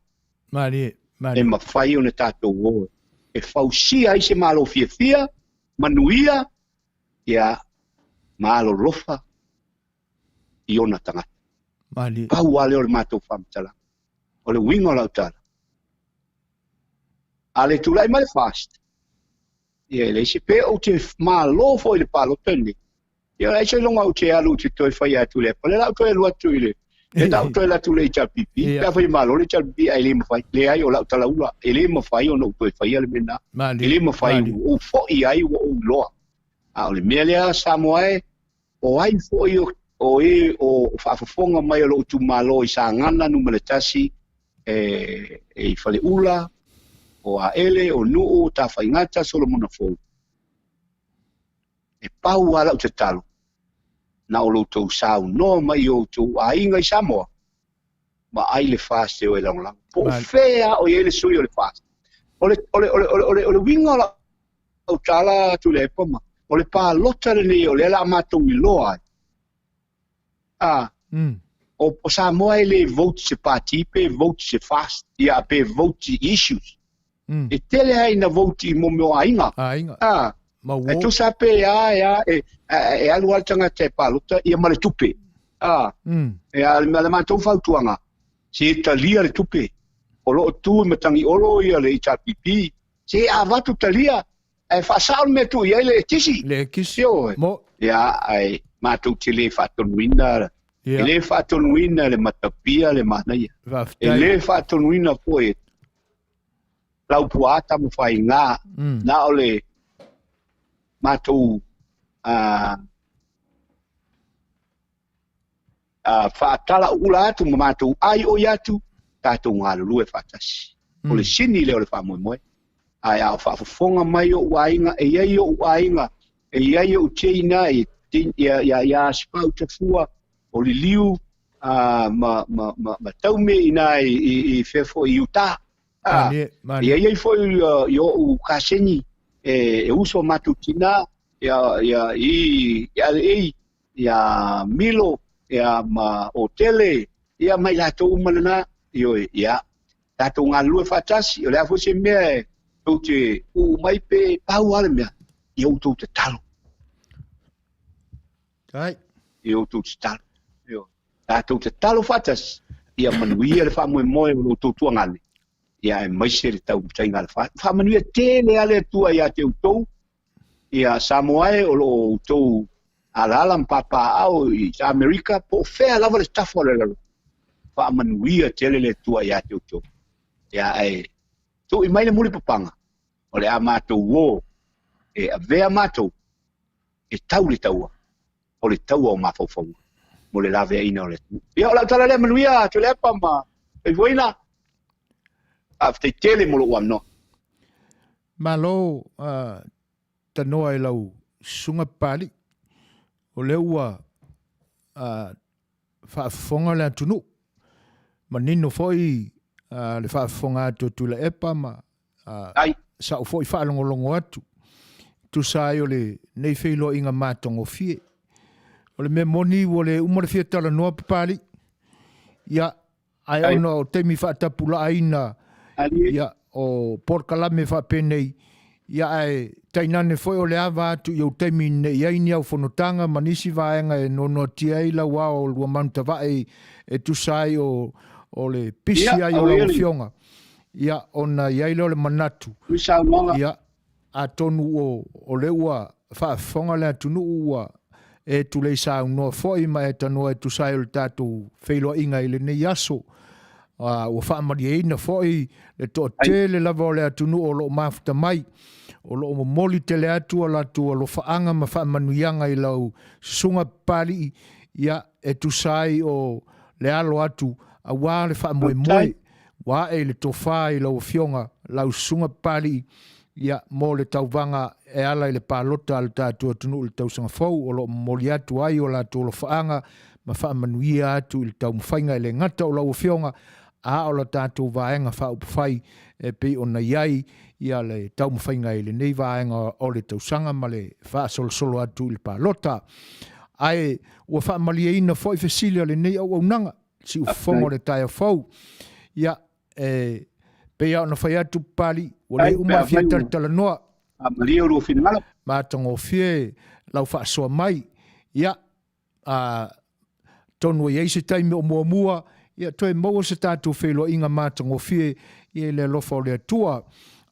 Malie, malie. E mafai ona tatou o. e fausia ai se Malo fiafia, manuia, ia, ma alolofa i ona tagata. Malie. Pau lava lea o le matou faamatalaga. O le uiga o lau tala, a le tulai mai le FAST, ia e leai se, pe ou te malo foi i le palota lenei, ia leai se iloga ou te alu ou te toe fai atu i le Apple, o lea la ou toe alu atu i le, lea la ou toe alu atu i le HRPP, pe afai e malo le HRPP ae le mafai, leai o lau talaula, e le mafai ona ou toe faia le mea lena. E le mafai, ua ou foi ai ua ou iloa. A o le mea lea Samoa e, o ai foi o e o faafofoga mai o lou itumalo i Sagaga Nu.1, e i Faleula, o Aele, o Nuu, Tafaigata, Solomona Fou. E pau lava lau tatalo, na o lo outou saunoa mai i outou aiga i Samoa, vaai le FAST e o e lagolago. Po o fea lava o i ai le sui o le FAST. O le, o le, o le, o le, o le, o le uiga o lau tala Tuilaepa ma, o le palota lenei o lea o le a matou iloa ai. A, o Samoa e le vote i se pati pe vote i se FAST, ia pe vote i issues. E tele lava ina vote i mea o aiga. Aiga. A, e tusa pe a, e a, e, e alu lava le tagata e palota ia ma le tupe. A, e a, le matou fautuaga, se talia le tupe. O lo o tu i Matagiolo ia le HRPP, se avatu talia, ae faasao le mea tuu i ai le ekisi. Le ekisi. Ioe. Mo. Ia, ae matou te le faatonuina, e le faatonuina le matapia le manaia. Faafetai. E le faatonuina foi Laupua Tamafaiga, na o le matou faatalauula atu ma matou aioi atu, tatou galulue faatasi. O le sini lea o le faamoemoe. Ae a o faafofoga mai ou aiga, e i ai ou aiga, e i ai ou teina, ia Asipau Tafua, o Liliu, ma, ma, ma, ma Taume i ina i fea foi i Utah. Malie, malie. E i ai foi i ou kaseni e uso a matou tina, ia, i LA, ia Milo, ia ma Otele, ia ma i latou uma lena, ioe, ia, tatou galulue faatasi, o le a foi se mea e tou te uu mai pe pau lava le mea, ia outou tatalo. Ai. Ia outou tatalo. Ioe. Tatou tatalo faatasi, ia manuia le faamoemoe o lo outou tuagane, ia aemaise le taumafaiga a le Faamanuia tele lava le Atua ia te outou, Ia Samoa e, o lo o outou alaala ma papaaao i Amerika, po o fea lava le tafa o le lalolagi, faamanuia tele le Atua ia te outou. Ia ae tui mai le mulipapaga, o le a matou o e avea matou e tau le taua, o le taua o mafaufauga mo le laveaiina o le atunuu. Ia, o lau tala lea, manuia Tuilaepa ma Soifuaina. Faafetai tele mo lou avanoa. Malo tanoa i lau susuga Papalii, o lea ua faafofoga le atunuu, manino foi le faafofoga atu a Tuilaepa ma sa'u foi faalogologo atu, e tusa ai o lenei feiloaiga matagofie. O le mea moni ua le uma le fia talanoa Papalii, ia Ae ona o taimi faatapulaaina ia, o polokalame faapenei, ia ae tainane foi o le ava atu i ou taimi ne i ai ni au fonotaga ma nisi vaega e noanoatia ai lau ao o lua manutavae e tusa ai o, o le pisi ai o lau afioga. Ia, ona i ai lea o le manatu, ia, Atonu o lea ua faafofoga le atunuu ua e tulei saunoa foi ma e tanoa e tusa ai o le tatou feiloaiga i lenei aso. Ua faamalieina foi le toatele lava o le atunuu o lo o mafuta mai, o lo o momoli tele atu a latou alofaaga ma faamanuiaga i lau susuga Papalii, ia, e tusa ai o le alo atu aua le faamoemoe Ua ae i le tofa i lau Afioga, lau Susuga Papalii, ia, mo le tauvaga e ala i le palota a lo tatou atunuu i le tausaga fou, o lo o momoli atu ai o latou alofaaga ma faamanuia atu i le taumafaiga e le gata o lau Afioga, a o la tatou Vaega Faaupufai e pei ona i ai ia le taumafaiga i lenei vaega o le tausaga ma le faasolosolo atu i le palota. Ae ua faamalieina foi fesili a lenei auaunaga. Siufofoga o le taeao fou. Ia, e Pei lava ona fai atu Papalii, ua le uma le fia talatalanoa. Malie o lua finagalo. Matagofie lau faasoa mai. Ia, atonu e i ai se taimi o muamua, ia toe maua se tatou feiloaiga matagofie ia i le alofa o le Atua.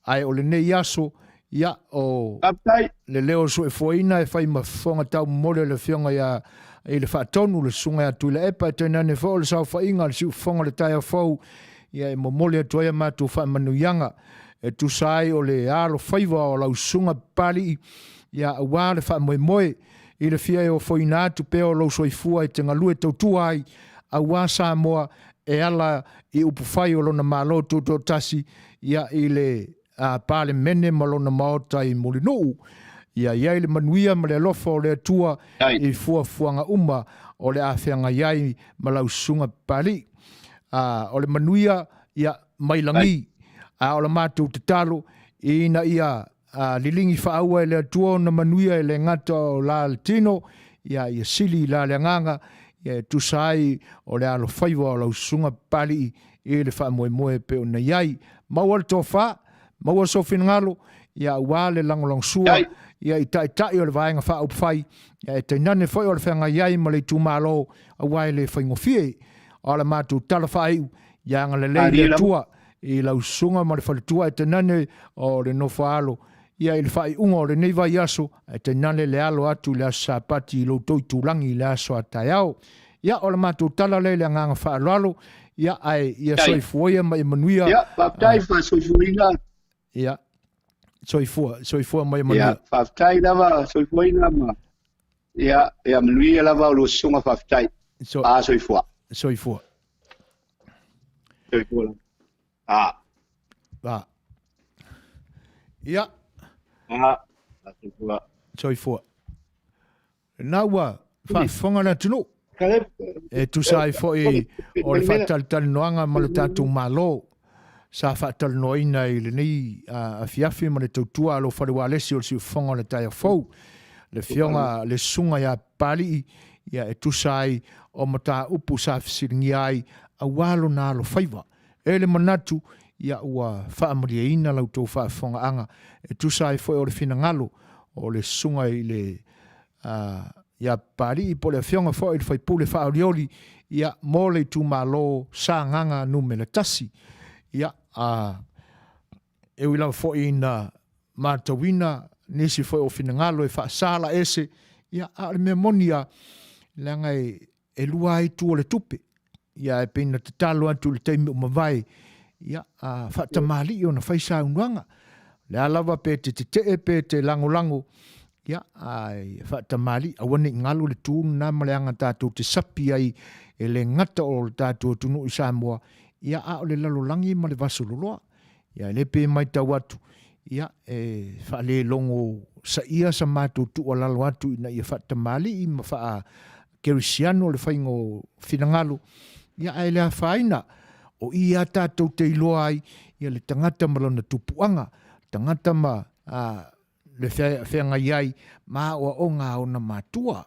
Ae o lenei aso, ia, o Faafetai. le leo o le soifuaina e fai ma fofoga taumomoli o le Afioga ia i le Faatonu, le Susuga ia Tuilaepa, e tainane foi o le saofaiga a le Siufofoga o le Taeao Fou, ia e momoli atu ai a matou faamanuiaga e tusa ai o le alofaiva o lau Susuga Papalii, ia aua le faamoemoe i le fia e ofoina atu pea o lou soifua e te galue tautua ai aua Samoa e ala i upufai o lona Malo Tutoatasi, ia i le Palemene ma lona Maota i Mulinuu. Ia i ai le manuia ma le alofa o le Atua i fuafuaga uma o le a feagai ai ma lau Susuga Papalii. O le manuia, ia, mai lagi. A o la matou tatalo, ina ia liligi faaua e le Atua ona manuia e le gata o la le tino, ia, ia sili i la le agaga, ia e tusa ai o le alofaiva o lau Susuga Papalii i le faamoemoe e pei ona i ai. Maua le tofa, maua sou finagalo, ia aua le lagolagosua ia i Taitai o le Vaega Faaupufai, ia e tainane foi o le feagai ai ma le itumalo, aua e le faigofie. A o le matou tala faaiu, ia agalelei le Atua i lau susuga ma le faletua e tainane o le nofo a alo, ia i le faaiuga o lenei vaiaso, ae tainane le alo atu i le aso Sapati i lo outou itulagi i le aso a taeao. Ia, o le matou tala lea i le agaga faaaloalo, ia, ae ia soifua ia ma ia manuia. Ia, faafetai faasoifuaina. Ia, soifua, soifua ma ia manuia. Ia, faafetai lava soifuaina ma ia, ia manuia lava o lua susuga faafetai. So, a soifua. Soifua. Soifua lava. A. A. Ia. A. Soifua. Soifua. Lena ua faafofoga le atunuu e tusa ai foi o le faatalitalinoaga ma le tatou Malo sa faatalanoaina i lenei afiafi ma le tautua a lou fale ualesi o le siufofoga o le taeao fou, le Afioga le Susuga ia Papalii, ia e tusa ai o mataupu sa fesiligia ai aua lona alofaiva. E le manatu, ia ua faamalieina la outou faafofogaaga e tusa ai foi o le finagalo o le susuga i le ia Papalii po o le afioga foi i le faipule faaolioli ia mo le itumalo Sagaga numera 1. Ia, a, e ui lava foi ina matauina nisi foi o finagalo e faasala ese, ia, a o le mea moni lava, leaga e, e lua ai itu o le tupe. Ia, e pei na tatalo atu i le taimi ua mavae, ia, a faatamalii ona fai saunoaga. O le a lava pe te tetee pe te lagolago, ia, ae faatamalii, aua ne i galo le tu lena ma le aga tatou te sapi ai e le gata o le tatou atunuu i Samoa, ia, a o le lalolagi ma le vasololoa. Ia, e le pe matau atu, ia, e faalelogo saia sa matou tuualalo atu ina ia faatamalii ma faakerisiano le faiga o finagalo, ia, ae le afaina, o i a tatou te iloa ai ia le tagata ma lona tupuaga, tagata ma a, le feagai ai ma aoaoga a ona matua.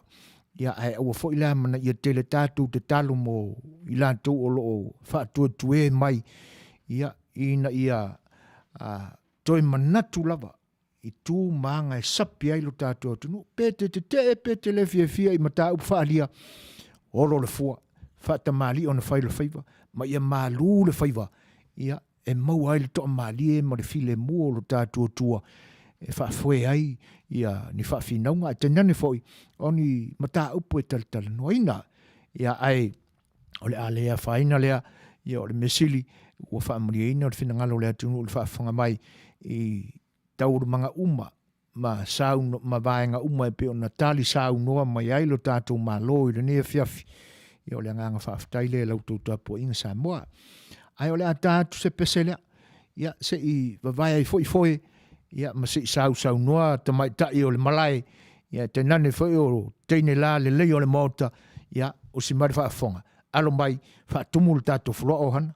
Ia, ae aua foi le amanaia tele tatou tatalo mo i latou o lo o faatuetue mai, ia, ina ia a, toe manatu lava i tu ma aga e sapi ai lo tatou atunuu. Pe te tetee, pe te le fiafia i mataupu faaalia, olo le fua, faatamalii ona fai le faiva, ma ia malū le faiva, ia, e maua ai le toamalie ma le filemu o lo tatou Atua e faafoe ai ia ni faafinauga, ae tainane foi o ni mataupu e talatalanoaina. Ia, ae o le a le afaina lea, ia o le mea sili ua faamalieina le finagalo o le atunuu i le faafofoga mai i taualumaga uma ma sauno, ma vaega uma e pei ona tali saunoa mai ai lo tatou Malo i lenei afiafi. Ia o le agaga faafetai lea i la outou tapuaiga Samoa. Ae o le a ta atu se pese lea, ia se i vavae ai foi foe, ia ma se i sausaunoa tamaitai o le malae, ia tainane foi o teine la lelei o le Maota, ia usi mai le faafofoga. Alo mai, faatumu le tatou fuloa ohana.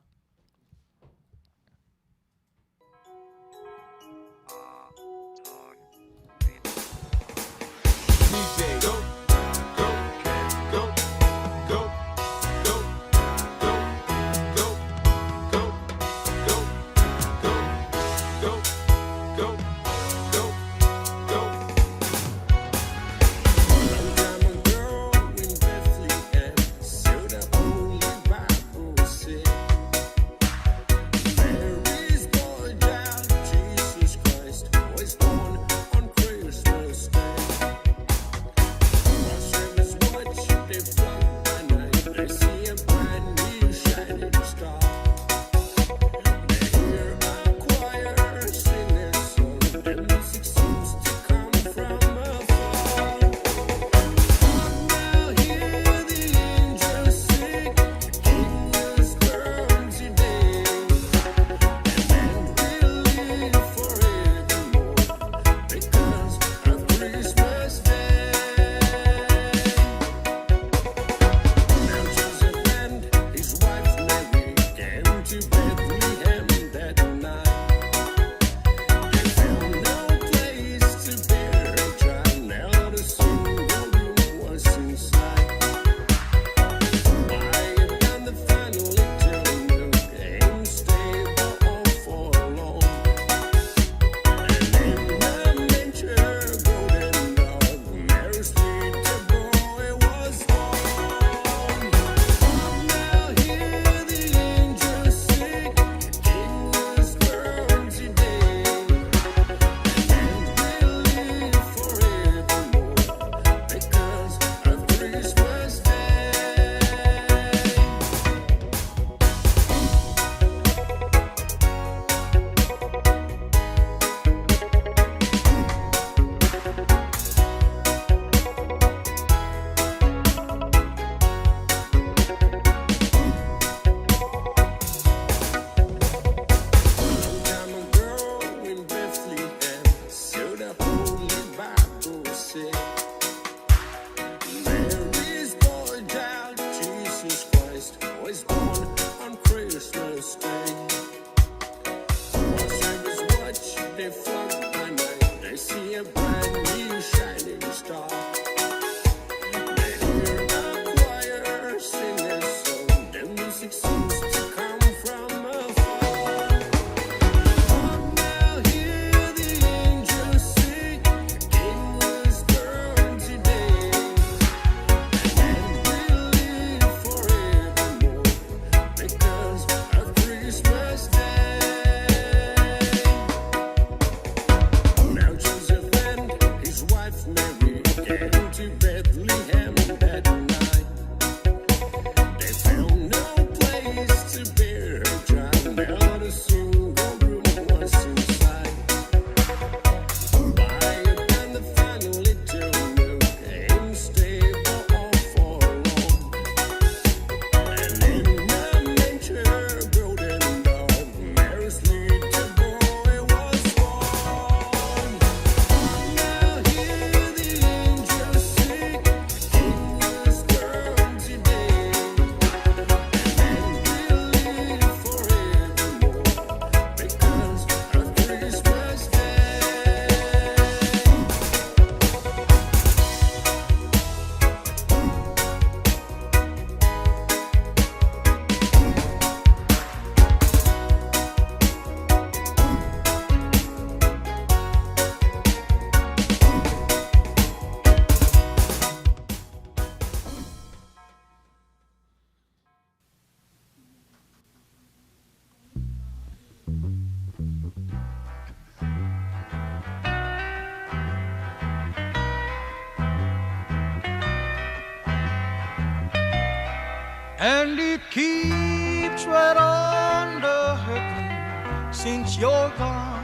And it keeps right on the hurting since you're gone.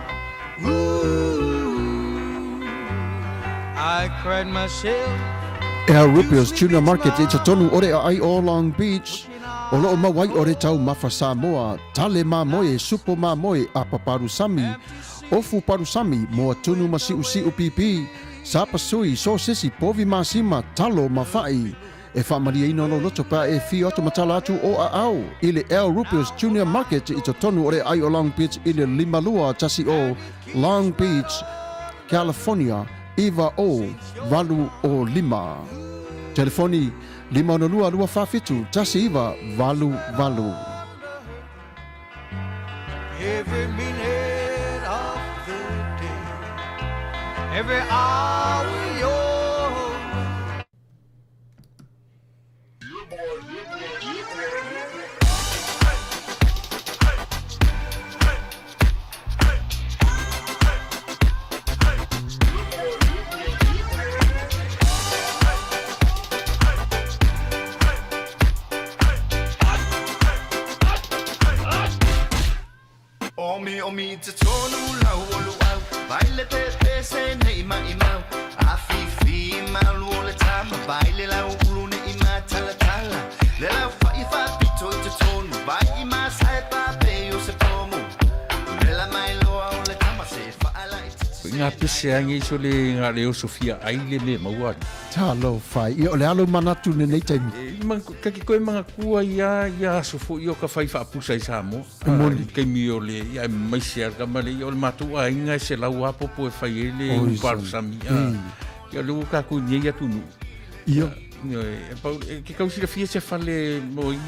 Ooh, I cried myself. Al Rupio's Tuna Market i totonu o le aai o Long Beach, o loo mau ai o le taumafa Samoa, tale mamoe, supo mamoe, apa palusami, ofu palusami, moa tunu ma siusiu pipi, sapasui, sosesi, povi masima, talo ma fa'i. E faamalieina lou loto pe a e fio atu ma tala atu o aao i le Al Rupert's Junior Market i totonu o le aai o Long Beach i le 5210 Long Beach, California 90805. Telefoni 562 247 1988. Every minute of the day, every hour you're Omi omi te tonu lau o luau Vai le pepe se nei mai mau A fifi malu o le tama Vai le lau ulu nei ma tala tala Le lau fai fa pito i te tonu Vai i ma sae pa pe o se pomu Vela mai loa o le tama se whaala i te Ngā pese ange iso le ngā leo Sofia ai le me maua. Talofa, ia o le alo manatu lenei taimi. E, man, ka ki koe mangakua ia, ia aso fo i o ka whai whaapusa i Samoa. E moni. I kaimi o le, ia e mai se ka male, ia o le mātou a inga e se lau apopo e whai e le Oi, uparu sami. Ia le ua kākou nei atu nu. Ia. E, pau, e, ke kau silafia se fale mo i...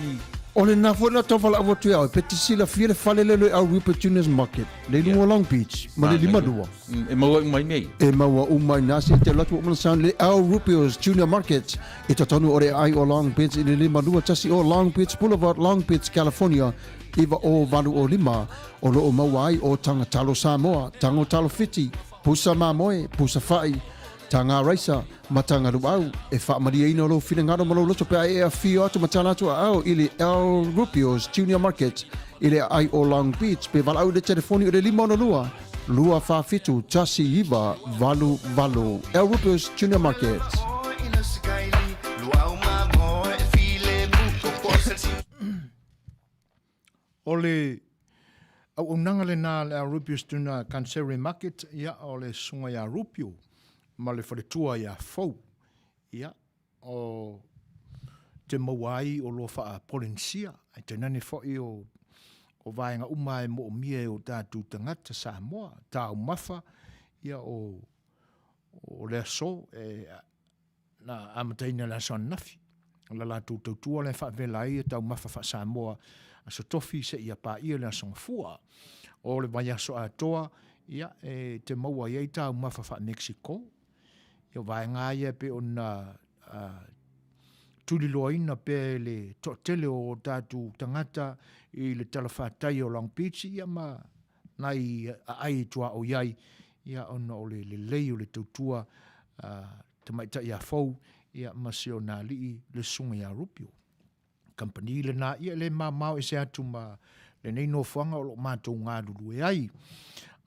O le na foi na tau whalaau atu ia, pe te silafia le fale le le au Rupert Junior's Market, le lunga Long Beach, ma le lima lua. E maua uma i nei. E maua uma i nā se te lotu o sound le Al Rupio's Junior Market i totonu o le ai o Long Beach i le 521 o Long Beach Boulevard, Long Beach, California, 90805 o loo maua ai o Taga Talo Samoa, Tago Talo Fiti, Pusa Mamoe, Pusa Fa'i, Taga Raisa, ma Taga Luau. E faamalieina lou finagalo ma lou loto pe a e afio atu ma tala atu aao i le Al Rupio's Junior Market i le aai o Long Beach pe valaau i le telefoni o le 562 247 1988. Al Rupio's Junior Market. O le auaunaga lena a le Rupio Tuna Kanseri Market, ia, o le susuga ia Rupio ma le faletua ia Fou. Ia, o te maua ai o loa faa-Polenisia, ae tainane foi o, o vaega uma e moomia e o tatou tagata Samoa, taumafa, ia, o, o le aso e Na amataina i le aso ananafi la latou tautua la e faavela ai taumafa faa-Samoa Aso Tofi seia paia le Aso Gafua. O le vaiaso atoa, ia, e te maua ai ai taumafa faa-Mexico. Ia, o vaega ia e pei ona tuliloaina pea e le toatele o tatou tagata i le talafatai o Long Beach, ia ma nai aai e tuaoi ai, ia, ona o le lelei o le tautua tamaitai a Fou, ia, ma si ona alii le susuga ia Rupio. Kamupani lena, ia, e le mamao ese atu ma lenei nofoaga o lo o matou galulue ai.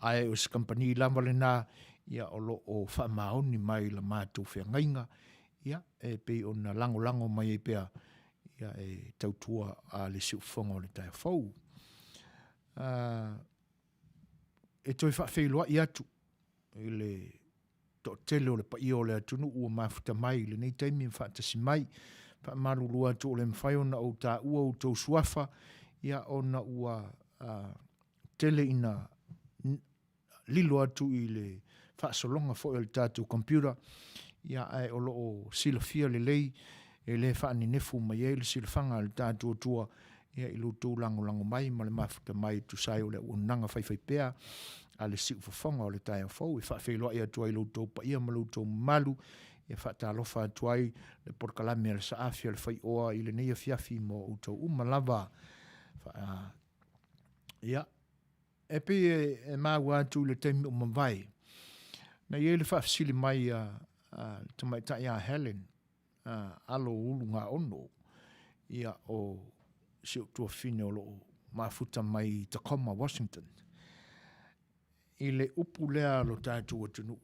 Ae o se kamupani lava lena, ia, o lo o faamaoni mai la matou feagaiga, ia, e pei ona lagolago mai ai pea, ia, e tautua a le siufofoga o le taeao fou. E toe faafeiloai atu i le toatele o le paia o le atunuu ua mafuta mai i lenei taimi ma faatasi mai. Faamalulu atu o le mafai ona ou taua outou suafa, ia ona ua tele ina lilo atu i le faasologa foi o le tatou computer, ia ae o lo o silafia lelei e le faanenefu mai ai le silafaga a le tatou Atua ia i lo outou lagolago mai ma le mafuta mai e tusa ai o le auaunaga faifaipea a le siufofoga o le taeao fou e faafeiloai atu ai lo outou paia ma lo outou mamalu e faatalofa atu ai le polokalame a le Saafi a le Faioa i lenei afiafi mo outou uma lava. Fa, ia, e pei e, e maua atu i le taimi o mavae, na i ai le faafesili mai a, a le tamaitai a Helen, alo o Ulugaono. Ia, o si ou tuafafine o lo o mafuta mai i Tacoma, Washington, i le upu lea a lo tatou atunuu.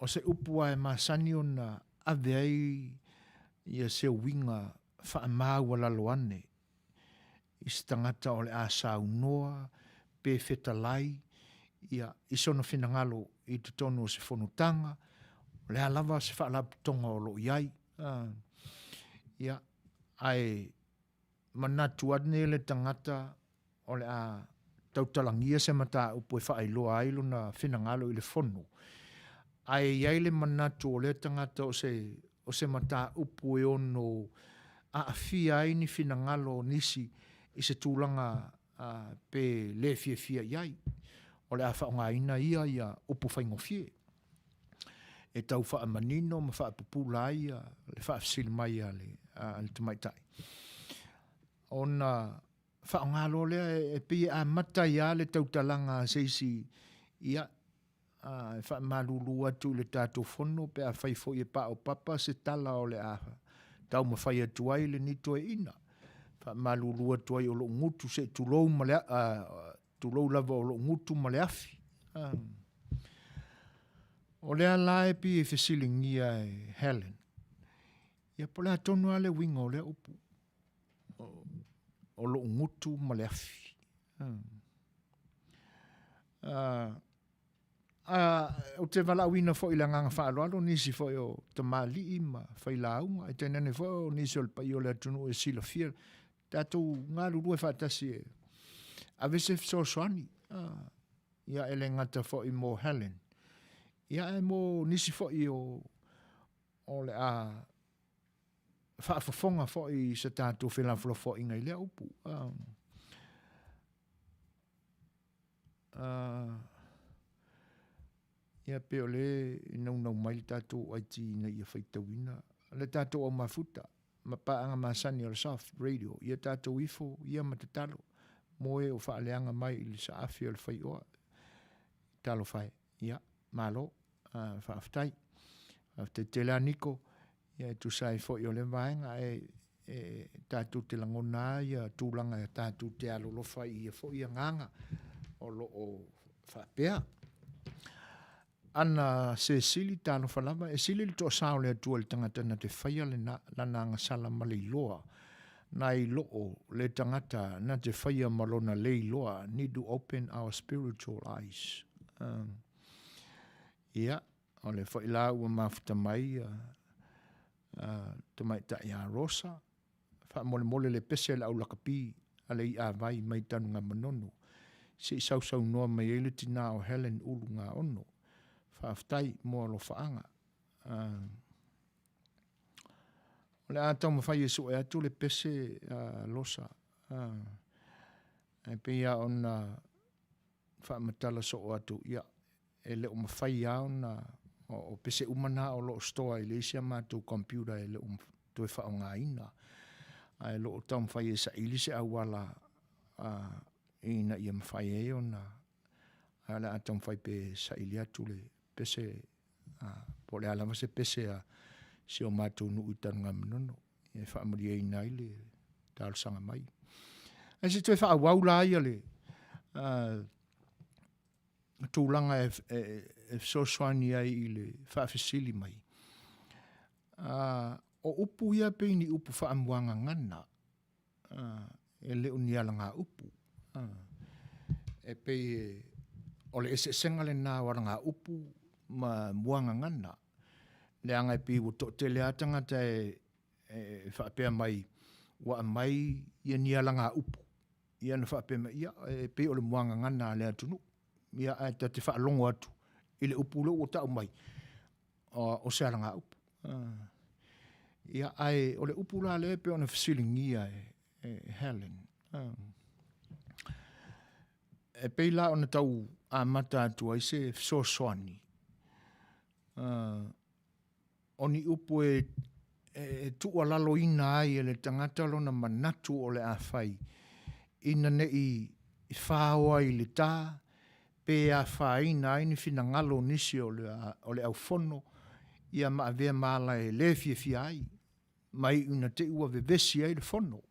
O se upu lava e masani ona ave ai ia se uiga faamaualalo ane i se tagata o le a saunoa pe fetalai ia i sona finagalo i totonu o se fonotaga, o le a lava se faalapotopotoga o lo o i ai. Ia, ae manatu ane le tagata o le a tautalagia se mataupu e faailoa ai lona finagalo i le fono, ae i ai le manatu o lea tagata o se, o se mataupu e ono aafia ai ni finagalo o nisi i se tulaga pe le fiafia i ai, o le a faaaogaina ia ia upu faigofie e tau faamanino ma faapupula ai le faafesili mai a le, a le tamaitai. Ona faaaoga loa lea e pei e amata ai lava le tautalaga a se isi, ia, e faamalulu atu i le tatou fono pe afai foi e paopapa se tala o le a taumafai atu ai lenei toeaina. Faamalulu atu ai o lou gutu se i tulou ma le, tulou lava o lou gutu ma le afi. O lea la e pei e fesiligia e Helen, ia po o le a tonu lava le uiga o lea upu? o lou gutu ma le afi. Ou te valaauina foi i le agaga faaaloalo nisi foi o tamalii ma failauga, e tainane foi o nisi o le paia o le atunuu e silafia, tatou galulue faatasi e ave se fesoasoani. Ia e le gata foi mo Helen, ia ae mo nisi foi o le a faafofoga foi i sa tatou felafolafoaiga i lea upu. Ia pei o lea e naunau mai le tatou IT ina ia faitauina le tatou au mafuta ma paaga masani o le Soft Radio, ia tatou ifo ia ma tatalo mo e o faaleaga mai i le saafi o le faioa. Talofa e. Ia, malo. Faafetai. Faafetai tele a Niko. Ia e tusa ai foi o lea vaega e, e tatou te lagona ai ia tulaga e tatou te alolofa i ia foi agaga o lo o faapea. Ana Sesili, talofa lava, e sili le toasā o le Atua i le tagata na te faia le na, lana agasala ma le iloa, nai loo le tagata na te faia ma lona le iloa, need to open our spiritual eyes. Ia, O lea foi la ua mafuta mai tamaitai a Rosa, faamolemole le pese a le au lakapi a le iavai mai Tanugamanono, se i sausaunoa mai ai le tina o Helen Ulugaono. Faafetai mo alofaaga. O le a taumafai e sue atu le pese a Rosa, e pei lava ona faamatala soo atu, ia, e le o mafai lava ona, o pese uma na o lo o store i le isi a matou computer e le o toe faaaogaina. Ae o lo o taumafai e saili se auala ina ia mafai ai ona, ae o le a taumafai pea e saili atu le pese, po o le a lava se pese a si o matou nuu i Tanugamanono e faamalieina ai le talosaga mai. Ae se i toe faaauau la ia le tulaga e, e, e fesoasoani ai i le faafesili mai. O upu ia pei ni upu faamuagagana, e le o ni alagaupu. E pei e, o le eseesega lena o alagaupu ma muagagana. Leaga e pei ua toatele lava tagata e, e faapea mai ua aumai ia ni alagaupu ia ona faapea mai, ia, e pei o le muagagana a le atunuu. Ia, ae ta te faalogo atu i le upu lea ua tau mai, o se alagaupu. Ia, ae o le upu la lea e pei ona fesiligia e, e Helen. E pei la ona tau amata atu ai se fesoasoani O ni upu e e tuualaloina ai e le tagata lona manatu o le a fai, ina ne i faoa i le ta, pe afaina ai ni finagalo o nisi o le, o le aufono, ia ma avea ma ala e le fiafia ai. Ma iu ina te i ua vevesi ai le fono.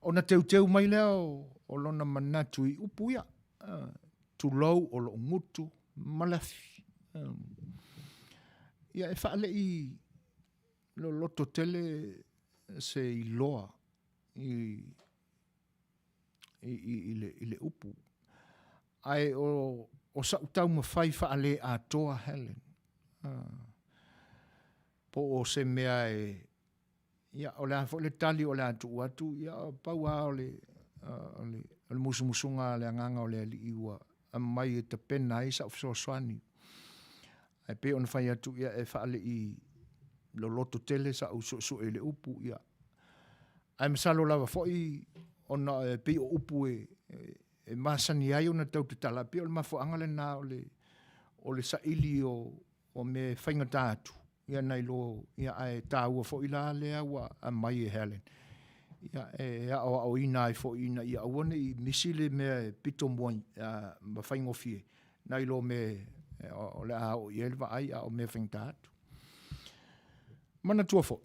Ona teuteu mai lea o lona manatu i upu ia, tulou o lou gutu ma le afi. Ia e faalei loloto tele se iloa i le upu. Ae o sa'u taumafai faale-atoa Helen, po o se mea e, ia, o le a foi le tali o le a tuu atu, ia, pau lava o le, o le, o le musumusuga a le Agaga o le Alii ua aumai e tapena ai sa'u fesoasoani. Ae pei ona fai atu, ia, e faalei loloto tele sa'u suesue i le upu, ia, Ae masalo lava foi ona e pei o upu e, e masani ai ona tau tatala, e pei o le mafuaaga lena o le, o le saili o, o mea e faigata atu, ia nai lo, ia ae taua foi la lea ua aumai e Helen, ia e aoaoina ai foi ina ia aua ne i misi le mea e pito mua ma faigofie, nai lo mea o le a oo i ai le vaai a o mea faigata atu. Manatua foi,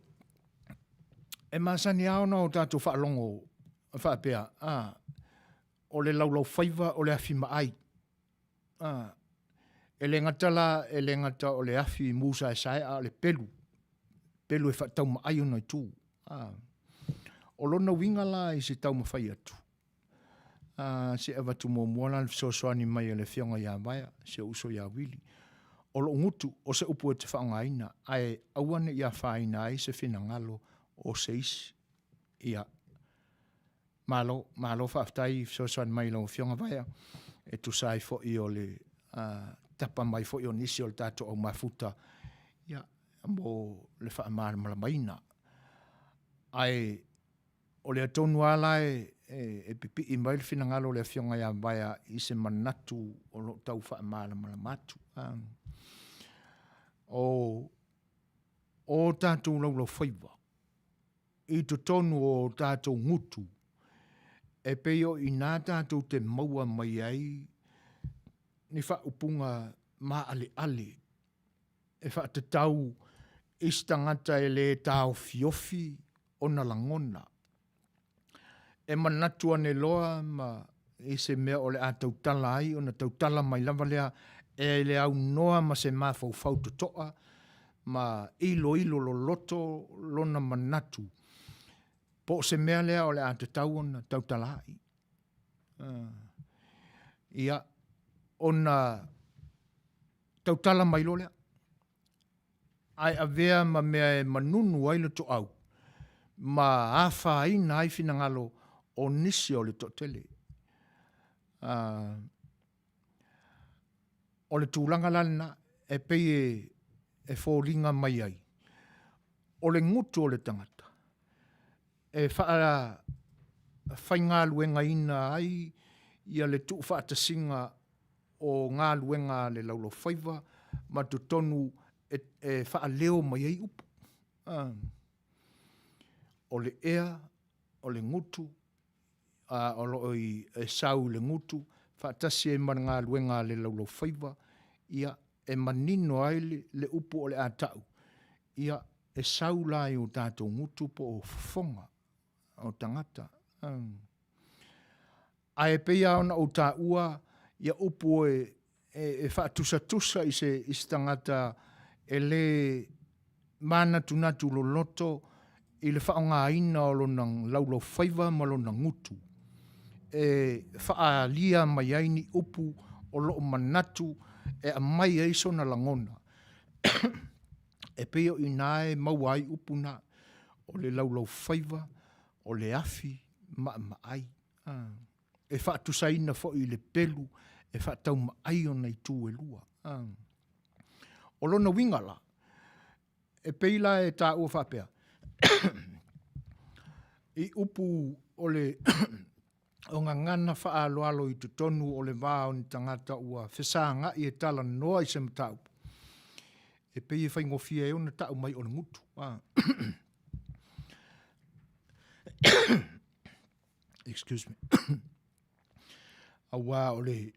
e masani lava ona o tatou faalogo faapea, a, o le laulaufaiva o le afi maai. A, e le gata la, e le gata o le afi musaesae, a o le pelu, pelu e faataumaai ona itu. A, o lona uiga la i se taumafai atu, A, se i avatu muamua la le fesoasoani mai a le Afioga ia Vaea, si ou uso ia Wili. O lou gutu, o se upu e te faaaogaina, ae aua ne i afaina ai se finagalo o se isi. Ia, malo, malo faafetai i fesoasoani mai i lau Afioga Vaea, e tusa ai foi o le uh, tapa mai foi o nisi o le tatou au mafuta, ia, mo le faamalamalamaina. Ae O lea tonu lava la e pipii mai le finagalo o le Afioga ia Vaea i se manatu o lo o tau faamalamalama atu. O o tatou laulaufaiva i totonu o tatou gutu, e pei o i ina tatou te maua mai ai ni faaupuga maaleale e faatatau i se tagata e le taofiofi ona lagona. E manatu ane loa ma i se mea o le a tautala ai ona tautala mai lava lea e le aunoa ma se mafaufau totoa ma iloilo loloto lona manatu po o se mea lea o le a tatau ona tautala ai. Ia, ona tautala mai loa lea. Ae avea ma mea e manunu ai le toau ma afaina ai finagalo o nisi o le toatele. O le tulaga la lena e pei e foliga mai ai, o le gutu o le tagata e faafaigaluegaina ai ia le tuufaatasiga o galuega a le laulaufaiva ma totonu e faaleo mai ai upu. O le ea, o le gutu, a o lo o e sau i le gutu faatasi ai ma le galuega a le laulaufaiva, ia, e manino ai le upu o le a ta'u, ia, e sau la i o tatou gutu po o fofoga o tagata. Ae pei lava ona ou taua ia upu e, e, e faatusatusa i se, i se tagata e lē manatunatu loloto i le faaaogaina o lona laulaufaiva ma lona gutu e faaalia mai ai ni upu o loo manatu e aumai ai sona lagona. E pei o i ina e maua ai upu na, o le laulaufaiva, o le afi maamaai. E faatusaina foi i le pelu e faataumaai ona itu e lua. O lona uiga la, e pei la e taua faapea, i upu o le o gagana faaaloalo i totonu o le va o ni tagata ua fesagai e talanoa i se mataupu, e pei e faigofie ai ona tau mai o le gutu. Excuse me. Auā o le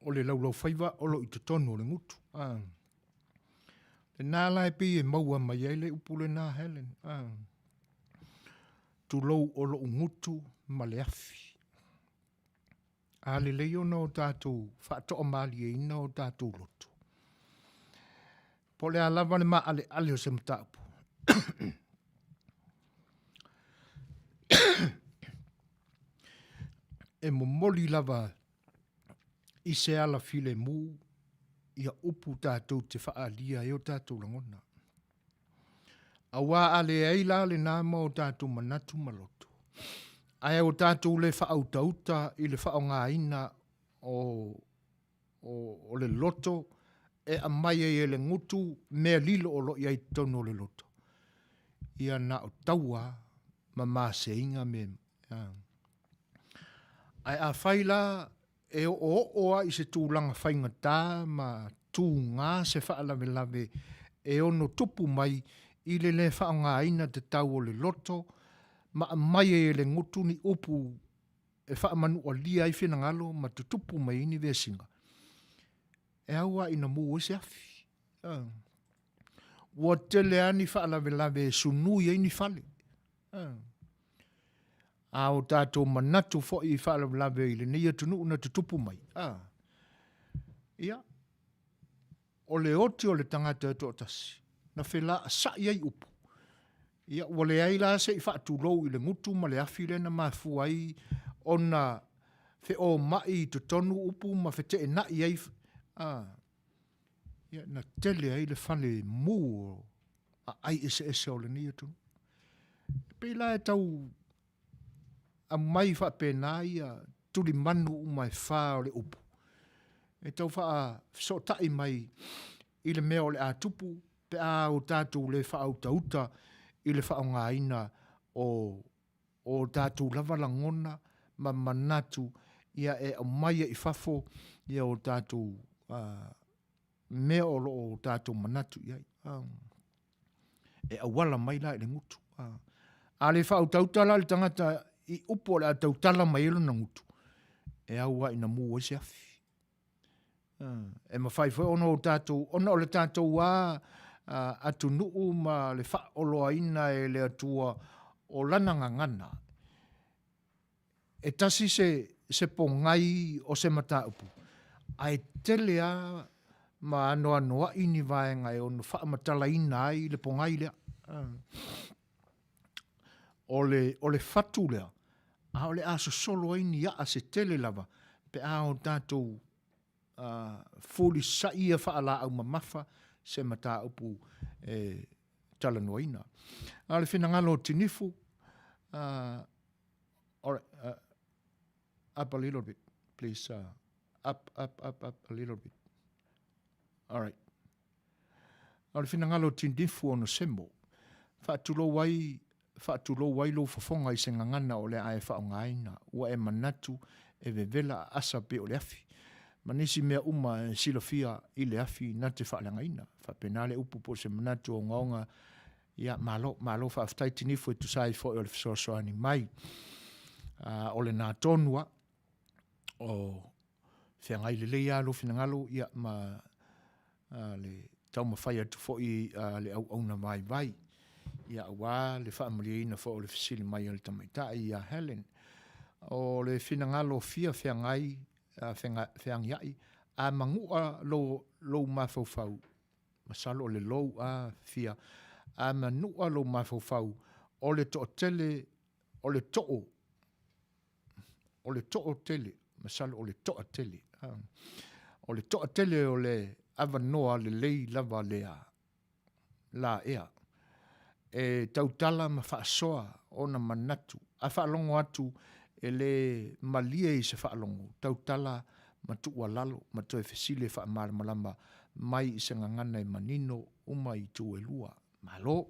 o le laulaufaiva o lo o i totonu o le gutu. Lena la e pei e maua mai ai le upu lena Helen. Ah. Tulou o lou gutu ma le afi. A lelei ona o tatou faatoamalieina o tatou loto. Po o le a lava le maaleale o se mataupu. E momoli lava i se ala filemu ia upu tatou te faaalia ai o tatou lagona. Auā a leai la lena ma o tatou manatu ma loto, ae o tatou le faautauta i le faaaogaina o, o, o le loto e aumai ai e le gutu mea lilo o lo o i ai i totonu o le loto, ia na o taua ma maseiga me, Ae afai la e oooo lava i se tulaga faigata ma tuga se faalavelave e ono tupu mai i le le faaaogaina tatau o le loto ma aumai ai e le gutu ni upu e faamanualia ai finagalo ma tutupu mai ai ni vesiga, e au lava ina mu ai se afi. Ua tele lava ni faalavelave e sunui ai ni fale. A o tatou manatu foi i faalavelave i lenei atunuu na tutupu mai, a, ia, o le oti o le tagata e toatasi, na felaasa'i ai upu, ia, ua leai la se i faatulou i le gutu ma le afi lea na mafua ai ona feoma'i i totonu upu ma feteena'i ai, a, ia, na tele ai le fale mu o aai eseese o lenei atunuu. E pei la e tau aumai faapena ia tulimanu uma e fa o le upu, e tau faafesootai mai i le mea o le a tupu pe a o tatou le faautauta i le faaaogaina o o tatou lava lagona ma manatu ia e aumai ai i fafo ia o tatou mea o lo o tatou manatu i ai. E auala mai la i le gutu. A le faautauta la le tagata i upu o le a tautala mai ai lona gutu, e au lava ina mu ai se afi. E mafai foi ona o tatou, ona o le tatou lava atunuu ma le faaoloaina e le Atua o lana gagana, E tasi se, se pogai o se mataupu, ae tele lava ma anoanoai ni vaega e ono faamatalaina ai le pogai lea. O le, o le fatu lea, a o le a sosolo ai ni a'a se tele lava pe a o tatou uh, fulisaia faalaau mamafa se mataupu e talanoaina. A o le finagalo o Tinifu, uh, All right, uh, up a little bit, please. Uh, up, up, up, up a little bit. All right. O le finagalo o Tindifu ona semo, faatulou ai, faatulou ai lou fofoga i se gagana o le a e faaaogaina, ua e manatu e vevela a asa pei o le afi. Ma nisi mea uma e silafia i le afi na te faaleagaina. Faapena le upu po o se manatu ogaoga Ia, malo, malo faafetai Tinifu e tusa ai foi o le fesoasoani mai. Uh, o lena tonu a, o feagai lelei lava lou finagalo, ia, ma uh, le taumafai atu foi uh, le auauna vaivai, ia, aua le faamalieina foi o le fesili mai a le tamaitai ia Helen. O le finagalo fia feagai, uh, feagiai, a manua lou, lou mafaufau Masalo o le lou a fia a manua lou mafaufau o le toatele o le too o le too tele masalo o le toa tele o le toa tele o le avanoa lelei lava lea la ea e tautala ma faasoa ona manatu a faalogo atu e le malie i se faalogo tautala ma tuualalo ma toe fesili e faamalamalama mai i se gagana e manino uma i itu e lua. Malo!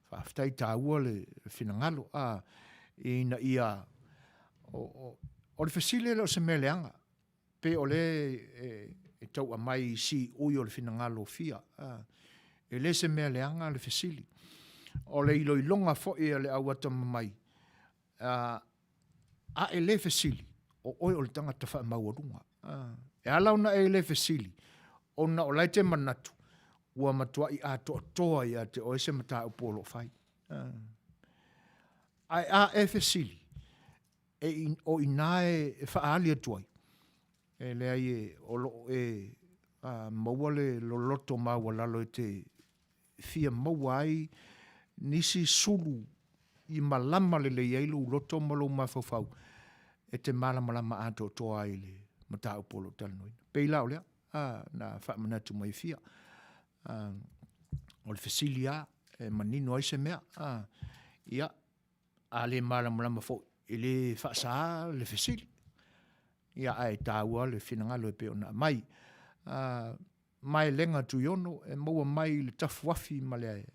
Faafetai taua le finagalo, a, ina ia, o, o, o le fesili e le o se mea leaga, pe o le e, e tau aumai i siui o le finagalo fia, a, e le se mea leaga le fesili. O le iloiloga foi a le au atamamai, a, a e le fesili, o oe o le tagata faamaualuga. E ala ona e le fesili, ona o la e te manatu, Ua matuai atoatoa ia te oe se mataupu o lo o fai. Ae a e fesili, e i, o i nā e faaali atu ai, e leai e, o lo o e a, maua le loloto maualalo e te fia maua ai nisi sulu i malama lelei ai lou loto ma lou mafaufau e te malamalama atoatoa ai i le mataupu o lo o talanoaina. Pei la o lea, a, na faamanatu mai fia. A, o le fesili lava e manino ai se mea. A, ia, a le malamalama foi, e le faasa le fesili. Ia, ae taua le finagalo e pei ona aumai. A, Maelega Tuiono e maua mai i le tafuafi ma le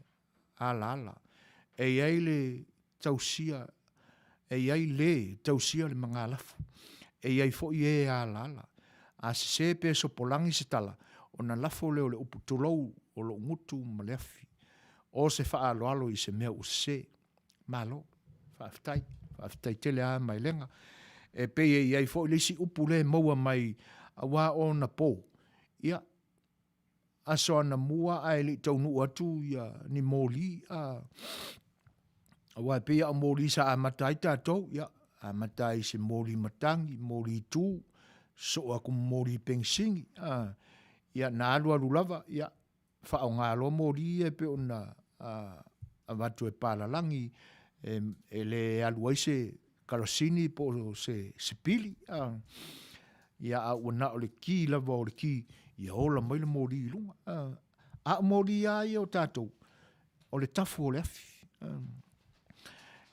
alaala. E i ai le tausia, e i ai le tausia le magalafu. E i ai foi e alaala. A sese pe sopolagi se tala, ona lafo lea o le upu tulou o lou gutu ma le afi. O se faaaloalo i se mea ua sese. Malo, faafetai, faafetai tele lava Maelega. E pei e i ai foi le isi upu lea e maua mai aua o ona po, ia, aso anamua ae le i taunuu atu ia ni moli, a, aua e pei lava o moli sa amata ai tatou, ia, amata ai i se moli matagi, moli tu, sosoo atu ma moli penisini, a, ia na alualu lava, ia, faaaoga loa moli ia e pei ona avatu e palalagi e le alu ai se karosini po o se sipili ia a ua na o le ki lava o le ki ia ola mai le moli i luga. A o moli lava ia o tatou, o le tafu o le afi.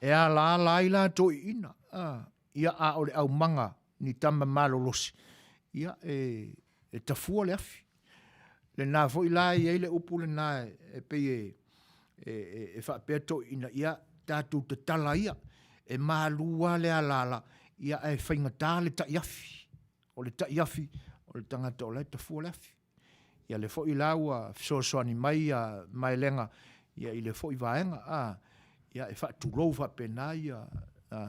E alaala ai la toeaiina, ia a o le aumaga ni tama malolosi, ia e tafua le afi. Lena foi la e i ai le upu lena e pei e, e, e, e faapea toeaiina, ia tatou tatala ia, e malu lava le alaala, ia ae faigata le tai afi. O le tai afi, o le tagata o la e tafua le afi. Ia lea foi la ua fesoasoani mai ia Maelega ia i lea foi vaega, a, ia e faatulou faapena ia a,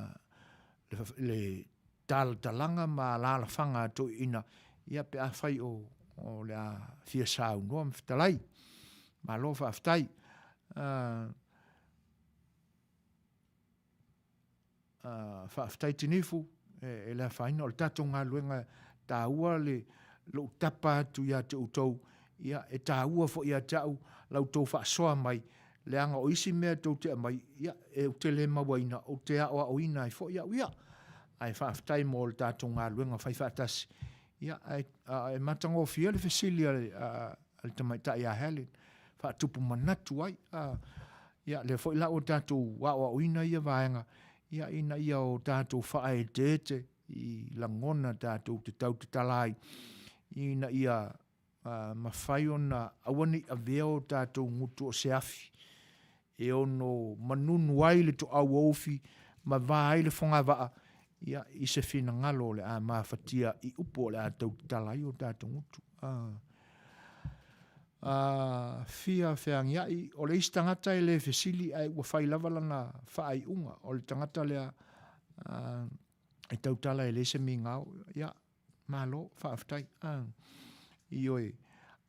le, le talatalaga ma alaalafaga a toeaiina, ia pe afai o, o le a fia saunoa ma fetalai. Malo faafetai. Uh, uh, faafetai Tinifu, e, e le afaina o le tatou galuega taua le lou tapa atu ia te outou, ia e taua foi ia te au la outou faasoa mai, leaga o isi mea tou te aumai, ia, e ou te le mauaina, ou te aoaoina ai foi au ia. Ae faafetai mo le tatou galuega fai faatasi. Ia, ae, e matagofie le fesili a le, a, a le tamaitai a Helen, faatupu manatu ai. A, ia, lea foi la ua tatou aoaoina ia vaega, ia, ina ia o tatou faaeteete i lagona tatou te tautatala ai, ina ia mafai ona aua ne i avea o tatou gutu o se afi e ono manunu ai le toau o ufi ma va ai le fogavaa ia, i se finagalo o le a mafatia i upu o le a tautatala ai o tatou gutu. A, a, fia feagiai, o le isi tagata e le fesili ae ua fai lava lana faaiuga, o le tagata lea a, e tautala e leai se migao, ia, Malo, faafetai. A, ioe.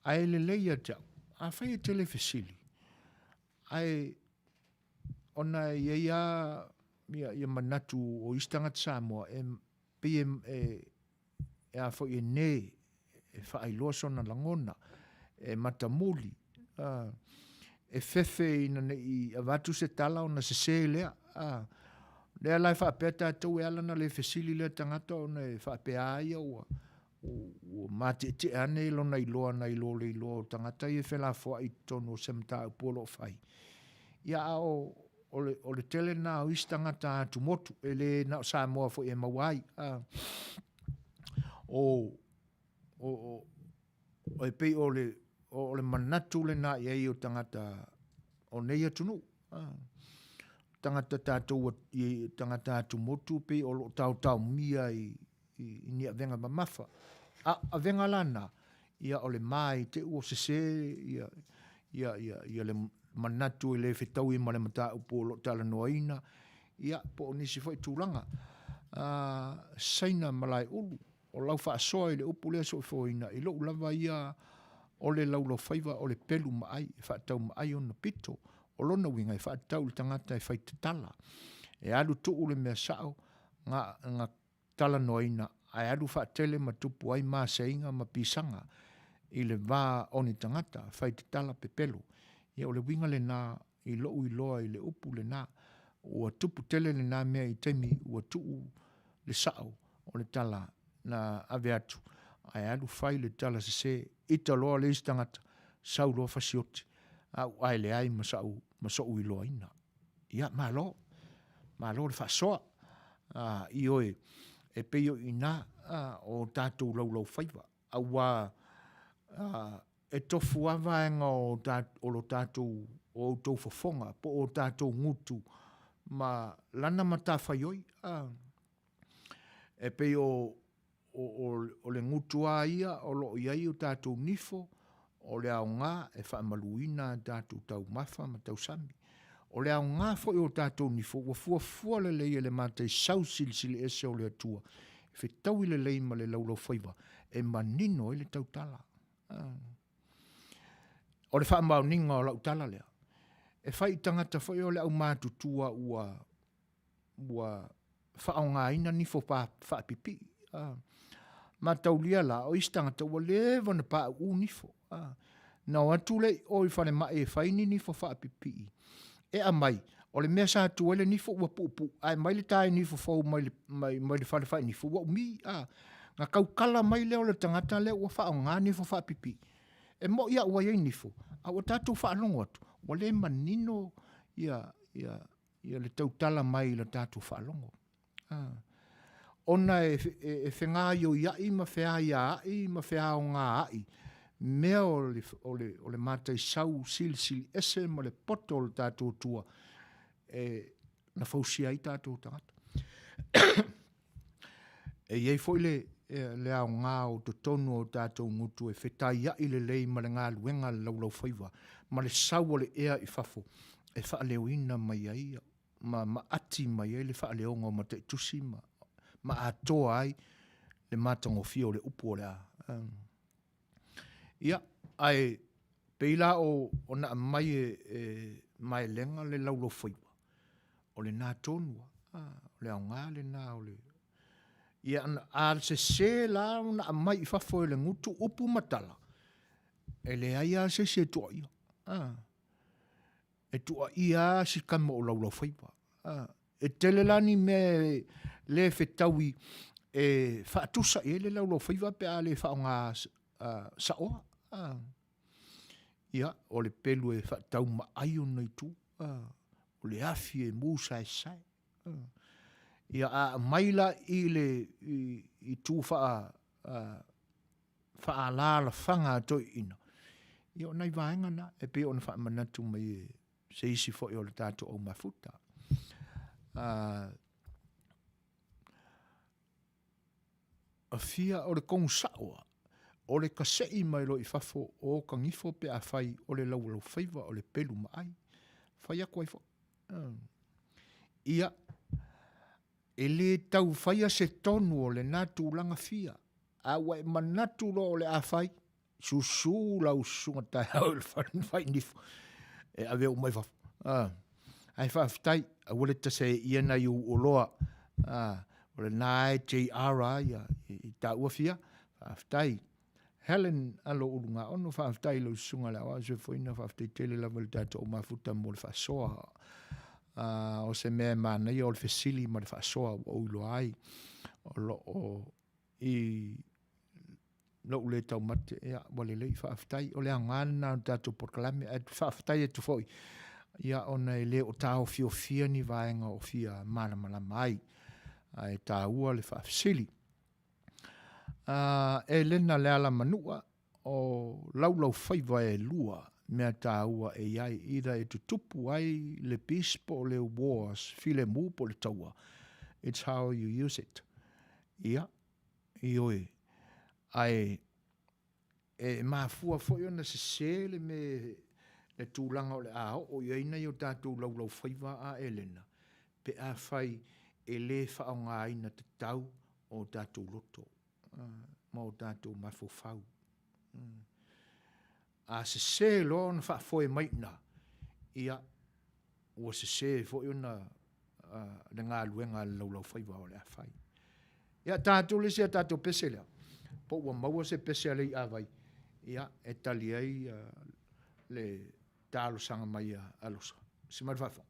Ae lelei ia te au, afai e te le fesili, ae ona e i ai lava ia, ia manatu o isi tagata Samoa, e pei e, e, e a foi e nē, e faailoa sona lagona, e matamuli, a, e fefe ina ne i avatu se tala ona sesē lea. A, lea la e faapea tatou e ala ona le fesili lea tagata ona e faapea a ia ua, ua matietie ane lona iloa nai lo le iloa o tagata ia e felafoai i totonu o se mataupu o lo o fai. Ia a o, o le, o le tele lena o isi tagata atumotu, e le na o Samoa foi e maua ai. A, o, o, o, E pei o le, o le manatu lena i ai o tagata o nei atunuu. Tagata tatou, i tagata atumotu pei o lo o taotaomia i, i, i ni avega mamafa. A avega la na, ia o le ma i te ua sese ia, ia, ia, ia le manatu e le fetaui ma le mataupu o lo o talanoaina, ia po o nisi foi tulaga. Saina Malaeulu, O lau faasoa i le upu lea soifuaina, i lou lava ia O le laulaufaiva o le pelu ma ai, e faatau ma ai ona pito. O lona uiga e faatatau i le tagata e fai tatala. E alu tuu le mea sao ga, ga talanoaina ae alu faatele ma tupu ai maseiga ma pisaga i le va o ni tagata fai tatala pepelo. Ia o le uiga lena i lou iloa i le upu lena. Ua tupu tele lena mea i taimi ua tuu le sao o le tala na ave atu ae alu fai le tala sese ita loa le isi tagata sau loa fasioti au ae leai ma sau ma so'u iloaina. Ia malo, malo le faasoa. Ioe, e pei o i ina o tatou laulaufaiva auā e tofu lava vaega o o lo tatou o outou fofoga po o tatou gutu ma lana matafaioi. E pei o o le gutu lava ia o lo o i ai o tatou nifo, o le aoga e faamaluina a tatou taumafa ma tausami. O le aoga foi o tatou nifo ua fuafua lelei e le mataisau silisili ese o le Atua e fetaui lelei ma le laulaufaiva e manino ai le tautala. O le faamaoniga o lau tala lea, e fai i tagata foi o le aumatutua ua ua faaaogaina nifo faapipii. Mataulia la, o isi tagata ua leva ona pauu nifo. Na o atu lea i o i falemai e fai ni nifo faapipii, e aumai, o le mea sa tu ai le nifo ua puupuu, ae aumai le tae nifo fou mai le, mai, mai le fale fai nifo ua umi. Na tautala mai lea o le tagata lea ua faaaoga nifo faapipii. E moni lava ua i ai nifo, a ua tatou faalogo atu, ua le manino ia, ia, ia le tautala mai i la tatou faalogo. Ona e, e, e fegaioia'i ma feaiaai ma feaogāa'i mea o le, o le, o le mataisau silisili ese ma le poto o le tatou Atua e, na fausia ai tatou tagata. e i ai foi le, le aoga o totonu o tatou gutu e fetaia'i lelei ma le galuega a le laulaufaiva ma le sau o le ea i fafo e faaleoina mai ai ma maati mai ai le faaleoga o mataitusi ma, ma atoa ai le matagofie o le upu o le a. Ia, ae pei la o, ona aumai e, e Maelega le laulaufaiva, o lena tonu a, o le aoga lena o le... Ia, a sese la ona aumai i fafo e le gutu upu ma tala, e leai lava se isi e tuuaia. E tuuaia lava si tama o Laulaufaiva. E tele la ni mea e le fetaui e faatusa i ai le Laulaufaiva pe a le faaaoga saoa. Ia, o le pelu e faataumaai ona itu, o le afi e mu saesae. Ia, a aumai la i le itu faa faaalaalafaga a toeaiina, ia o nai vaega na e pei ona faamanatu mai e se isi foi o le tatou au mafuta. Afia o le kogu sa'o a, o le kase'i mai loa i fafo o ka gifo pe afai o le laualaufaiva o le pelu ma ai. Fai atu ai foi. Ia, e le tau faia se tonu o lena tulaga fia, a ua e manatu loa o le a fai, susu lau susuga taeao i le fale fai nifo e ave uma i fafo. Ah, ae faafetai, aua le taseia nai ou oloa. Ah, o lena e JR a ia i taua fia. Faafetai. Helen Alo Ulugaono, faafetai i lau susuga le aoao soifuaina, faafetai tele lava i le tatou mafuta mo le faasoa. Uh, o se mea e manaia o le fesili ma le faasoa ua ou iloa ai o lo o i lou le taumate, ia, ua lelei, faafetai. O le aoga lena o le tatou polokalame, ae faafetai atu foi, ia, ona e le o taofiofia ni vaega o fia malamalama ai, ae taua le faafesili. Uh, Elena Lealamanua, o laulaufaiva e lua mea taua e i ai, either e tutupu ai le peace po o le wars, filemu po o le taua. It's how you use it. Ia, ioe, ae e mafua foi ona sese le me le tulaga o le a oo i ai nai o tatou laulaufaiva a Elena, pe afai e le faaaogaina tatau o tatou loto ma o tatou mafaufau. A sese loa ona faafoe mai i ina, ia, ua sese foi ona le galuega a le laulaufaiva o le a fai. Ia, tatou le isi a tatou pese lea, po ua maua se pese a le iavai, ia, e tali ai le talosaga mai a Losa. Se mai le faafofoga.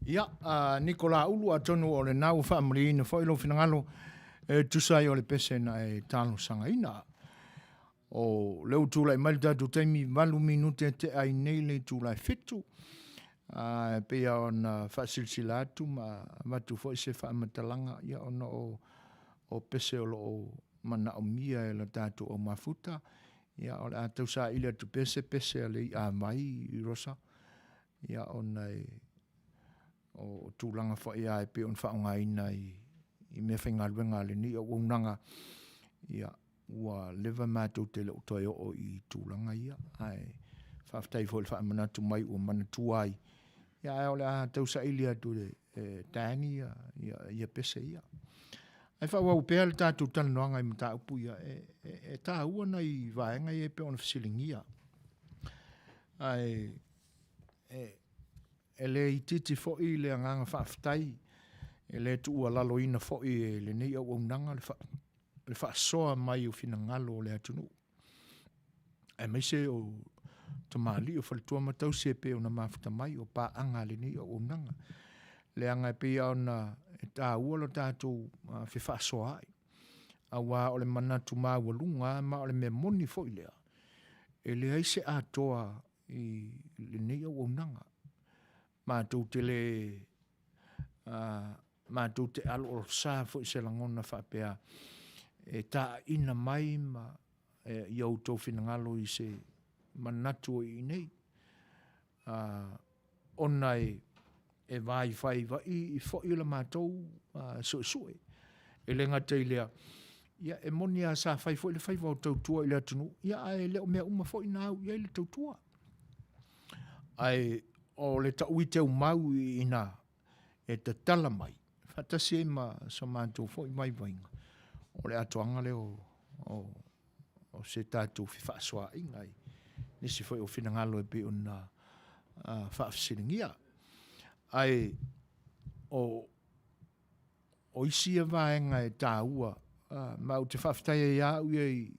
Ia, a Nicola Ulu, atonu o lena ua faamalieina foi lou finagalo e tusa ai o le pese na e talosagaina. O lea ua tulai mai le tatou taimi 8 minute e tea ai nei le itula e 7. A, e pei lava ona faasilasila atu ma avatu foi se faamatalaga, ia, ona o pese o lo o manaomia e le tatou au mafuta, ia, o le a tau saili atu pea se pese a le i'a mai Rosa, ia, ona e o tulaga foi lava e pei ona faaaogaina i meafaigaluega a lenei auaunaga, ia, ua leva matou te le o toe oo i tulaga ia, ae faafetai foi i le faamanatu mai ua manatua ai, ia, ae o le a tau saili atu e Danny ia, ia, ia pese ia. Ae faaauau pea le tatou talanoaga i mataupu ia, e, e, e taua nai vaega ia e pei ona fesiligia. Ae e, e le itiiti foi le agaga faafetai, e le tuualaloina foi e lenei auaunaga le, fa, le faasoa mai o finagalo o le atunuu, aemaise o tamalii o faletua ma tausi e pei ona mafuta mai o paaga a lenei auaunaga. Leaga e pei lava ona e taua lo tatou fefaasoaai, aua o le manatu maualuga lava ma o le mea moni foi lea, e leai se atoa i lenei auaunaga. Matou te le matou te aloalosa foi i se lagona faapea e taaiina mai ma i outou finagalo i se manatu o i inei. Ona e vaivai foi le matou suesue. E le gata i lea, ia e moni lava sa fai foi le faiva o tautua i le atunuu, ia ae le o mea uma foi na au i ai le tautua. Ae o le taui teumau i ina e tatala mai, faatasi ai ma so matou foi vaivaiga, o le atoaga lea o se tatou fefaasoaaiga i nisi foi o finagalo e pei ona faafesiligia. Ae o isi ia vaega e taua, ma ou te faafetai ai lava au ia i,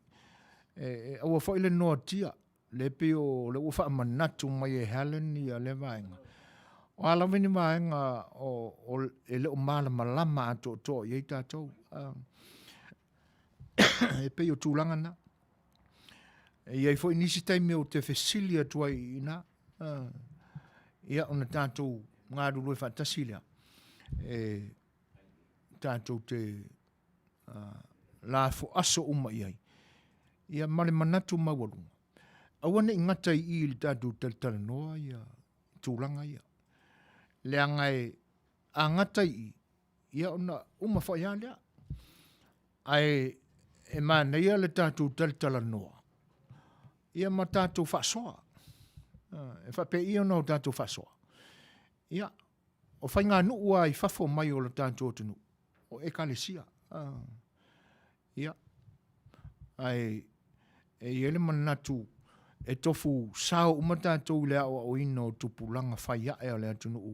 e aua foi le noatia, lea pei o lea ua faamanatu mai e Helen ia lea vaega. O a lava ni vaega e le o malamalama atoatoa i ai tatou, e pei o tulaga na. E i ai foi nisi taimi ou te fesili atu ai i ina, ia ona tatou galulue faatasi lea, e tatou te lafo aso uma i ai, ia ma le manatu maualuga, aua ne i gata i i i le tatou talatalanoa ia tulaga ia. Leaga e a gata i i, ia ona uma foi lava lea. Ae e manaia le tatou talatalanoa, ia ma tatou faasoa. E faapei ona o tatou faasoa? Ia, o faiganuu lava i fafo mai o le tatou atunuu, o Ekalesia. Ia, ae e i ai le manatu e tofu sao uma tatou i le aoaoina o tupulaga fai ae a le atunuu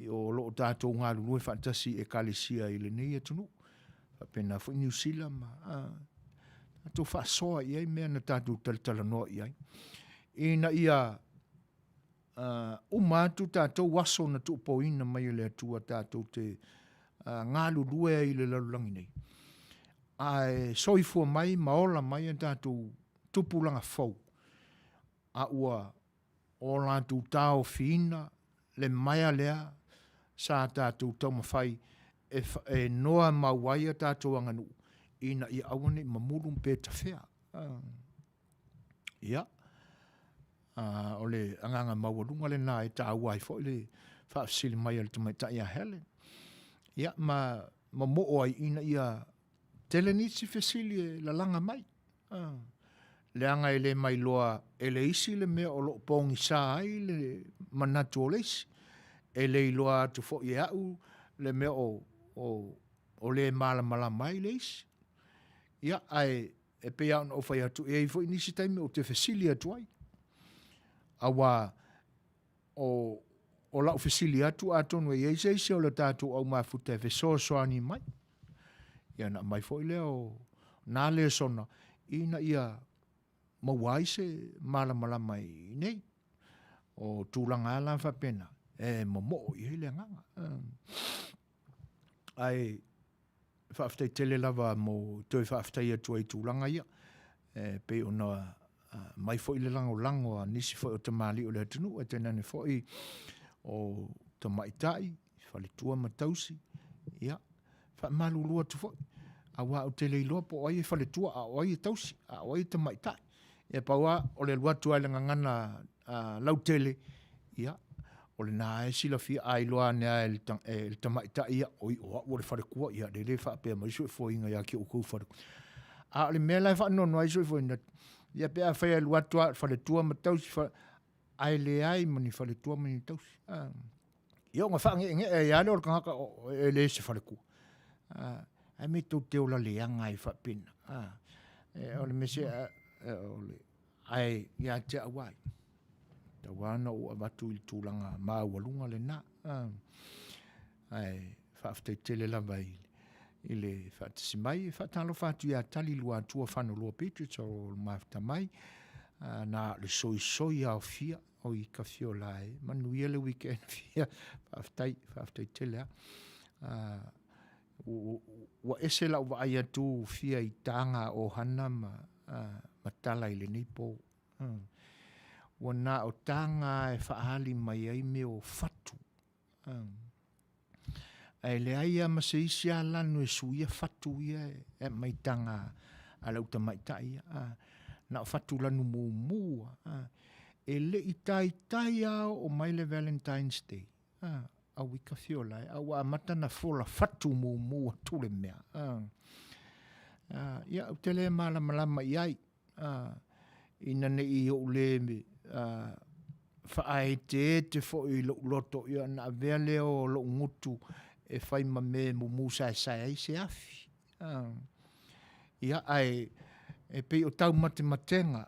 o lo o tatou galulue faatasi i Ekalesia i lenei atunuu, faapena foi Niu Sila ma tatou faasoa i ai mea na tatou talatalanoa i ai, ina ia uma atu tatou aso na tuupoina mai e le Atua tatou te galulue ai i le lalolagi nei, ae soifua mai ma ola mai a tatou tupulaga fou, a ua o latou taofiina le maea lea sa tatou taumafai e noa mau ai a tatou aganuu ina ia aua ne i mamulu pe tafea. Ia, o le agaga maualuga lena e taua ai foi le faafesili mai a le tamaitai ia Helen. Ia, ma momoo ai ina ia tele nisi fesili e lalaga mai. Leaga e le mailoa e le isi le mea o lo o pogisa ai le manatu o le isi. E le iloa atu foi e au le mea o le malamalama ai le isi. Ia, ae E pei lava ona ou fai atu, e i ai foi nisi taimi ou te fesili atu ai. Aua o, o lau fesili atu atonu e i ai se isi o le tatou au mafuta e fesoasoani mai. Ia ona aumai foi lea o nā lesona ina ia maua ai se malamalama i nei. O tulaga lava la faapena, e momoo i ai le agaga. Ae faafetai tele lava mo toe faafetai atu ai i tulaga ia, e pei ona aumai foi le lagolago a nisi foi o tamalii o le atunuu, ae tainane foi o tamaitai, faletua ma tausi, ia, faamalulu atu foi, aua ou te le iloa po o ai e faletua a o ai e tausi, a o ai e tamaitai. Ia pau lava o le alu atu lava i le gagana lautele, ia, o lena e silafia, a iloa ane lava e le tamaitai ia, oi, o au o le faletua, ia lele e faapea mai soifuaina ia te outou faletua. A o le mea la e faanoanoa ai soifuaina, ia pe afai e alu atu lava faletua ma tausi, ae leai ma ni faletua ma ni tausi. Ia ona faangeenee ai lava lea o le tagata e le se faletua. Ae me tou te ola leaga ai faapena. O le mea se, ae ia te au ai, tau lava ona ou avatu i le tulaga maualuga lena. Ae faafetai tele lava i le faatasi mai. E faatalofa atu ia Tali Luatua Fanoloa Beatrice o lo mafuta mai. Na o le soisoi aofia o i ka fiola e manuia le weekend fia. Faafetai, faafetai tele a. Ua ese lau vaai atu fia i taga a ohana ma, ma tala i lenei po. Ua na o taga e faaali mai ai mea o fatu. Ae leai lava ma se isi alanu e suia fatu ia e aumai taga a le au tamaitai ia. Na o fatu lanu mumu lava. E le i taitai lava oo mai le Valentine's Day, a ua ika fiola e, a ua amata ona fola fatu mumu atu le mea. Ia, ou te le malamalama i ai. ina ne i ou le faaeteete foi i lou loto, ia ona avea lea o lou gutu e fai ma mea e mumu saesae ai se afi. Ia, ae e pei o taumatematega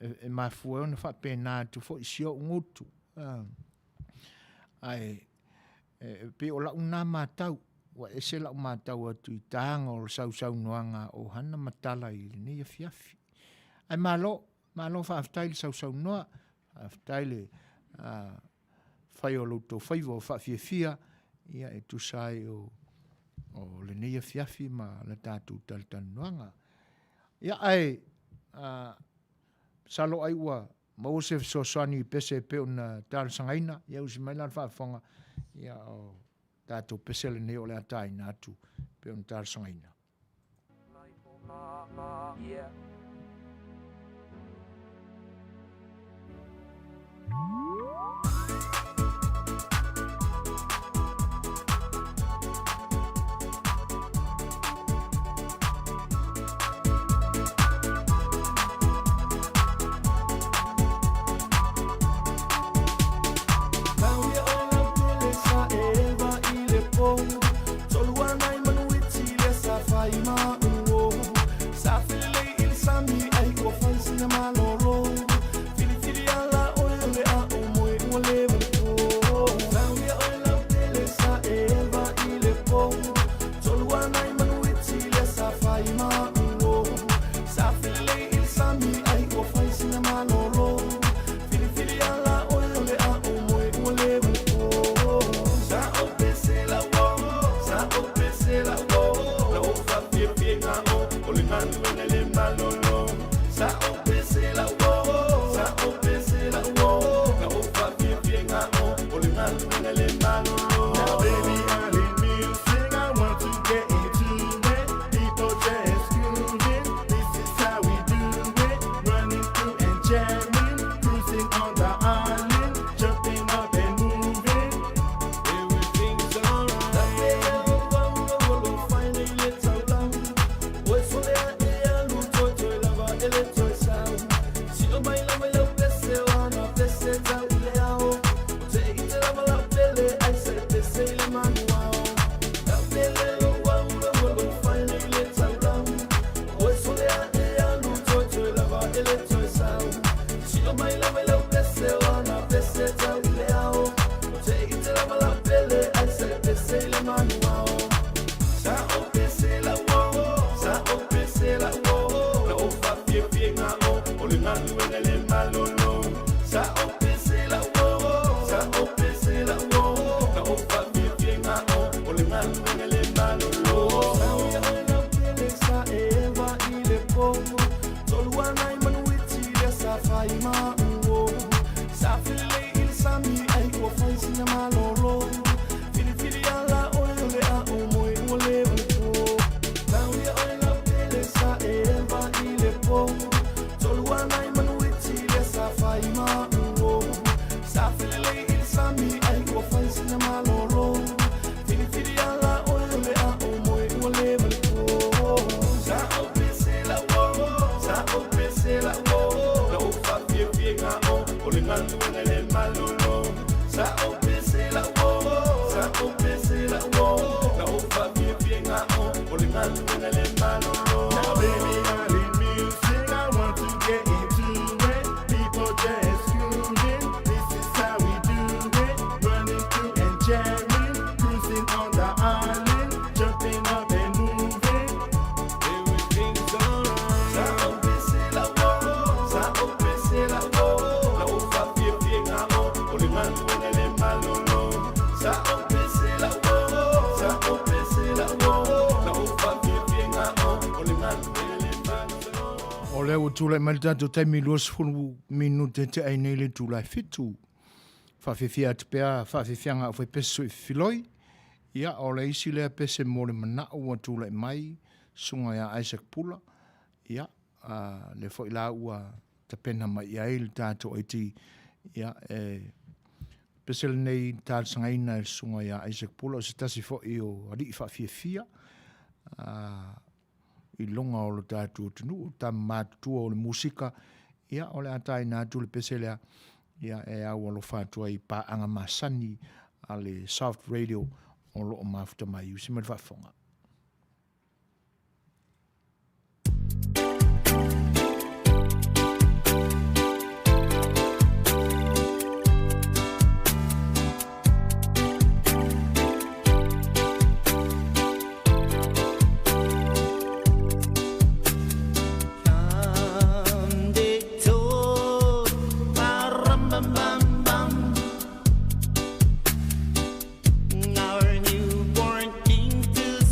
e mafua ai ona faapena atu foi si ou gutu. Ae e pei o lau na matau, ua ese lau matau atu i taga o le sausaunoaga a Ohana ma tala i lenei afiafi. Ae malo, malo faafetai le sausaunoa, faafetai le fai o lo outou faiva o faafiafia, ia e tusa ai o, o lenei afiafi ma le tatou talatalanoaga. Ia ae, masalo ai ua maua se fesoasoani i pese e pei ona talosagaina, ia usi mai la le faafofoga, ia o tatou pese lenei o le a taina atu e pei ona talosagaina. lea ua tulai mai le tatou taimi 20 minute te ai nei le itula e 7. Faafefea atu pea faafiafiaga a aufaipese sui filoi. Ia, o le isi lea pese mo le manao ua tulai mai, susuga ia Isaac Pula. Ia, a, lea foi la ua tapena mai i ai le tatou IT. Ia, e pese lenei talosagaina e le susuga ia Isaac Pula, o se tasi foi o alii faafiafia, a, i luga o lo tatou atunuu, tama matutua o le musika, ia, o le a taina atu le pese lea, ia, e au alofa atu ai i paaga masani a le Soft Radio o lo o mafuta mai. Usi mai le faafofoga. Our newborn king to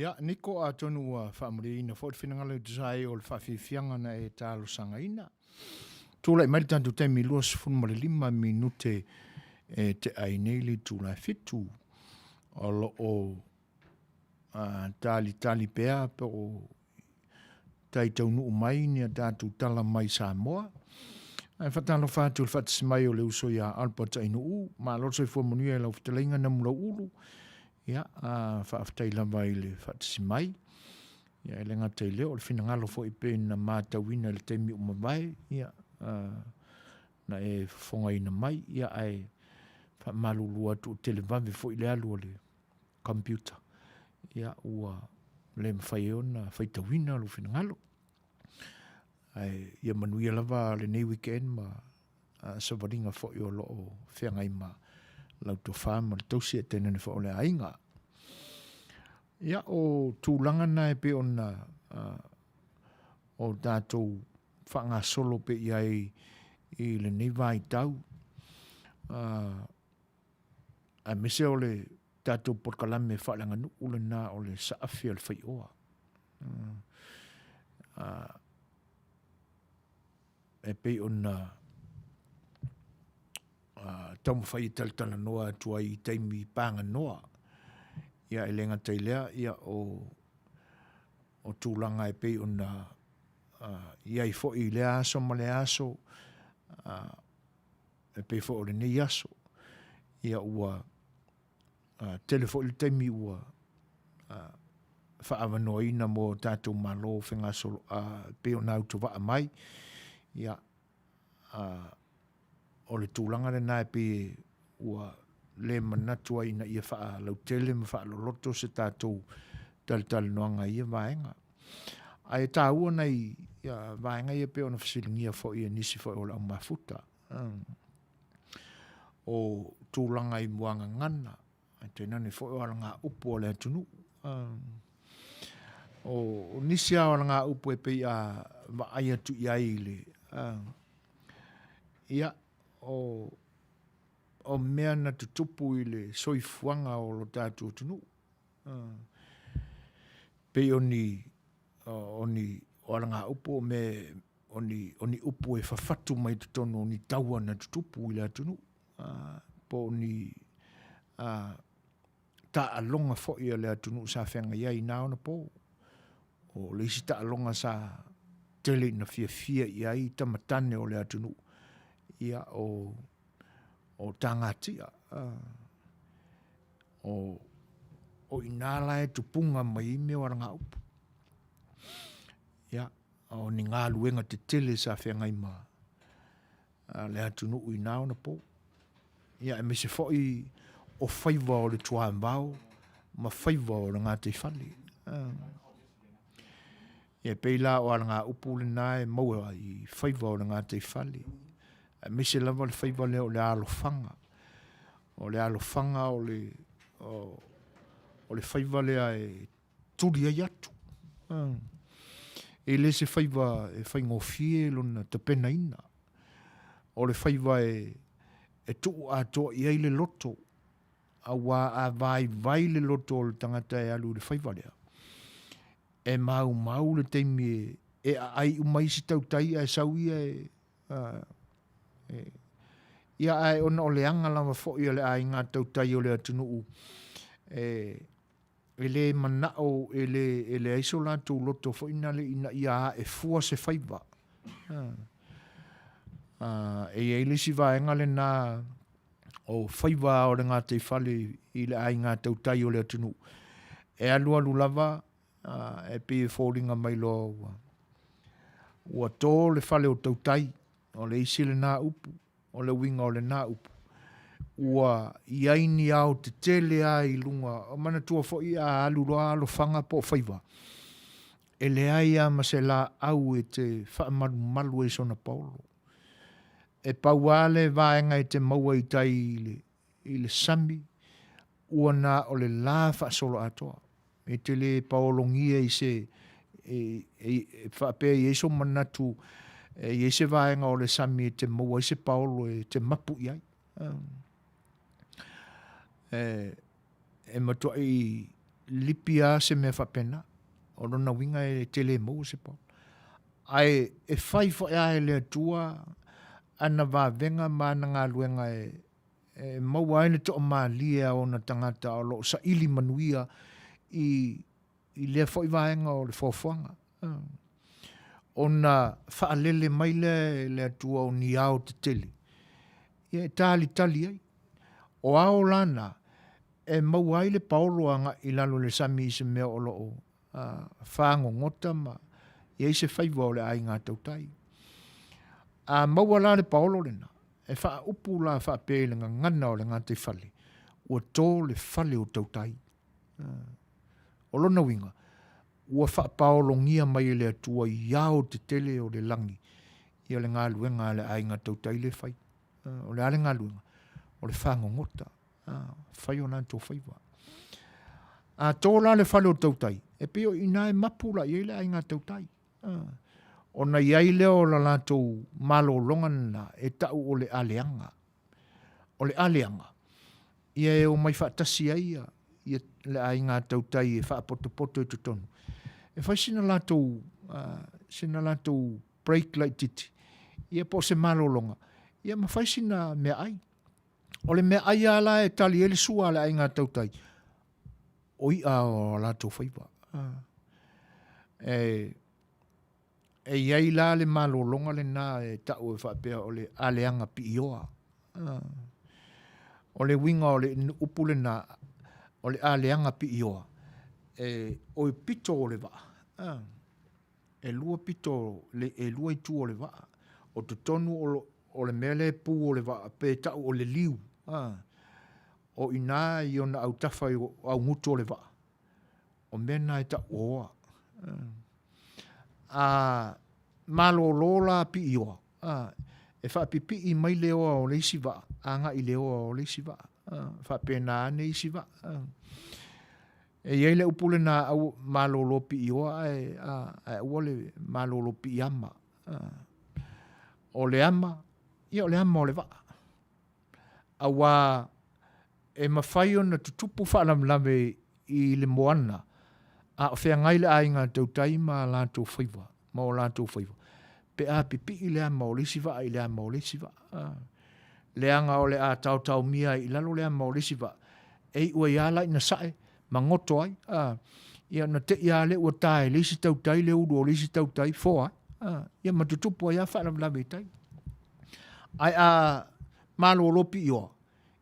Ia, Niko, atonu ua faamalieina foi le finagalo e tusa ai o le faafiafiaga na e talosagaina. Tulai mai le tatou taimi 25 minute e tea ai nei le itula e fitu. O lo o talitali pea po o tai taunuu mai ni a tatou tala mai Samoa. Ae faatalofa atu i le faatasi mai o le uso ia Albert Ainuu. Malo le soifua manuia i lau fetalaiga Namulauulu. Ia, faafetai lava i le faatasi mai. Ia, e le gata i lea, o le finagalo foi pei na matauina i le taimi ua mavae, ia, na e fofogaina mai, ia, ae faamalulu atu ua televave foi le alu a le computer, ia, ua le mafai ai ona faitauina lou finagalo. Ae ia manuia lava lenei weekend ma savaliga foi o lo o feagai ma lau tofa ma le tausi ae tainane foi o le aiga. Ia, o tulaga na e pei ona o tatou faagasolo pea i ai i lenei vaitau, aemaise o le tatou polokalame faaleaganuu lena o le saafi a le faioa. E pei ona taumafai e talatalanoa atu ai i taimi paganoa. Ia e le gata i lea, ia o, o tulaga e pei ona i ai foi i lea aso ma lea aso, e pei foi o lenei aso, ia ua tele foi le taimi ua faaavanoaina mo tatou Malo fegasolo, pei ona autovaa mai, ia, o le tulaga lena e pei ua le manatu ai ina ia faalautele ma faaloloto se tatou talatalanoaga i ia vaega. Ae taua nai vaega ia pei ona fesiligia foi e nisi foi o le au mafuta. O tulaga i muagagana, ae tainane foi o alagaupu a le atunuu. O nisi lava o alagaupu e pei a vaai atu i ai i le, ia, o mea na tutupu i le soifuaga o lo tatou atunuu. Pei o ni, o ni, o alagaupu o mea, o ni, o ni upu e fafatu mai totonu o ni taua na tutupu i le atunuu, po o ni taaloga foi a le atunuu sa feagai ai i na ona po. O le isi taaloga sa tele ina fiafia i ai tamatane o le atunuu, ia o, o tagatia. O, o ina la e tupuga mai ai mea o alagaupu. Ia, o ni galuega tetele sa feagai ma le atunuu i na ona po. Ia, aemaise foi o faiva o le tuavao ma faiva o le gataifale. Ia, e pei la o alagaupu lena e maua i faiva o le gataifale, aemaise lava le faiva lea o le alofaga. O le alofaga o le, o, o le faiva lea e tuli ai atu. E le se faiva e faigofie lona tapenaina. O le faiva e, e tuu atoa i ai le loto, auā a vaivai le loto o le tagata e alu i le faiva lea, e maumau le taimi e, e aai uma isi tautai ae sau ia e, e, ia ae ona o le aga lava foi a le aiga tautai o le atunuu e, e le manao, e le, e leai so latou loto foi nale ina ia ae fua se faiva. E i ai le isi vaega lena o faiva o le gataifale i le aiga tautai o le atunuu, e alualu lava e pei e foliga mai loa ua, ua to le fale o tautai, o le isi lena upu, O le uiga o lena upu, ua i ai ni ao tetele lava i luga, manatua foi a alu loa alofaga po o faiva, e leai lava ma se laau e te faamalumalu ai sona paolo. E pau lava le vaega e te maua i tai i le, i le sami, ua na o le la faasoloatoa. E te le paologia i se, e, e, e faapea i ai so manatu, e i ai se vaega o le sami e te maua ai se paolo e te mapu i ai. E, e matuai lipi lava se mea faapena. O lona uiga e te le maua se paolo. Ae e fai foi lava e le Atua ana vavega ma ana galuega e, e maua ai le toamalie a ona tagata o lo o saili manuia i, i lea foi vaega o le foafoaga. Ona faalele mai lea e le Atua o ni ao tetele, ia e talitali ai. O ao la na, e maua ai le paolo agai i lalo i le sami i se mea o lo o fagogota ma i ai se faiva o le aiga tautai. A maua la le paolo lena, e faaupu la faapea i le gagana o le gataifale, ua to le fale o tautai. O lona uiga, ua faapaologia mai e le Atua i ao tetele o le lagi ia le galuega a le aiga tautai lea e fai. O le a le galuega? O le fagogota, fai o latou faiva. A to la le fale o tautai, e pei o i ina e mapu la i ai le aiga tautai. Ona i ai lea o la latou malologa lena e tau o le aleaga. O le aleaga, ia e omai faatasi ai ia, ia le aiga tautai e faapotopoto i totonu. E fai sina latou, uh, sina latou break laititi, ia po o se malologa, ia ma fai sina meaai. O le meaai lava la e tali ai le sua a le aiga tautai, o i'a o latou faiva. E, e i ai la le malologa lena e tau e faapea o le aleaga piioa. O le uiga o le upu lena, o le aleaga piioa, e, o i pito o le vaa. E lua pito, e lua itu o le vaa. O totonu o, lo, o le mea lea e pu o le vaa, pe tau o le liu. O i ina i ona autafa i augutu o le vaa, o mea na e tau o oa. A malolo la piioa, e faapipii mai le oa o le isi vaa agai i le oa o le isi vaa. Faapena ane isi vaa. E i ai le upu lena au malolo piioa ae, ae aua le malolo piiama. O le ama, ia o le ama o le vaa. Auā e mafai ona tutupu faalavelave i le moana a o feagai le aiga tautai ma a latou faiva, ma o latou faiva, pe a pipii le ama o le isi vaa i le ama o le isi vaa. Leaga o le a taotaomia ai i lalo le ama o le isi vaa, e iu ai lava la ina sae ma goto ai, a, ia ona te i lava lea ua ta e le isi tautai le ulu o le isi tautai, foa ai, a, ia ma tutupu ai lava faalavelave i tai. Ae a malolo piioa,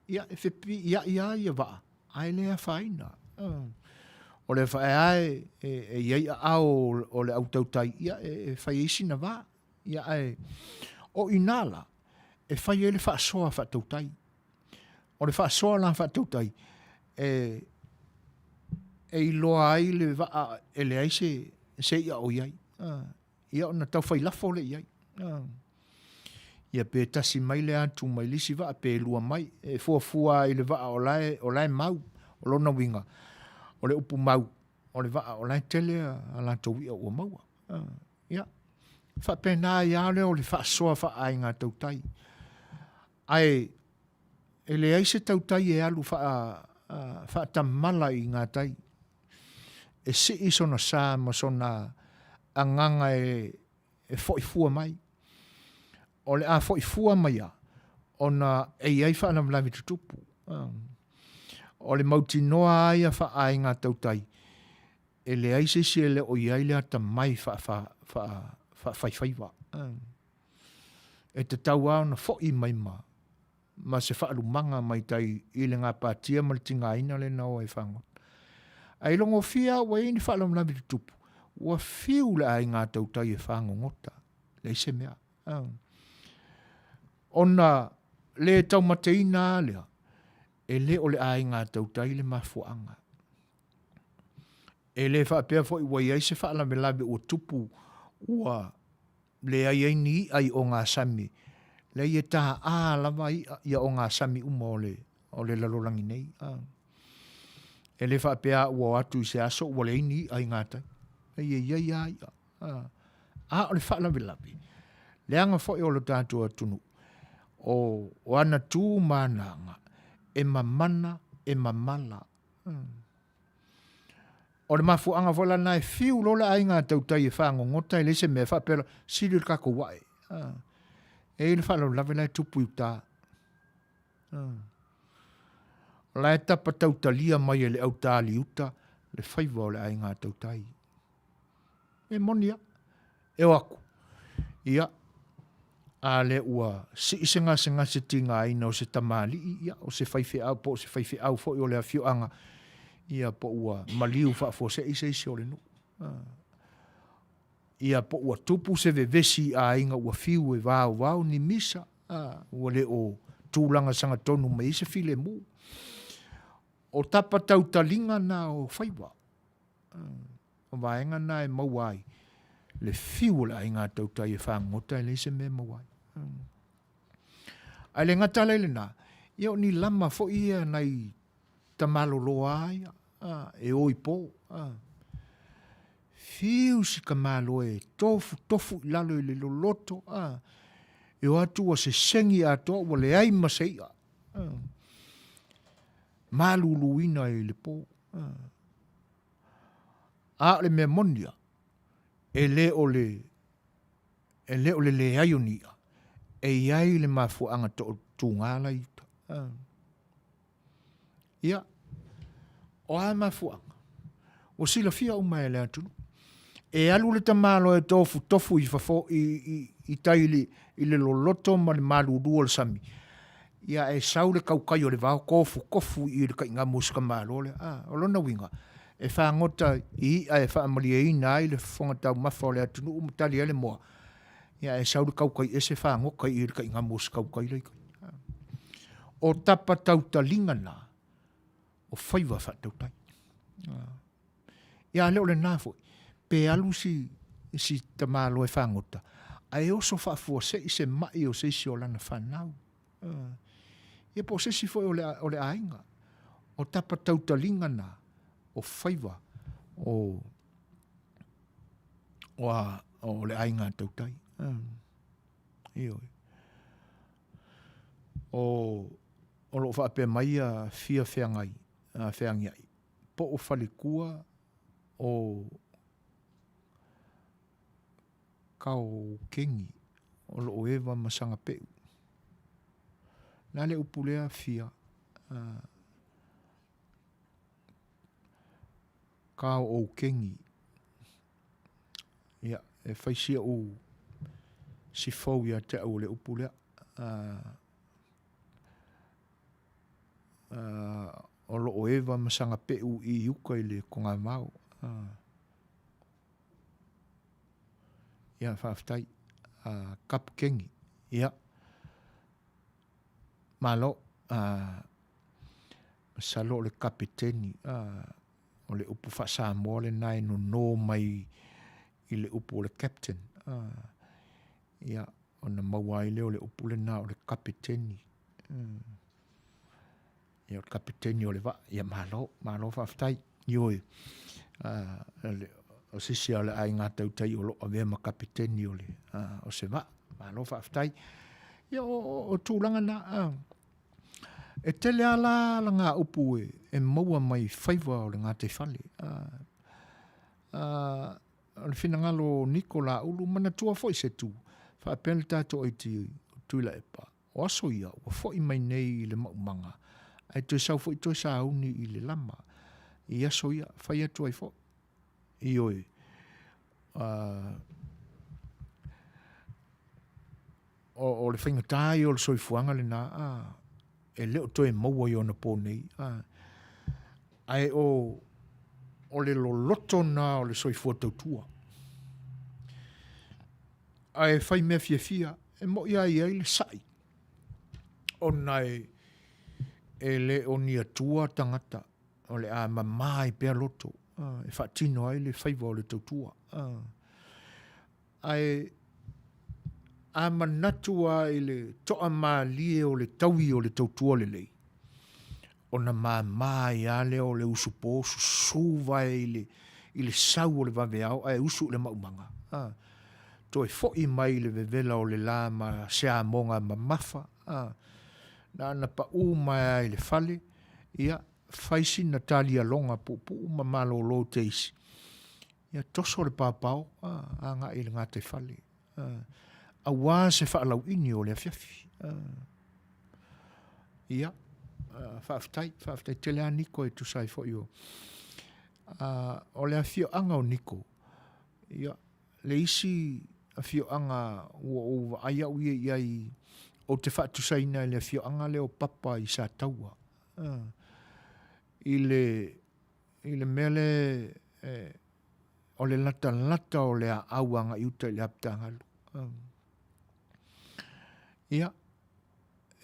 ia e fepiiai lava ia vaa, ae le afaina. O le afae lava e, e, e i ai aao o le au tautai, ia e, e fai ai sina va. Ia ae o i ina la, e fai ai le faasoa faatautai. O le faasoa la faatautai, e, e iloa ai le vaa e leai se, se i'a o i ai. Ia ona tau fai lafo lea i ai. Ia pe tasi mai le atu mai le isi vaa, pe lua mai. E fuafua i le vaa o la e, o la e mau. O lona uiga, o le upu mau, o le vaa o la e tele a latou i'a ua maua. Ia, faapena ai lava lea o le faasoa faaaiga tautai. Ae e leai se tautai e alu faa, faatamala i gatai. E sii sona sa ma sona agaga e, e foi fua mai. O le a foi fua mai a, ona e i ai faalavelave tutupu. O le mautinoa lava ia faaaiga tautai, e leai se isi e le o i ai le atamai faafaifaiva. E tatau lava ona foi mai ma, ma se faalumaga mai tai i le gapatia ma le tigaina lea na o ai fagota. Ae logofia lava ua i ai ni faalavelave tutupu, ua fiu le aiga tautai e fagogota, leai se mea. Ona le taumateina lava lea, e le o le aiga tautai le mafuaaga. E le faapea foi ua i ai se faalavelave ua tupu ua leai ai ni i'a i ogasami, leai e taā lava i'a ia ogasami uma o le, o le lalolagi nei. A. E le faapea ua o atu i se aso ua leai ni i'a i gatai. Leai e i ai lava i'a. A. A o le faalavelave, leaga foi o le tatou atunuu, o, o ana tu ma ana aga, e mamana, e mamala. O le mafuaaga foi la lena e fiu loa le aiga tautai e fagogota e leai se mea e faapea loa, sili le tatou ae. E i ai le faalavelave la e tupu i uta. O la e tapa tautalia mai e le au taliuta le faiva o le aiga tautai. E moni lava. E o atu, ia, a lea ua sii se gasegase tigaina o se tamalii, ia, o se faifeau po o se faifeau foi o le afioaga, ia, po ua maliu faafuasei se isi o le nuu. Ia, po ua tupu se vevesi i aiga ua fiu e vaovao ni misa, ua le o tulaga sagatonu mai ai se filemu. O tapa tautaliga na o faiva. O vaega na e maua ai le fiu o le aiga tautai e fagogota e leai se mea e maua ai. Ae le gata la i lena, ia o ni lama foi ia nai tamaloloa ia, e o i po. Fiu si tamaloa e tofutofu i lalo i le loloto, e o atu ua sesegi atoa ua leai ma se i'a. Maluluina i le po. A o le mea moni lava, e le o le, e le o le leai o ni i'a, e i ai le mafuaaga toatuga la i uta. Ia, o a mafuaaga? Ua silafia uma e le atunuu. E alu le tamaloa e tofutofu i fafo, i, i, i tai i le, i le loloto ma le malulu o le sami, ia ae sau le tautai o le vao tofutofu i le taigamu o si tamaloa lea. A, o lona uiga, e fagota i i'a e faamalieina ai le fofoga taumafa o le atunuu ma tali ai le moa, ia ae sau le tautai ese fagota i le taigamu o si tautai la i tai. O tapa tautaliga na, o faiva faatautai. Ia a le o lena foi, pe alu si, si tamaloa e fagota, ae oso faafuasei se mai o se isi o lana fanau. Ia po o se isi foi o le, o le aiga. O tapa tautaliga na, o faiva o, o, a, o le aiga tautai. Ioe. O, o lo o faapea mai ia fia feagai, feagiai, po o faletua o Kaokeni o lo o eva ma Sagapeu. Na le upu lea fia Kaoukeni. Ia, e fai si ou sifou ia te au o le upu lea. O lo o eva ma Sagapeu i uka i le Togavao. Ia, faafetai. Kapukeni. Ia. Malo. Masalo o le kapeteni. O le upu faa-Samoa lena e nono mai i le upu o le captain. Ia, ona maua ai lea o le upu lena o le kapeteni. Ia, o le kapeteni o le vaa. Ia, malo, malo faafetai. Ioe, o se isi o le aiga tautai o lo o avea ma kapeteni o, le, o se vaa. Malo faafetai. Ia, o, o, o tulaga na, e tele lava la alagaupu e, e maua mai faiva o le gataifale. O le finagalo o Niko Laulu, manatua foi se tu, faapea le tatou aiti o Tuilaepa, o aso ia ua foi mai nei i le maumaga, ae toe sau foi toe sauni i le lama. I aso ia, fai atu ai foi. Ioe, o, o le faigata ia o le soifuaga lena, a, e le o toe maua i ona po nei. A, ae o, o le loloto na o le soifua tautua. Ae fai mea fiafia, e moʻi lava i ai le saʻi, ona e, e le o ni atua tagata, o le a mamā ai pea loto, e faatino ai le faiva o le tautua. Ae a manatu lava i le toamalie o le taui o le tautua lelei, ona māmā ai lava lea o le usupo susu vae i le, i le sau o le vaveao ae usu i le maumaga. A, toe foi mai i le vevela o le la ma se amoga mamafa. A, na ona paʻu mai lava i le fale, ia. fai sina talialoga puupuu ma malolo te isi, ia toso le paopao agai i le gataifale, aua se faalauini o le afiafi. Ia, faafetai, faafetai tele lava Niko e tusa ai foi o, o le afioaga o Niko, ia, le isi afioaga ua ou vaai au ia i ai, ou te faatusaina i le afioaga lea o Papa i Sataua, i le, i le mea lea e, o le latalata o le aau agai uta i le apitagalu. Ia,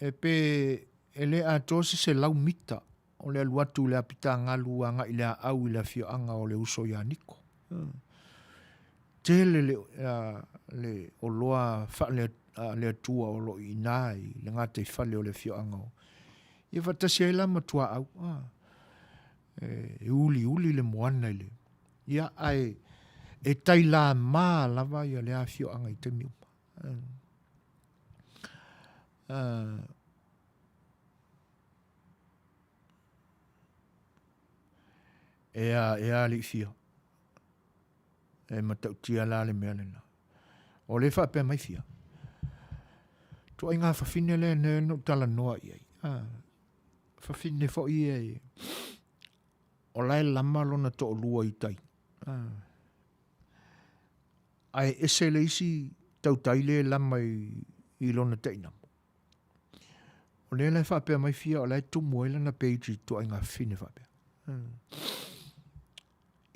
e pe e le atoa se 100 mita o le alu atu i le apitagalu agai i le aau i le afioaga o le uso ia Niko. Tele le, le oloa faale le Atua o lo o i ina i le gataifale o le afioaga o ia faatasi ai la ma tuaau. E uliuli le moana i le ia ae e tai lama lava ia le afioaga i taimi uma. Ea, ea alii fia. E matautia la le mea lena. O le faapea mai fia. Tuaiga fafine lea ne na ou talanoa i ai. Ah, fafine foi ia e o la e lama lona toalua i tai. Ah. Ae ese le isi tautai le lama i, i lona tainamu. O lea la e faapea mai fia o la e tumu ai lana page i tuaiga fafine faapea. Hmm.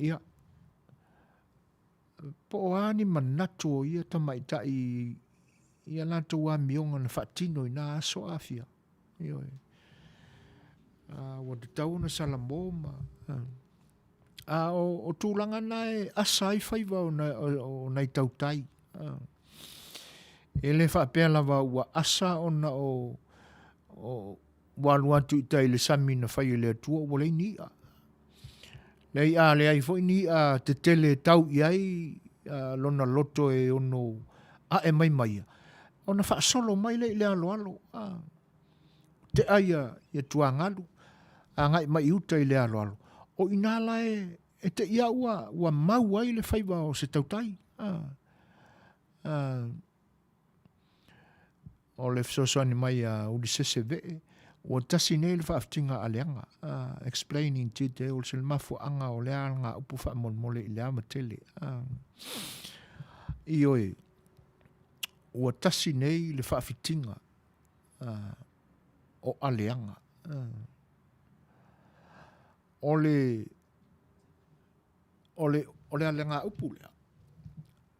Ia, po o a ni manatu o ia tamaitai i a latou amioga na faatino i nā aso afia. Ioe. A, ua tatau ona salamo ma... A o, o tulaga na e asa ai faiva o, na, o, o nai tautai. A, e le faapea lava ua asa ona o, o ua alu atu i tai i le sami na fai e le Atua ua leai ni i'a. Leai a leai foi ni i'a tetele e tau i ai lona loto e ono a'e mai ma ia, ona faasolo mai lea i le aloalo, a, tea ia, ia tuagalu, agai mai i uta i le aloalo. O i inā la e, e te i a ua, ua mau ai le faiva o se tautai. A, a, O le fesoasoani mai a Ulisese Vee, ua tasi nei le faafitiga a Leaga, explain in details le mafuaaga o lea alagaupu faamolemole i le ava tele. Ioe, ua tasi nei le faafitiga o Aleaga. O le O le, o le alagaupu lea,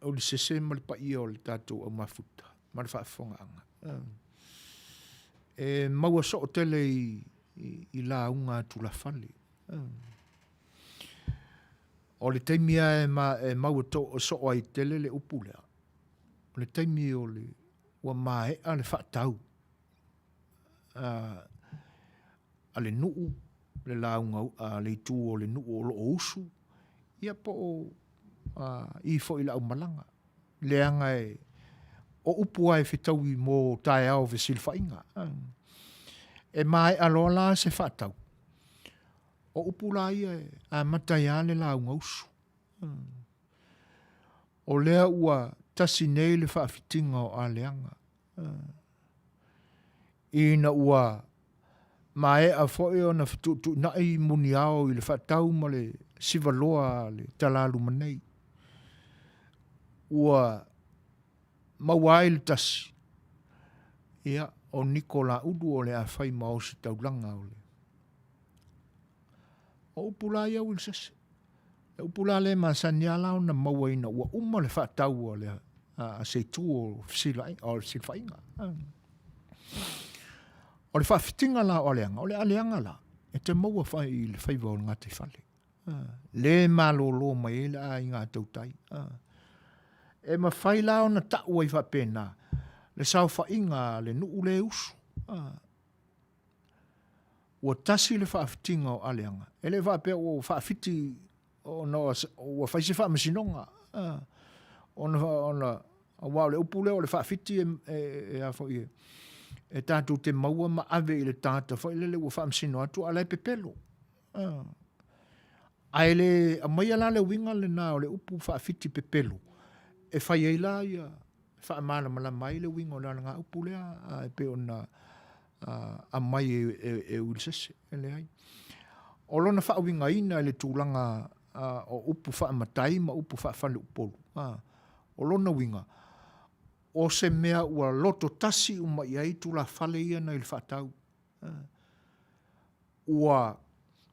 o le sese ma le paia o le tatou aumafuta ma le faafofogaaga. E maua soo tele i, i, i lauga a tulafale. O le taimi lava e, ma, e maua to, soo ai tele le upu lea, o le taimi o le, ua maea le faatau a le nuu, le lauga a le itu o le nuu o lo o usu, ia po o i foi i le aumalaga. Leaga e, o upu lava e fetaui mo taeao o fesilafaiga. E maea loa la se faatau, o upu la ia e amata ai lava le lauga usu. O lea ua tasi nei le faafitiga o Aleaga. Ina ua maea foi ona fetuutuunai muniao i le faatau ma le sivaloa a le talaluma nei, ua maua ai le tasi, ia, o Niko Laulu o le a fai ma ositaulaga o le. O upu la ia Uilisese. Le upu la lea e masani lava la ona maua ina ua uma le faatau a le a se itu o le fesilafaiga. O le faafitiga la o aleaga, o le aleaga la e te maua fai i le faiva o le gataifale. Le malolo mai ai le aiga tautai. E mafai la ona tau ai faapena le saofaiga a le nuu le usu. Ua tasi le faafitiga o aleaga. E le faapea ua faafiti ona ua fai se faamasinoga. Ona, ona, aua o le upu lea o le faafiti e, e, e, a foi e, e tatou te maua ma ave i le tagata foi lele ua faamasino atu a o la e pepelo. Ae le aumaia la le uiga lena o le upu faafiti pepelo e fai ai la ia e faamalamalama ai le uiga o le alagaupu lea e pei ona aumai e Uilisese. E leai. O lona faauigaina i le tulaga o upu faamatai ma upu faafaleupolu, o lona uiga, o se mea ua loto tasi uma i ai tulafale ia nai le faatau. Ua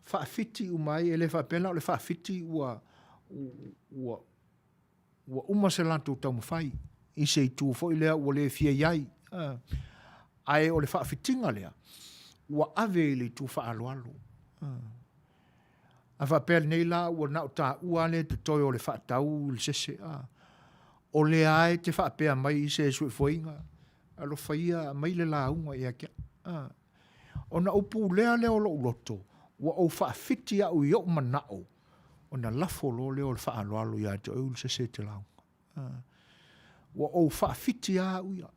faafiti uma ai, e le faapea la o le faafiti ua, ua, ua uma se latou taumafai i se itu foi lea ua le fia i ai. Ae o le faafitiga lea, ua ave i le itu faaaloalo. A faapea lenei la ua na o taua lava le totoe o le faatau i le sese, o lea lava e te faapea mai i se suefuaiga, alofa ia aumai le lauga ia te au. Ona ou pulea lea o lou loto, ua ou faafiti au i ou manao, ona lafo loa lea o le faaaloalo ia te oe Ulisese e te lauga. Ua ou faafiti lava au ia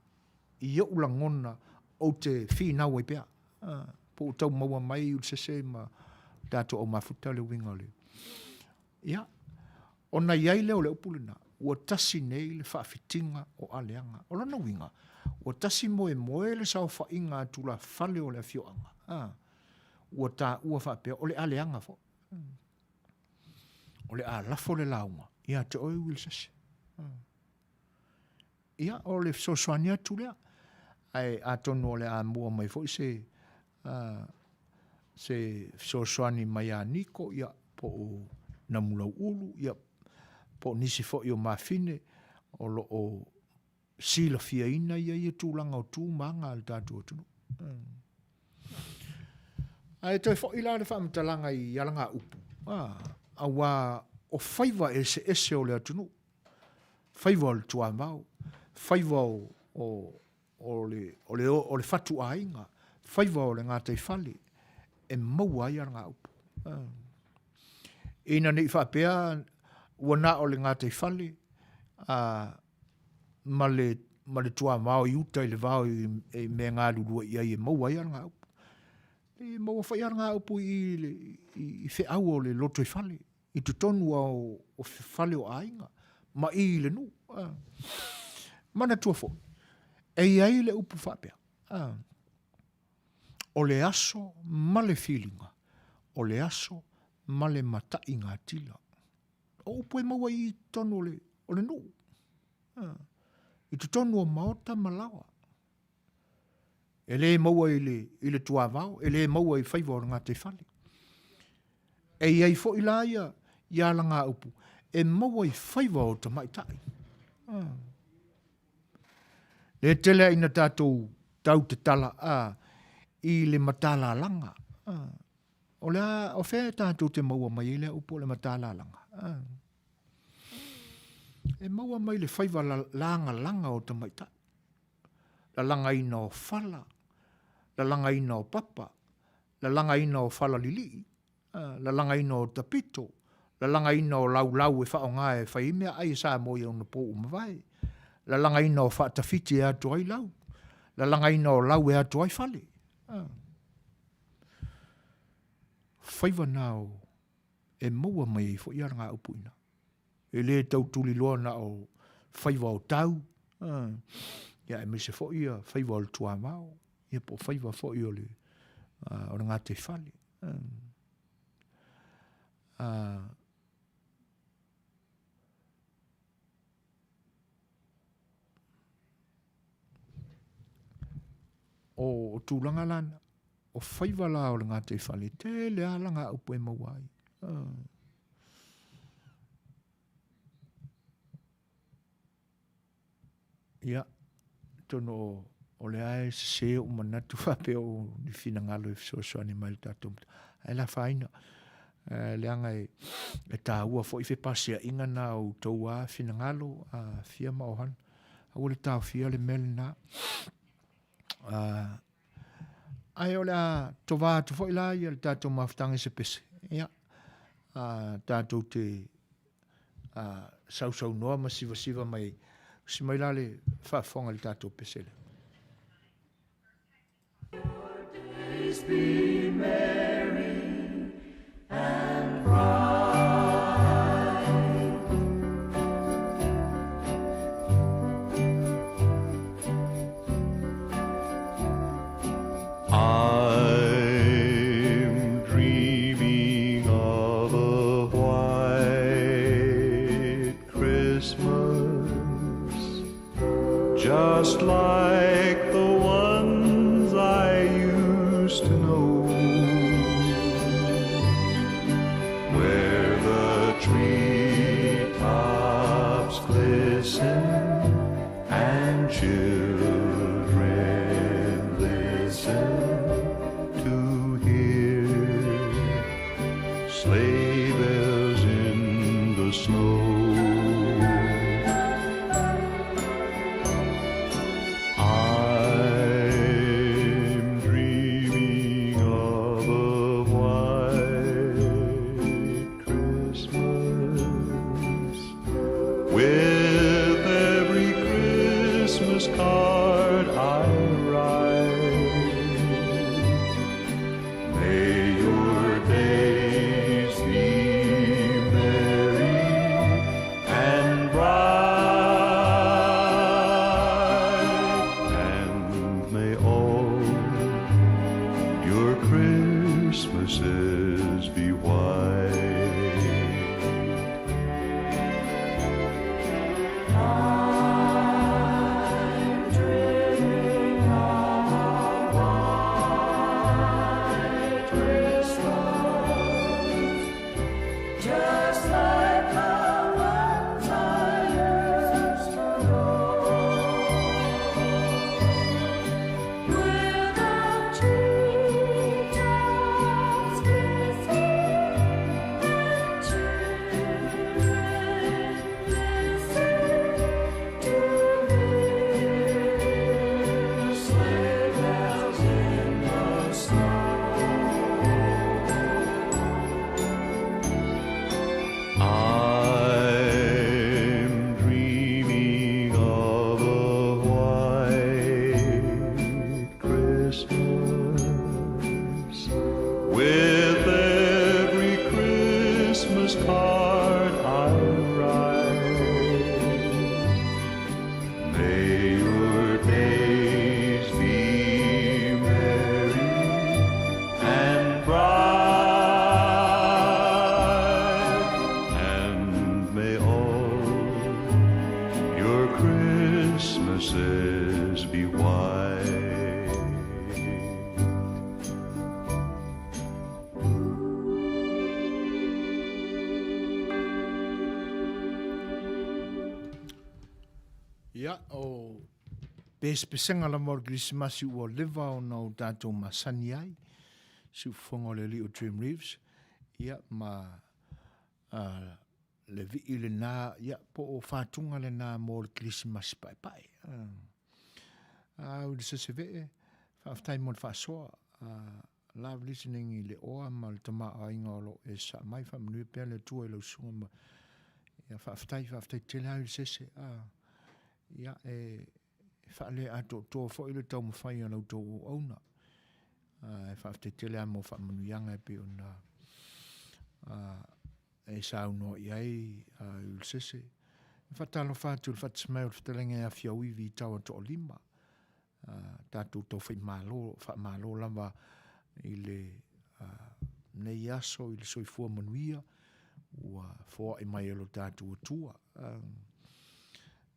i ou lagona ou te finau ai pea. Po ua tau maua mai Ulisese ma tatou au mafuta le uiga o le... Ia, ona i ai lea o le upu lena, ua tasi nei le faafitiga o aleaga. O lona uiga, ua tasi moemoe le saofaiga a tulafale o le afioaga, ua taua faapea o le aleaga foi. O le a lafo le lauga ia te oe Uilisese. Ia, o le fesoasoani atu lea. Ae atonu o le a mua mai foi se, uh, se fesoasoani mai ia Niko, ia, po o Namulauulu, ia, po o nisi foi o mafine o lo o silafiaina ia ia tulaga o tu ma aga a le tatou atunuu. Mm. Ae toe foi la le faamatalaga i alagaupu, ah, auā o faiva eseese o le atunuu, faiva o le tuamao, faiva o, o, o, le, o, le, o le fatuaiga, faiva o le gataifale, e maua ai alagaupu. Ah. Ina ne i faapea ua na o le gataifale, ah, ma le, ma le tuavao i uta i le vao i, i mea galulue i ai e maua ai alagaupu. E maua foi alagaupu i, i, i feau o le lotoifale, i totonu o, o fale o aiga, ma i le nuu. Ah. Manatua foi, e i ai le upu faapea. Ah. O le aso ma le filiga, o le aso ma le mataigatila. O upu e maua i totonu o le, o le nuu. I totonu o maota ma laoa. E le maua i le, i le tuavao, e le maua i faiva o le gataifale. E i ai foi la ia, ia alagaupu, e maua i faiva o tamaitai. Le tele a ina tatou tau tatala a, i le matalalaga. O le a, o fea e tatou te maua mai ai lea upu o le matalalaga? E maua mai le faiva lagalaga o tamaitai. Lalagaina o fala, lalagaina o papa, lalagaina o fala lilii, lalagaina o tapito, lalagaina o laulau e faaaoga e fai ai meaai a Samoa i ona po ua mavae, lalagaina o faatafiti e ato ai lau, lalagaina o lau e ato ai fale. Faiva na o e maua mai ai foi alagaupu i ina. E le tau tuliloa na o faiva o tau, ia aemaise foi ia faiva o le tuamao, ia po o faiva foi o le, o le gataifale. O tulaga la na, o faiva la o le gataifale, tele lava alagaupu e maua ai. Ia, atonu o, o lea e sese ou manatu faapea o ni finagalo e fesoasoani mai i le tatou ae le afaina. Leaga e, e taua foi fepasiaʻiga na o outou lava finagalo, a Fia ma Ohana. Aua le taofia le mea lena. Ae o le a tovā atu foi la ia le tatou mafutaga i se pese. Ia, tatou te sausaunoa ma sivasiva mai ai. Usi mai la le faafofoga i le tatou pese lea. Days be merry. Just like the ones I used to know Where the treetops glisten and children listen to hear sleigh bells in the snow. I'm dreaming of a white Christmas with every Christmas card I write. May your days be merry and bright, and may all your Christmases be white. Just like the ones I used to know. With the treetops glisten and children listen to hear sleigh bells in the snow. I'm dreaming of a white Christmas with every Christmas card I write. May your days be merry and bright, and may all your Christmases be white. Ia, o pesepesega lava o le Kerisimasi ua leva ona o tatou masani ai, siufofoga o le alii o Dream Reeves, ia ma uh, le vii lena, ia po o fatuga lena mo le Kerisimasi paepae. Uh, au le sesevee, faafetai mo le faasoa, uh, love listening i le oa ma le tamaoaiga o lo o e sasaa mai, faamanuia pea le Atua i lau susuga ma ia faafetai, faafetai tele lava i le sese. A, ia e, e faaleatoatoa foi le taumafai a la outou auauna. A, e faafetai tele lava mo faamanuiaga e pei ona a, e saunoa i ai a, i le sese. E faatalofa atu i le faatasi mai o le fetalaiga ia Fiauivi i Taua Toalima. tatou taufaimalo, faamalo lava i le nei aso i le soifua manuia ua foai mai e lo tatou Atua.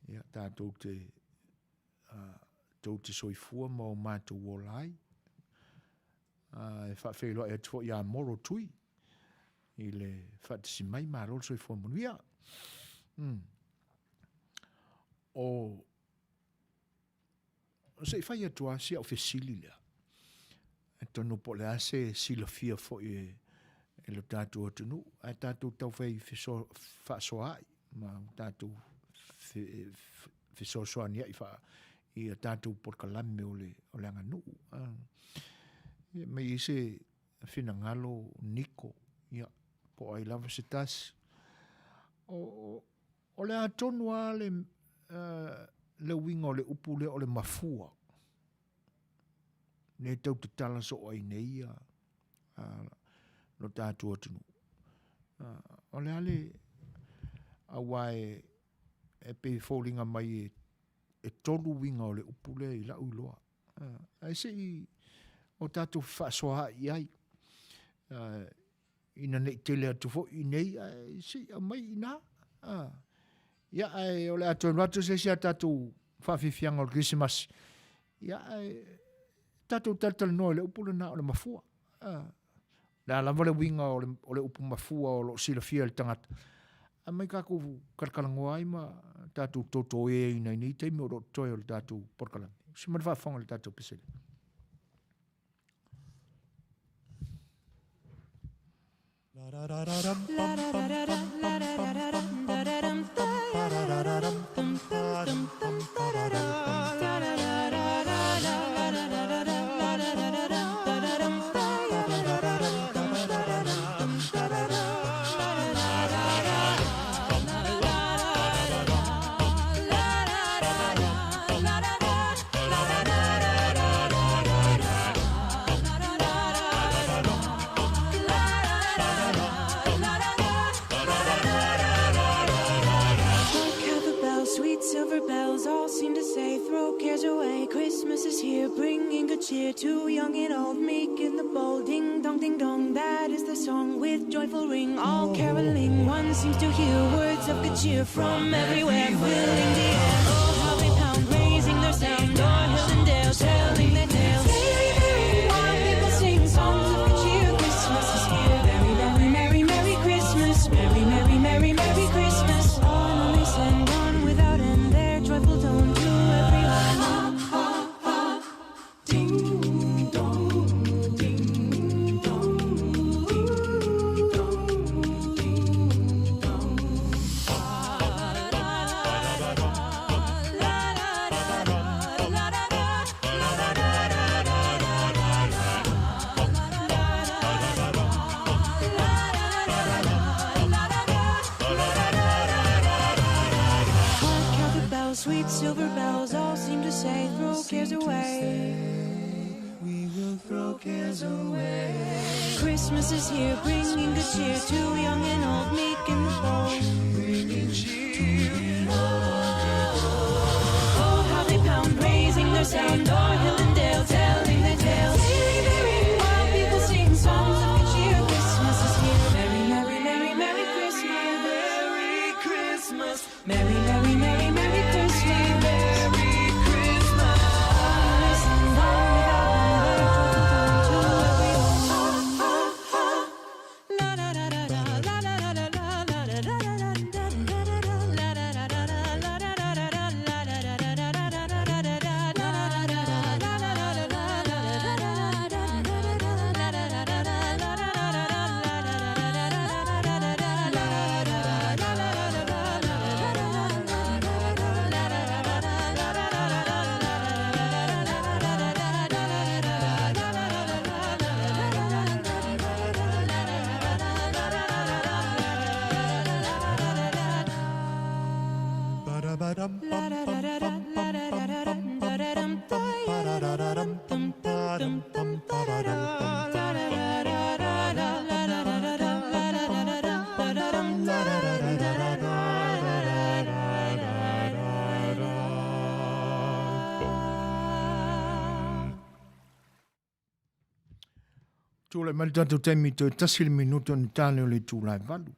Ia, tatou te, tou te soifua ma o matou ola ai. E faafeiloai atu foi ia Moro Tui i le faatasi mai, malo le soifua manuia. Mm. O Se i fai atu lava si au fesili lea. Atonu po o le a se silafia foi e, e lo tatou atunuu, ae tatou taufai faasoaai ma tatou fesoasoaniai fa i a tatou polokalame o le, o le aganuu. Ia, mei i se finagalo niko, ia, po o ai lava se tasi. O, o, O le a tonu lava le, uh, le uiga o le upu lea o le mafua. Lea tau tatala soo ai nei ia uh, lo tatou atunuu. Uh, o le a le aua e, e pei foliga mai e, e tolu uiga o le upu lea i lau iloa. Uh, ae se i o tatou fefaasoaai ai. Uh, ina ne i tele atu foi i inei, ae se i aumai i ina. A. Ia, ae o le a toe alu atu se isi a tatou faafiafiaga o le Kerisimasi, ia ae tatou talatalanoa i le upu lena o le mafua. A, le a lava le uiga o le, o le upu mafua o lo o silafia e le tagata, aumai tatou talatalanoa ai ma tatou totoeina i nei taimi o lo o totoe o le tatou polokalame. Usi mai le faafofoga i le tatou pesele. Sweet silver bells all seem to say, Throw cares away. Christmas is here, bringing good cheer to young and old, meek and the bold. Ding dong, ding dong, that is the song with joyful ring, all caroling. One seems to hear words of good cheer from everywhere, filling the air. Oh, how they pound, raising their sound, o'er hill and dale, telling their tales. Merry, merry, while people sing songs of good cheer. Christmas is here. Merry, merry, merry, merry Christmas. Merry, merry, merry, merry Christmas. On on they send, on without end, their joyful tone to everyone. Ding dong, ding dong, ding dong, ding dong. Hark how the bells, sweet silver bells, all seem to say, throw cares away. We will throw cares away. Christmas is here, bringing good cheer to young and old, meek and the bold. Bringing cheer. Oh, how they pound, raising their sound, o'er hill and dale, telling their tales. Merry, merry, while people sing songs of good cheer. Christmas is here. Merry, merry, merry, merry Christmas. Merry Christmas. Merry, merry, merry, merry Christmas. Merry Christmas. Listen on without to everyone. La da da da da, la da da da da, la da da da da da da da, la da da da da, la da da da da, la da da da da da da da da da, la da da da da, la da da da da, la da da da da da, la da da da da, la da da da da, la da da da da da da da, la da da da da da da Tulai mai le tatou taimi toe tasi le minuta ona tane o le itula e valu.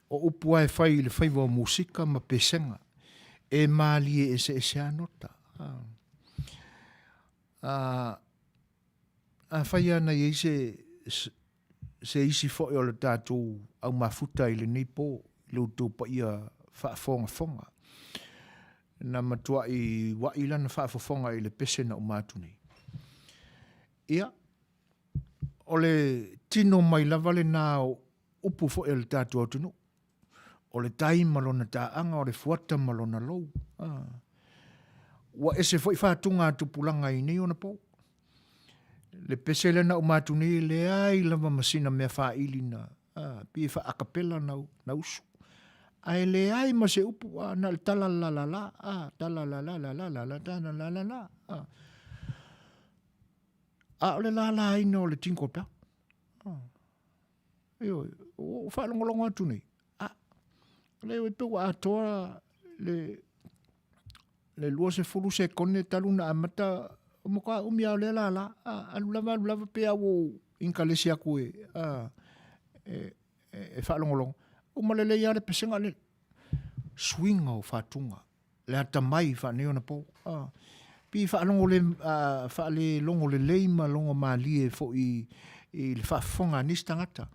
O upu lava e fai i le faiva o musika ma pesega, e malie eseese a nota. A, a fai ana i ai se, se isi foi o le tatou au mafuta i lenei po, i lo outou paia faafogafoga. Na matuai wa'i lana faafofoga i le pese na uma atu nei. Ia, o le tino mai lava lena o upu foi a le tatou atunuu. O le tai ma lona taaga, o le fuata ma lona lou. Ah. Ua ese foi faatuga a tupulaga i nei ona po. Le pese lea na uma atu nei, e leai lava ma sina mea faili na, ah, pei e faa-acapella na, na usu. Ae leai ma se upu, ah, na o le tala la la la, ah, tala la la la la la la, tala la la la, ah. A o le lalaina o le jingle bell. Ah. Ioe, ua ou faalogologo atu nei, a, lea e pei ua atoa le, le 20 sekone talu na amata, o matua umi lava o lea lala, a, alu lava alu lava pei lava ua ou inkalesi atu e, a, e, e, e faalogologo, uma lelei lava le pesega lea, suiga o fatuga. le atamai faaneionapo. Pei faalogo le, faalelogo lelei ma logo malie foi i le faafofoga a nisi tagata.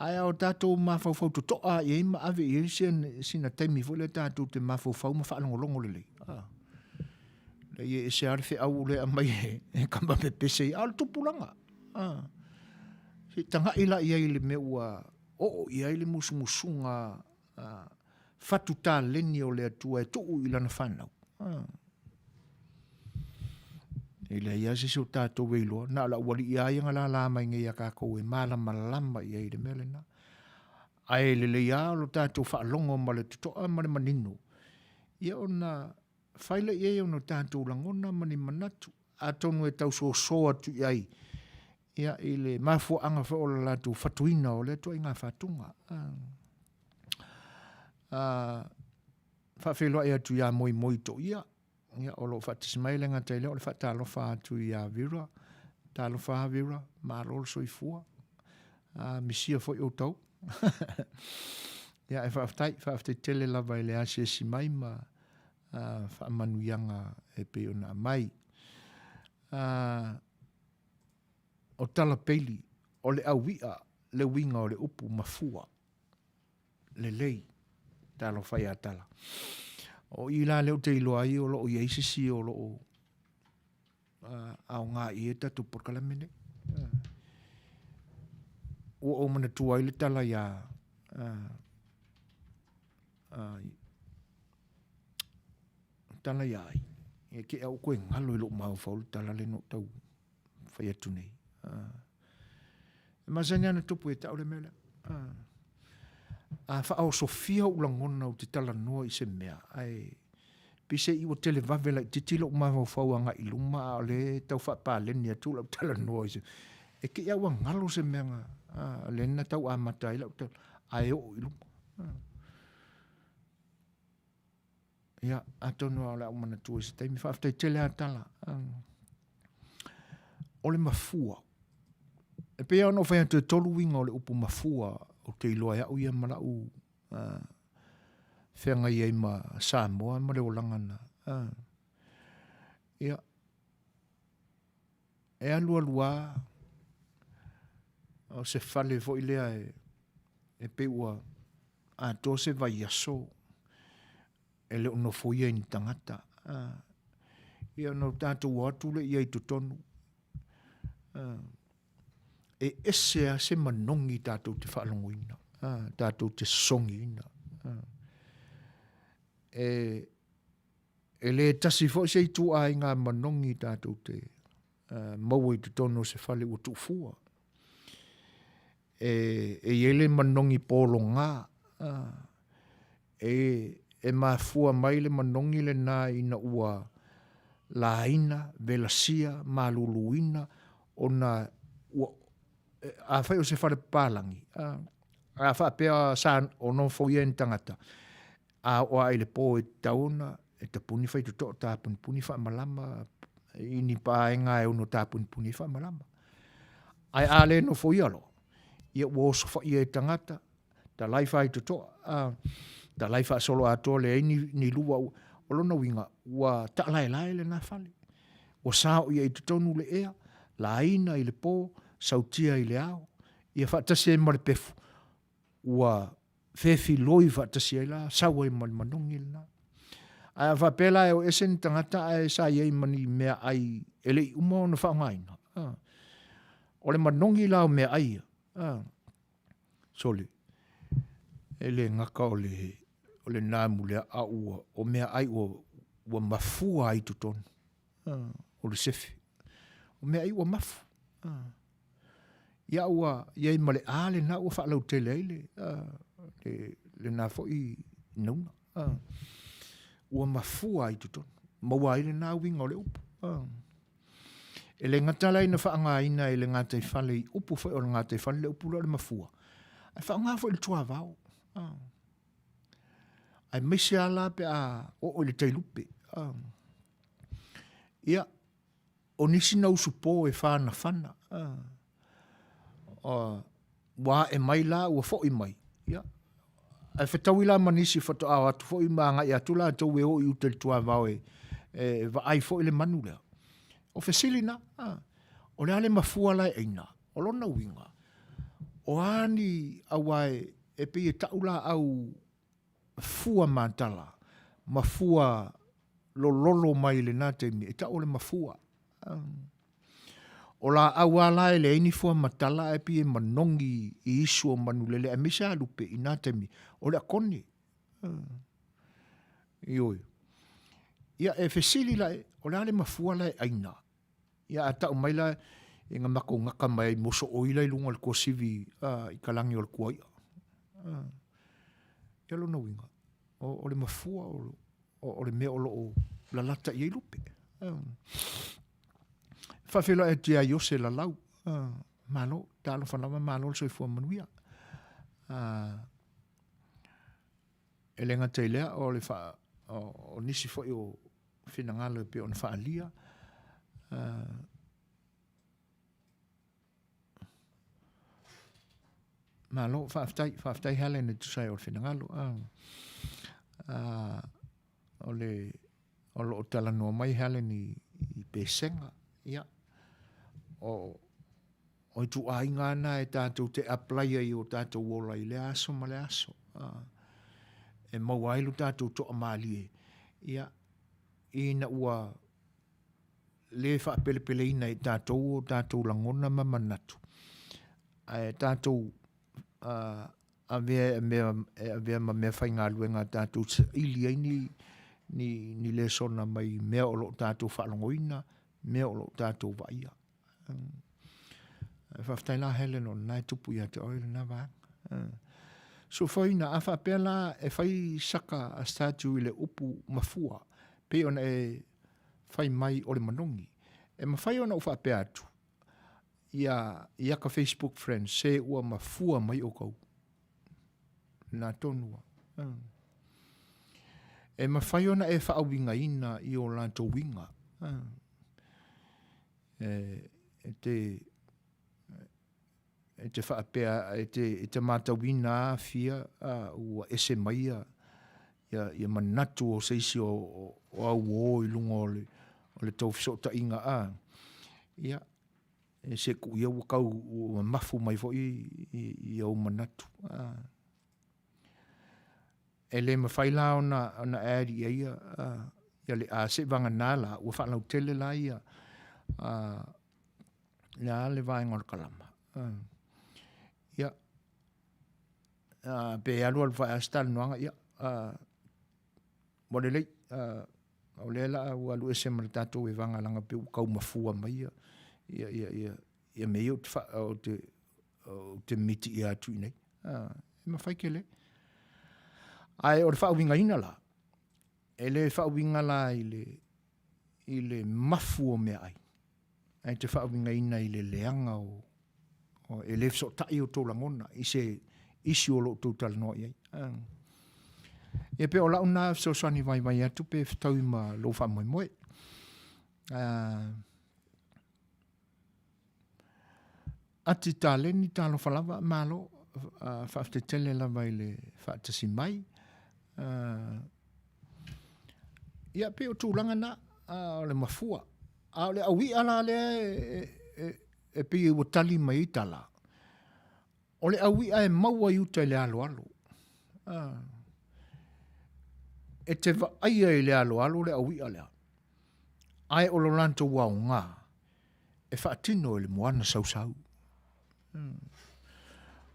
Ae a o tatou mafaufau totoa i ai ma ave i ai sina taimi foi lea tatou te mafaufau ma faalogologo lelei. Leai e ese lava le feau lea e aumai e kama pepese ia, a o le tupulaga. Se i tagai la i ai i le mea ua oo i ai le musumusuga fatu taleni o le Atua e tuu i lana fanau. E leai lava se isi o tatou e iloa, na o le aualii lava ia na lala mai nei ia tatou e malamalama i ai i le mea lena. Ae lelei lava lo tatou faalogo ma le totoa ma le manino, ia ona fai lea i ai o ni tatou lagona ma ni manatu, atonu e tau soso atu i ai ia, i le mafuaaga foi o le latou fatuina o lea ituaiga fatuga. Faafeiloai atu ia Moimoi Toia, ia, o lo o faatasi mai, e le gata i lea o le faatalofa atu ia Vera. Talofa lava Vera, malo le soifua. Misia foi outou. Ia, e faafetai, faafetai tele lava i le asiasi mai ma faamanuiaga e pei ona aumai. O Tala Peili, o le aui'a le uiga o le upu mafua. Lelei, talofa ia Tala. O i la lea ou te iloa ai o lo o i ai se isi o lo o aoga i ai tatou polokalame nei. Ua ou manatua ai le tala ia tala ia ai. E te au koe galo i lou mafaufau le tala lea na ou tau fai atu nei. E masani lava ona tupu ia te au le mea lea. A faaosofia ou lagona ou te talanoa i se mea, ae pei se i ua televave laitiiti lou mafaufau agai i luma a o lea e tau faapaleni atu lau talanoa i se... E te i lava ua galo se mea na, lea na tau amata ai lau tala, ae oo i luma. Ia, atonu lava o le a ou manatua i se taimi. Faafetai tele lava Tala. O le mafua. E pei lava ona ou fai atu e tolu uiga o le upu mafua ou te iloa e au ia ma lau uh, feagai ai ma Samoa ma le olaga na. Uh, ia, e alualu lava o se fale foi lea e, e pei ua atoa se vaiaso e le o nofoia i ni tagata. Ia ona tatou o atu lea i ai i totonu. E ese lava se manogi tatou te faalogoina, tatou te sosogiina. E, e le tasi foi se ituaiga manogi tatou te maua i totonu o se fale ua tuufua. E, e i ai le manogi pologa, e, e mafua mai le manogi lena ina ua laina, velasia, maluluina, ona ua, afai o se fale papalagi, a faapea sa o nofoia e ni tagata, A oo ae i le po e tatau ona e tapuni faitotoa tapunipuni faamalama i ni paega e ono tapunipuni ai faamalama. Ae a le nofoia loa, ia ua osofaia e tagata, talai faitotoa, a, talai faasoloatoa leai ni, ni lua. O lona uiga, ua taalaelae lena fale. Ua saoia i totonu le ea, laina i le po, sautia i le ao, ia faatasi ai ma le pefu, ua fefiloi faatasi ai la, sau ai ma le manogi lena. Ae a faapea la e o ese ni tagata ae sa i ai ma ni meaai e le i uma ona faaaogaina, o le manogi la o meaai ia, sole, e le gata o le, o le namu a ua, o meaai ua, ua mafua ai i totonu, o le sefe. O meaai ua mafu. Ia ua i ai ma le a lena ua faalautele ai le, le, lena foi nauna. Ua mafua ai totonu. Maua ai lena uiga o le upu. E le gata la ina faaaogaina i le gataifale i upu foi o le gataifale le upu lea o le mafua, ae faaaoga foi i le tuavao. Aemaise lava la pe a oo i le tailupe. Ia, O nisi na usupo e whanawhana. Ua ae mai la, ua foi mai. Ia. Ae fetaui la ma nisi faatoa o atu foi ma agai atu latou e o i uta i le tuavao e, e vaai foi le manu lea. O fesili na, a, o le a le mafua la e aina? O lona uiga, o a ni aua e, e pei e tau laau fua matala ma fua lololo mai i lena taimi, e tau o le mafua. O laau lava la e leai ni fua matala ae pei e manogi i isu o manulele aemaise lava lupe i na taimi, o le akone. Ioe. Ia e fesili la, o le a le mafua la e aina? Ia a tau mai la ina matou gata mai ai mosooi la i luga o le tuasivi i kalagi o le tuai'a. Ia lona uiga, o, o le mafua o, o, o le mea o lo o lalata i ai lupe. Faafeiloai atu ia Iose Lalau. Malo, talofa lava, malo le soifua manuia. E le gata i lea, o le faa, o, o nisi foi o finagalo e pei ona faaalia. Malo, faafetai, faafetai Helen e tusa ai o le finagalo. O le o lo o talanoa mai Helen i, i pesega. Ia, o, o ituaiga na e tātou te apply ai o tātou ola i lea aso ma le aso. E maua ai lo tātou toamalie. Ia, ina ua lē faapelepeleina e tatou o tatou lagona ma manatu, ae tatou avea e mea e avea ma mea faigaluega a tatou saili ai ni ni ni lesona mai mea o lo o tatou faalogoina, mea o lo o tatou vaaia. Ae faafetai la Helen o lena e tupu ia te oe lena vaega. Suafoina, a faapea la e fai saka a statue i le upu mafua, pei ona e fai mai o le manogi. E mafai ona ou faapea atu, ia, ia ka Facebook friends, se ua mafua mai outou. Lena tonu a. E mafai ona e faauigaina i o latou uiga. E, e te, e te faapea, e te, e te matauina a fia a, ua ese mai ia, ia, ia manatu o se isi o, o, o au uō i luga o le, o le tou fesootaiga a. Ia, e se ku ia ua kau ua mafu mai foi i, i ou manatu. A. E le mafai la ona, ona add i ai ia, ia le A, seivaganā la, ua faalautele la ia, a, le a le vaega o le kalama. Ia, pe alualu fae lava se talanoaga, ia, ua lelei, o lea la ua alu ese ma le tatou evaga leaga pei ua tau mafua mai ia, ia, ia, ia, ia mea ia ou te, ou te, ou te mitiia atu i inei. E mafai tele. Ae o le faauigaina la, e le faauiga la i le, i le mafu o meaai, ae te faauigaina i le leaga o, o e le fesootai outou lagona i se isi o lo o outou talanoa i ai. Ia pe o lau na fesoasoani vaivai atu pe fetaui ma lou faamoemoe. Ati Taleni, talofa lava, malo, faafetai tele lava i le faatasi mai. Ia, pei o tulaga na, o le mafua. A o le au i'a la lea e, e, e pei ua tali mai ai tala, o le au i'a e maua i uta i le aloalo. E te vaaia i le aloalo le au i'a lea, ae o lo latou aoga, e faatino e le moana sausau.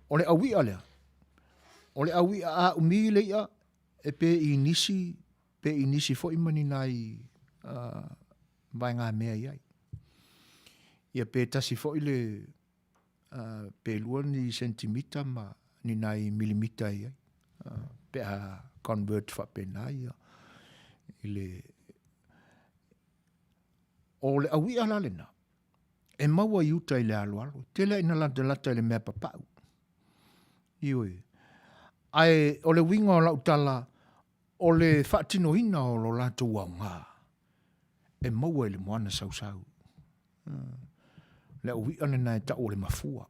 O le au i'a lea, o le au i'a a umi le i'a, e pe i nisi, pe i nisi foi ma ni nai vaegamea i ai. Ia pe tasi foi le, pe lua ni sentimita ma ni nai milimita i ai. Pe a convert faapena ia i le O le au i'a la lena, e maua i uta i le aloalo, tele ina latalata i le mea papau. Ioe. Ae o le uiga o lau tala, o le faatinoina o lo latou aoga, e maua i le moana sausau. Le au i'a lena e tau o le mafua.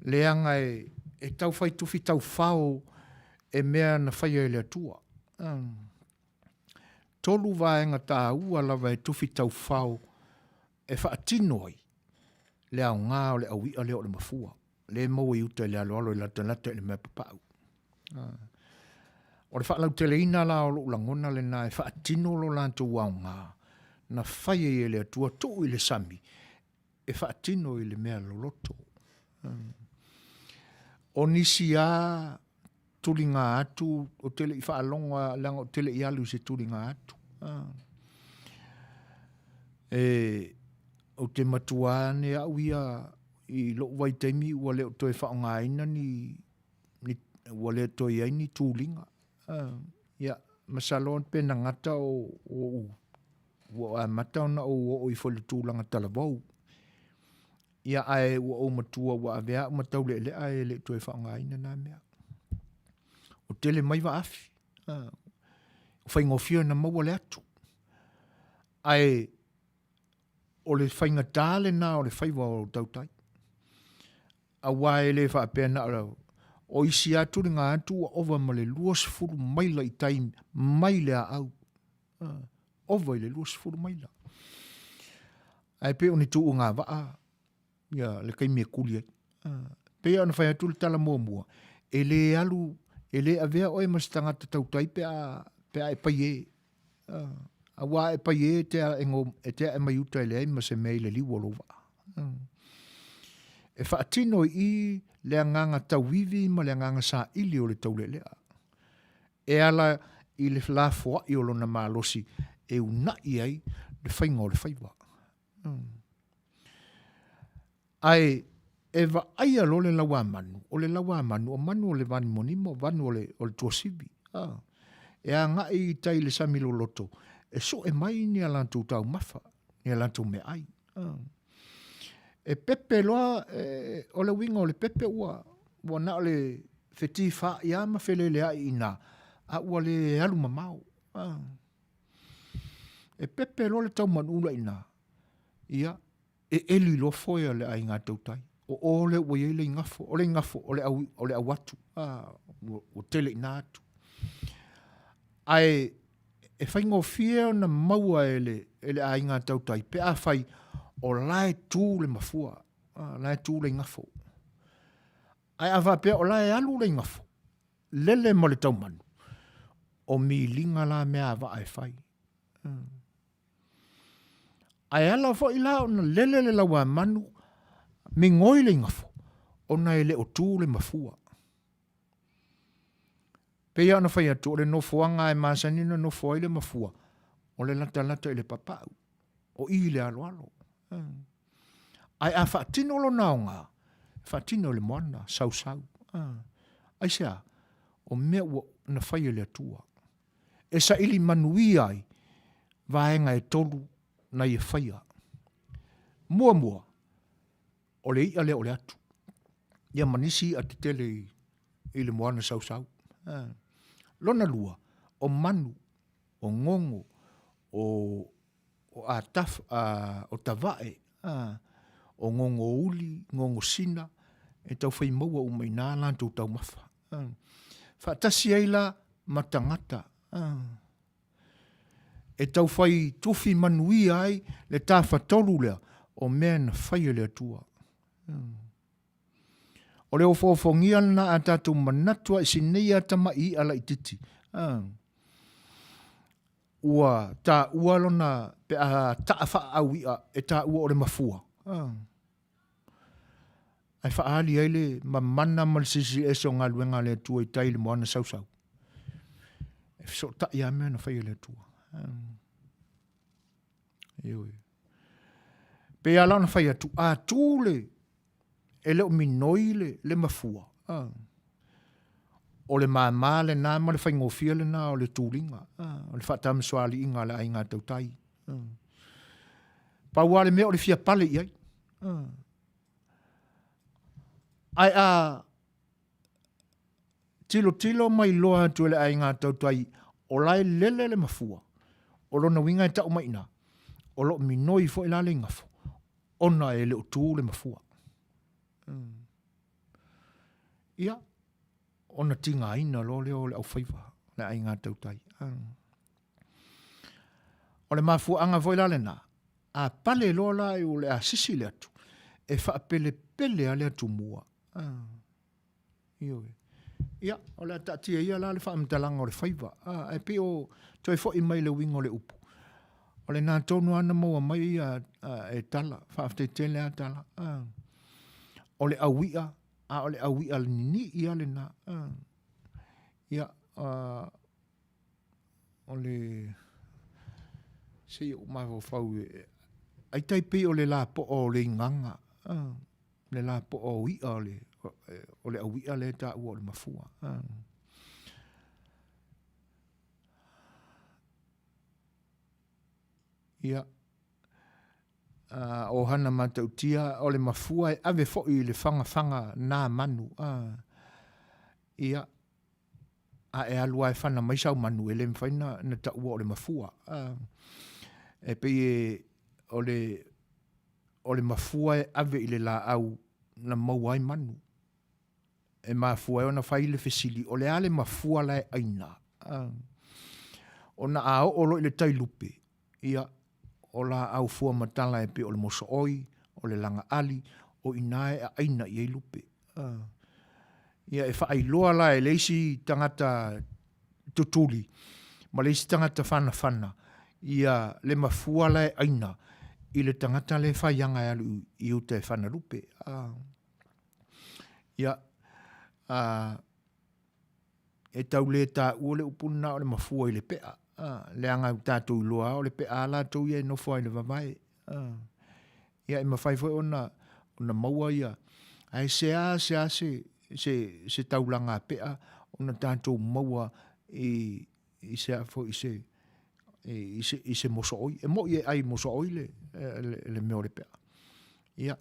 Leaga e, e tau fai tufi tau fao. E mea na faia e le Atua. Tolu vaega tāua lava e tufi taufao e faatino ai le aoga o le au i'a lea o le mafua, lea e maua i uta i le aloalo e latalata i le mea papa'u. O le faalauteleina la o lo'u lagona lena e faatino lo latou aoga na fai ai e le Atua tuu i le sami e faatino i le mea loloto. O nisi a tuliga atu, ou te le i faalogo leaga ou te le i alu i se tuliga atu. E, ou te matua ane au ia i lou vaitaimi ua le o toe faaaogaina ni, ni ua le toe i ai ni tuliga. Ia, masalo pe na gata o, o, ua amata ona ou oo ifo i le tulaga talavou. Ia, ae ua ou matua ua avea au ma taulealea e le i toe faaaogaina na mea. Ua tele mai vaafi. Ua faigofie ona maua le atu. Ae o le faigata lena o le faiva o tautai. Aua e le faapea na o o isi lava tuliga atu ua ova ma le 20 maila i tai mai le aau. Ova i le 20 maila. Ae pei o ni tuugavaa ia le taimi e kuli ai. Pei ona fai atu le tala muamua, e le alu, e le avea oe ma se tagata tautai pe a, pe a e paie. Aua a e paie e te e te ae mai uta e leai ma se mea i le liu o lou vaa. E faatino i i le agaga tauivi ma le agaga saili o le taulealea. E ala i le lafoai o lona malosi e unaʻi ai le faiga o le faiva. Ae e vaaia loa le lauamanu, o le lauamanu, o manu o le vanimonimo, vanu o le, o le tuasivi. A. E agai i tai i le sami loloto, e sue mai ni a latou taumafa, ni a latou meaai. A. E pepe loa, e, o le uiga o le pepe ua, ua na o le fetifaai lava ma feleleai i ina, a ua le alu mamao. A. E pepe loa le taumanuula i ina, ia, e eli loa foe a le aiga tautai. O o lea ua i ai le igafo. O le igafo, o le au, o le au atu. A, ua, ua tele i ina atu. Ae e faigofie ona maua e le, e le aiga tautai pe afai o la e tu le mafua, a, la e tu le igafo. Ae a faapea o la e alu le igafo, lele ma le taumanu, o miliga la mea a vaa e fai. Ae ala foi la ona lele le lauamanu, migoi le igafo, ona e le o tu le mafua. Pei lava ona fai atu, o le nofoaga e masani ona nofo ai le mafua, o le latalata i le papau, o i le aloalo. Ae a faatino lona aoga, e faatino i le moana, sausau. Aisea? O mea ua na fai e le Atua. E saili manuia ai vaega e tolu na ia faia. Muamua, o le i'a lea o le atu. Ia ma nisi i'a tetele i, i le moana sausau. Eh. Lona lua, o manu, o gogo, o, o ataf, a, o tavae, a, o gogo uli, gogo sina, e taufai maua uma i nā latou taumafa. A. Faatasi ai la ma tagata. A. E taufai tufi manuia ai le tafatolu lea o mea na fai e le Atua. O le ofoofogia lena a tatou manatu ai si nei a tamaʻi iʻa laitiiti. Ua taua lona pe a taa faaau iʻa e taua o le mafua. Ae faaali ai le mamana ma le silisili ese o galuega a le Atua i tai i le moana sausau. E fesootai lava mea na fai e le Atua. Ioe. Pei lava la ona fai atu, a tu le, e le o minoi le, le mafua, o le māmā lena ma le faigofie lena o le tuliga, o le faatamasoaliiga a le aiga tautai. Pau lava le mea o le fia pale i ai. Ae a tilotilo ma iloa atu e le aiga tautai o la e lele le mafua, o lona uiga e tau mai i ina, o lo o minoi foi la le igafo, ona e le o tu le mafua. Ia, Ona tigaina loa lea o le aufaiva, le aiga tautai. O le mafuaaga foi la lena, a pale loa la o le a sisi le atu, e faapelepele lava le atumua. Ioe. Ia, o le a taatia ia la le faamatalaga o le faiva, ae pei o toe foi mai le uiga o le upu, o lena tonu lava na maua mai ia e Tala, faafetai tele lava Tala. O le aui'a, a o le aui'a ninii lava lena. Ia, o le se i ou mafaufau ai tai pei o le lapoa o le igaga, le lapoa o i'a o le, o le aui'a lea e taua o le mafua. Ia, o hana matautia, o le mafua e ave foi i le fagafaga nā manu. Ia, a e alu lava e fana mai sau manu, e le mafai na, na taua o le mafua. E pei e, o le, o le mafua e ave i le laau na maua ai manu. E mafua ai ona fai le fesili, o le a le mafua la e ʻaina? Ona a oo loa i le tai lupe, ia, o laau fua matala e pei o le mosooi, o le lagaali, o i ina e aʻaina i ai lupe. Ia, e faailoa la e le isi tagata tutuli ma le isi tagata fanafana ia le mafua la e ʻaina i le tagata lea e faiaga e alu i uta e fana lupe. Ia, e tau le taua le upu lena o le mafua i le pe'a, leaga ua tatou iloa lava o le pe'a a latou ia e nofo ai i le vavae. Ia e mafai foi ona ona maua ia ae sea sea se se se taulaga pe'a ona tatou maua i i se foi i se i se i se mosooi. E mo'i e ai mosooi le le, le mea o le pe'a. Ia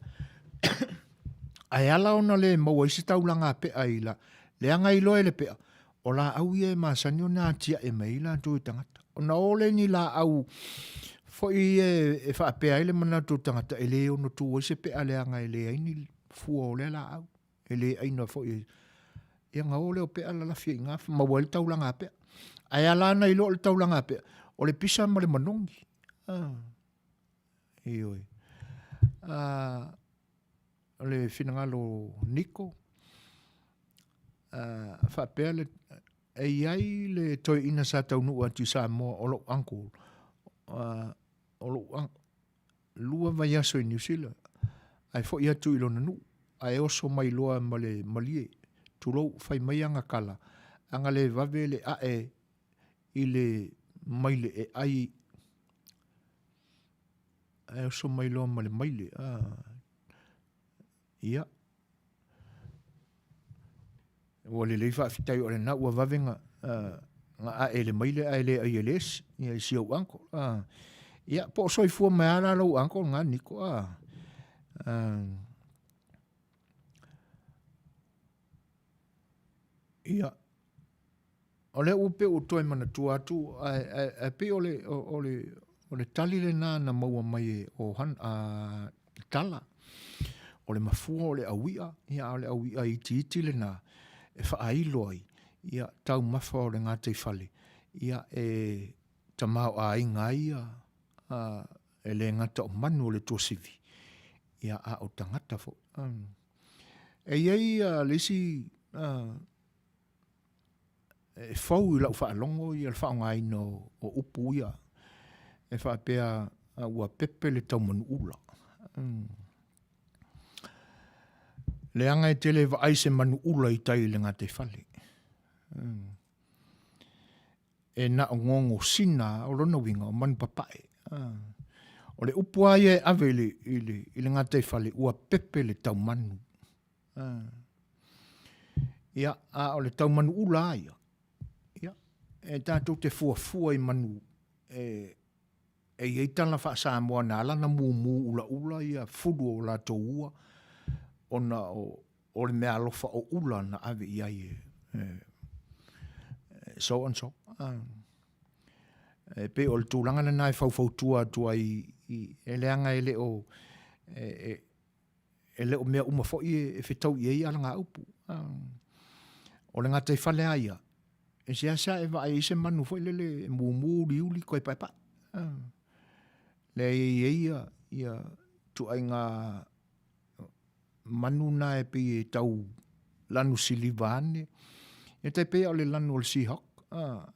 ae ala ona le maua ai se taulaga pe'a i la leaga e iloa e le pe'a o laau ia e masani ona atiae mai ai latou e tagata. Ona o lea i ni laau foi ia e faapea ai le manatu o tagata e le ono tu ai se pe'a leaga e leai ni fua o lea laau. E le ʻaina foi e ia ona o lea o pe'a lalafi ai i ina maua ai le taulaga a pe'a. Ae ala ona iloa o le taulaga a pe'a, o le pisa ma le manogi. Ah. Ioe. Ah, o le finagalo o Niko, ah, faapea le, e i ai le toeaina sa taunuu atu i Samoa o lou uncle, ah, o lou uncle, lua vaiaso i Niu Sila, ae foi atu i lona nuu, ae oso mai loa ma le malie, tulou, fai mai ana tala, ana le vave le ae i le maile e ai, ae oso mai loa ma le maile, a, ia, ua lelei faafetai o lena ua vave na, na ae i le maile ae le ai e le esi, ia i si ou uncle. Ia, po o soifua mai lava la lou uncle lena Niko, a. Ia, O lea ua pei ua toe manatua atu, ae, ae, ae pei o le, o, o le, o le tali lena na maua mai e o Han, a, Tala. O le mafua o le aui'a, ia a o le aui'a itiiti lena e faailo ai, ia, taumafa o le gataifale, ia, e tamaoaiga ai ia, a, e le gata o manu o le tuasivi, ia, a o tagata foi. E i ai le isi, a, e fou i lau faalogo ia le faaaogaina o upu ia e faapea ua pepe le taumanuula. Leaga e tele vaai se manuula i tai i le gataifale. E na o gogosina, o lona uiga o manu papae. O le upu lava ia e ave i le gataifale, ua pepe le taumanu. Ia, a o le tau manu ula lava ia, ia, e tatou te fuafua i manu e, e i ai tala faa-Samoa na ala ona mumu ulaula ia fulu o latou ua, ona o, o le meaalofa o ula na ave i ai e, e, so and so. E pei o le tulaga lena e faufautua atu ai i, e leaga e le o, e, e, E le o mea uma foi e fetau i ai alagaupu. O le gataifale lava ia, e seasea e vaai ai se manu foi lele e mumu uliuli koe paepae. Lea e i ai ia, ia ituaiga manu na e pei e tau lanu siliva ane. E tai pei o le lanu o le seahawk,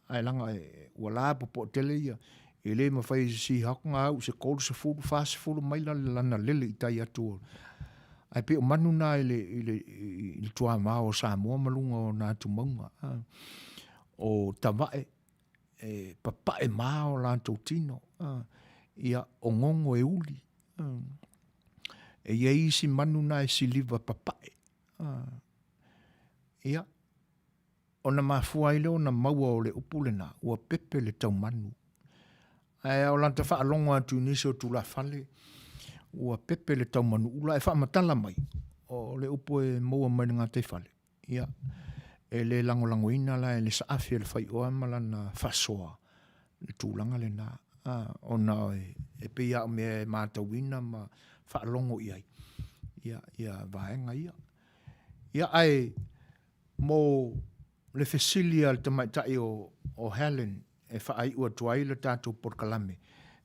ae laga e, ua la popoe tele ia, e le mafai e se seahawk ona au i se 30, 40 maila lana lele i tai atu. Ae pei o manu na i le, i le, i le tuamao o Samoa ma luga o na atumauga. O tavae, e papae ma o latou tino. Ia, o gogo e uli. E i ai isi manu na e siliva papae. Ia, ona mafua ai lea ona maua o le upu lena, ua pepe le taumanu. Ae a o lata faalogo atu i nisi o tulafale, ua pepe le taumanu ula, e faamatala mai, o le upu e maua mai le gataifale. Ia, e le lagolagoina la e le saafi e le faioa ma lana faasoa le tulaga lena, ona e pei lava o mea e matauina ma faalogo i ai ia, ia vaega ia. Ia, ae mo le fesili a le tamaitai o, o Helen e faaiu atu ai le tatou polokalame,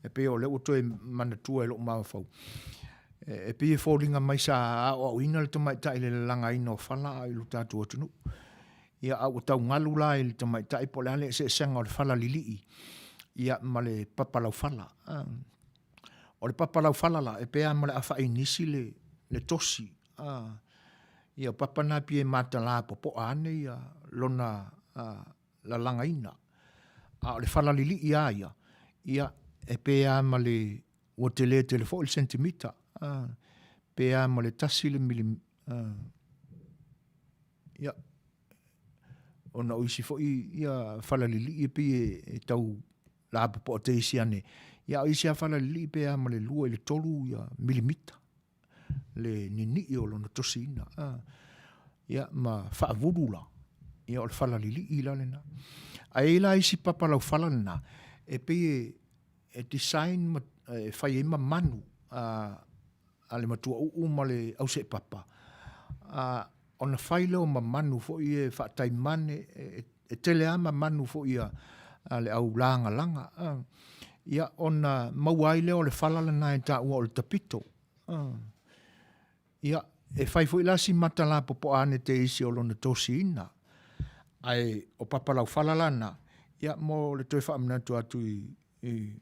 e pei o lea ua toe manatua e lou mafaufau, e pei e foliga mai sa aoaoina le tamaitai i le lalagaina o fala a o i lo tatou atunuu. Ia, a ua tau galu la i le tamaitai po o le a le eseesega o le fala lilii ia ma le papa laufala. O le papa laufala la, e pei lava ma le afa ainisi le, le tosi. Ia, o papa na pei e matala popoa ane ia lona lalagaina. A o le fala lilii lava ia, ia, e pei lava ma le, ua tele tele foi le sentimita, pe a ma le tasi le mili, ia, ona o isi foi ia fala lilii e pei e tau lapopoa teisi ane, ia a o isi lava fala lilii pe a ma le 2 i le 3 ia milimita. le ninii o lona tosiina. Ia, ma faavulu la, ia o le fala lilii la lena. Ae i ai la isi papa laufala lena, e pei e, e design ma, e fai ai ma manu a, a le matuauu ma le auseepapa. A, ona fai lea o mamanu foi e faataimane, e, e tele lava mamanu foi a, a le au lagalaga. A, ia, ona maua ai lea o le fala lena e taua o le tapito. Ia, e fai foi la si mata lapopoa ane te isi o lona tosiina. Ae o papa laufala la na, ia mo le toe faamanatu atu i, i,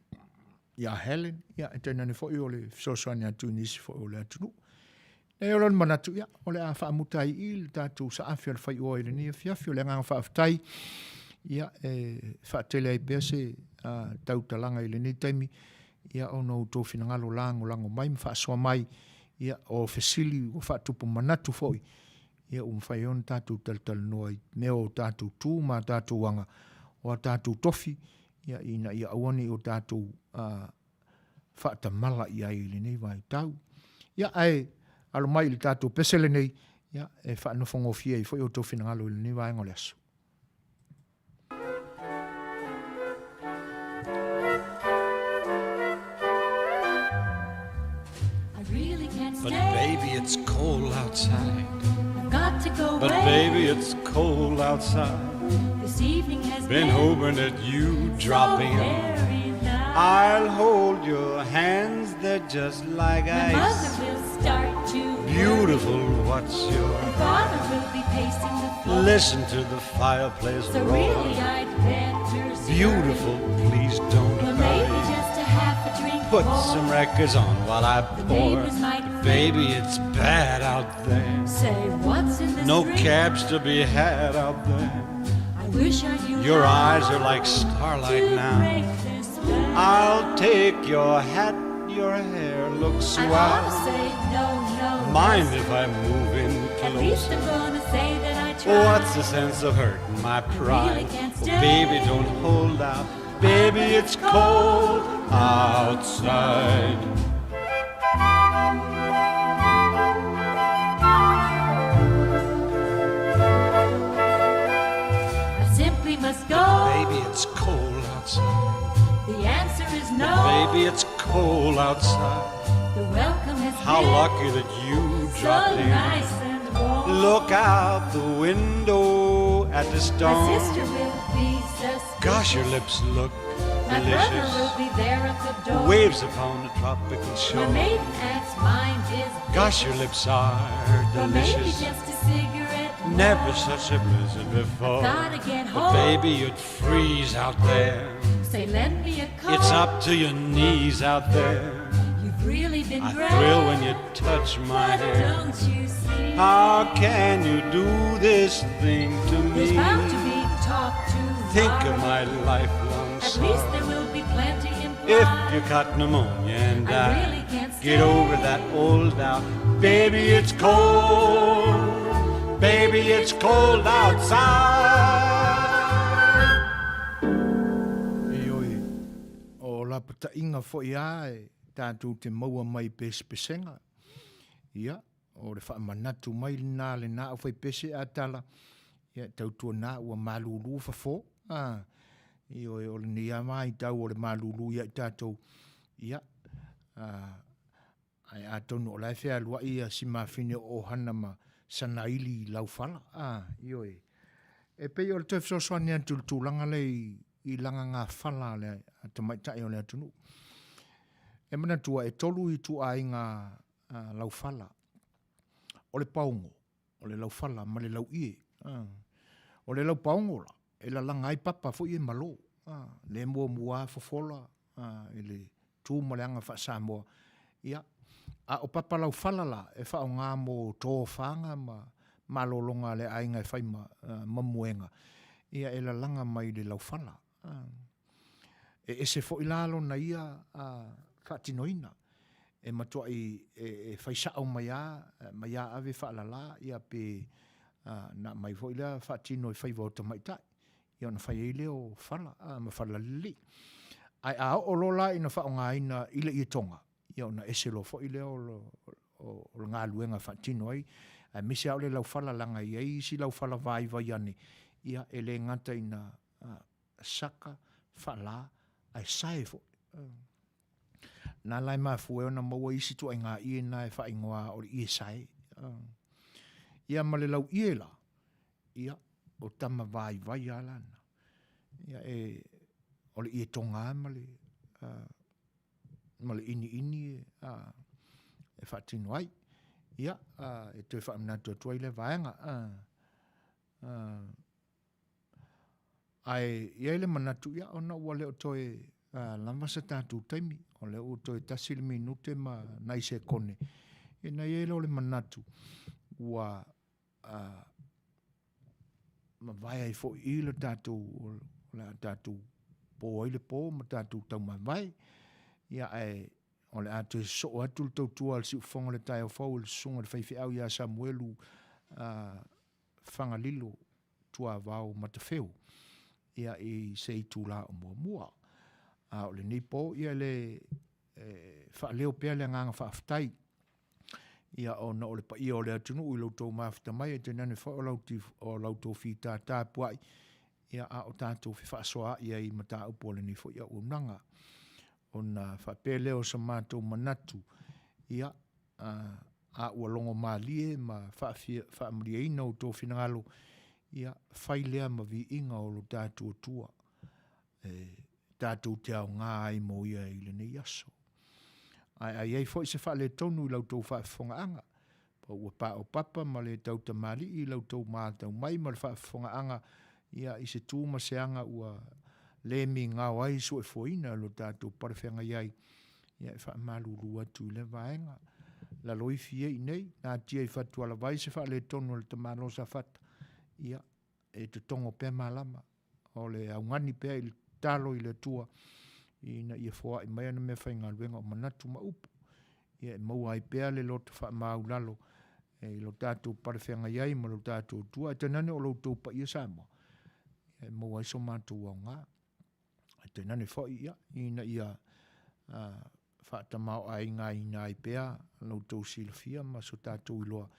iā Helen, ia e tainane foi o le fesoasoani atu i nisi foi o le atunuu. E o lona manatu, ia, o le a faamuta ai i le tatou saafi o le faioa i lenei afiafi, o le agaga faafetai, ia, e faatele ai pea se uh, tautalaga i lenei taimi, ia, ona o outou finagalo lagolago mai ma faasoa mai, ia, o fesili ua faatupu manatu foi, ia, ua mafai ai ona tatou talatalanoa i mea o tatou tu ma tatou aga, o a tatou tofi, ia, ina ia aua ne i o tatou uh, faatamala i ai i lenei vaitau. Ia, ae alo mai i le tatou pese lenei, ia, e faanofogofie ai foi outou finagalo i lenei vaega o le aso. But baby, it's cold outside. I've got to go But baby, it's cold outside. This evening has been, been hoping that you drop so in. Nice. I'll hold your hands, they're just like My ice. mother will start to Beautiful, what's your My father will be pacing the floor. Listen to the fireplace so roar. really I'd better Beautiful, please don't well, hurry. Maybe just a half a drink Put more. some records on while I the pour. Might baby, it's bad out there. Say, what's in this No drink? cabs to be had out there. I wish I knew Your eyes are like starlight now. I'll take your hat, your hair looks swell. I ought to say no, no. Mind if I move in closer? At least I'm gonna say that I tried. What's the sense of hurting my pride? Really can't stay. Oh, baby, don't hold out. Baby, it's cold outside. I simply must go. Baby, it's cold outside. The answer is no. But baby, it's cold outside. The welcome has How been lucky that you dropped so in. Nice and warm. warm. Look out the window at the storm. My sister will be suspicious. Gosh, your lips look My delicious. brother will be there at the door. Waves upon the tropical shore. My maiden aunt's mind is Gosh, your lips are Or maybe delicious. just a cigarette. more. Never such a blizzard before. Gotta get But home. baby, you'd freeze out there. Say, lend me a coat. It's up to your knees out there. You've really been I grand. thrill when you touch my But hair. don't you see? How can you do this thing to There's me? bound to be talk tomorrow. Think of my lifelong At least sorrow. there will be plenty implied. If you caught pneumonia and I die, really can't get stay. over that old doubt. Baby, it's cold. Baby, it's cold outside. Ioe, o lapataʻiga foi a e tatou te maua mai pesepesega. Ia, o le faamanatu mai lena lena aufaipese a tala, ia tautuana ua malulu fafo. A, ioe, o lenei a vaitau o le malulu ia i tatou, ia, a, Ae atonu o la e fealuai ia Simafine o Ohana ma Sanaili i Laufala, a, ioe. E pei o le toe fesoasoani atu i le tulaga lea i, i lagagafala a le a tamaitai o le atunuu. E manatua e tolu ituaiga a, laufala. O le paogo, o le laufala ma le lauie. A. O le laupaogo la, e lalaga ai papa foi e malo. A, le muamua fofola a, i le tu ma le aga faa-Samoa. Ia, a o papa laufala la, e faaaoga mo tofaga ma malologa a le aiga e fai ma, mamuega, ia e lalaga mai i le laufala. A. E ese foi la lona ia a, faatinoina. E matuai e, e fai sao mai a, mai a ave faalala, ia pe a, na mai foi lea faatino i faiva o tamaitai. Ia ona fai ai lea o fala a, ma fala lelei. Ae a oo loa la ina faaaogaina i le ietoga, ia ona ese loa foi lea o, o, o le galuega e faatino ai, aemaise lava o le laufala leaga e i ai isi laufala vaivai ane, ia e le gata ina a, saka, faalā, ae sae foi. Nā la e mafua ai ona maua isi ituaiga ie na e faaigoa o le ie sae. Ia ma le lau ie la, ia, o tama vaivai a lana. Ia e, o le ie tonga ma le, uh, ma le iniini e, uh, e faatino ai. Ia, uh, e toe faamanatu atu ai lea vaega. Uh, uh, Ae i ai le manatu, ia, ona ua le o toe lava se tatou taimi, o lea ua toe tasi le minute ma nai sekone, ina i ai lea o le manatu, ua mavae ai foi i le tatou, o le a tatou po ai le po ma tatou taumavae, ia, ae o le a toe sosoo atu le tautua a le siufofoga o le taeao fou i le susuga i le faifeau ia Samuelu Fagalilo Tuavao Matafeo ia i se itula o muamua. A o lenei po ia le e faaleo pea le agaga faafetai ia ona o le paia o le atunuu i lo outou mafuta mai e tainane foi o lau o la outou fītātā pua'i ia a o tatou fefaasoaa'i ai i mataupu o lenei foi auaunaga. Ona faapea lea o so matou manatu ia a a ua logo malie ma faafia, faamalieina outou finagalo, ia, fai lea ma viiga o lo tatou Atua, e tatou te aoga ai mo ia i lenei aso. Ae a i ai foi se faaletonu i la outou faafofogaaga, po ua paopapa ma le tautamalii i la outou matau mai ma le faafofogaaga, ia, i se tu ma se aga ua le migao ai suefuaina lo tatou palefeagai ai, Ia, e faamalulu atu i lea vaega. Laloifi e i nei, natia i Fatualavai se faaletonu o le tamaloa Safata, ia, e totogo pea malama. O le augani pea i le tatalo i le Atua, ina ia foai mai ana meafaigaluega o manatu ma upu. Ia, e maua ai pea le loto faamaulalo i lo tatou palefeagai ai ma lo tatou Atua, ae tainane o lo outou paia Samoa, ia, e maua ai so matou aoga. Ae tainane foi, ia, ina ia faatamaoaigaina ai pea lo outou silafia ma so tatou iloa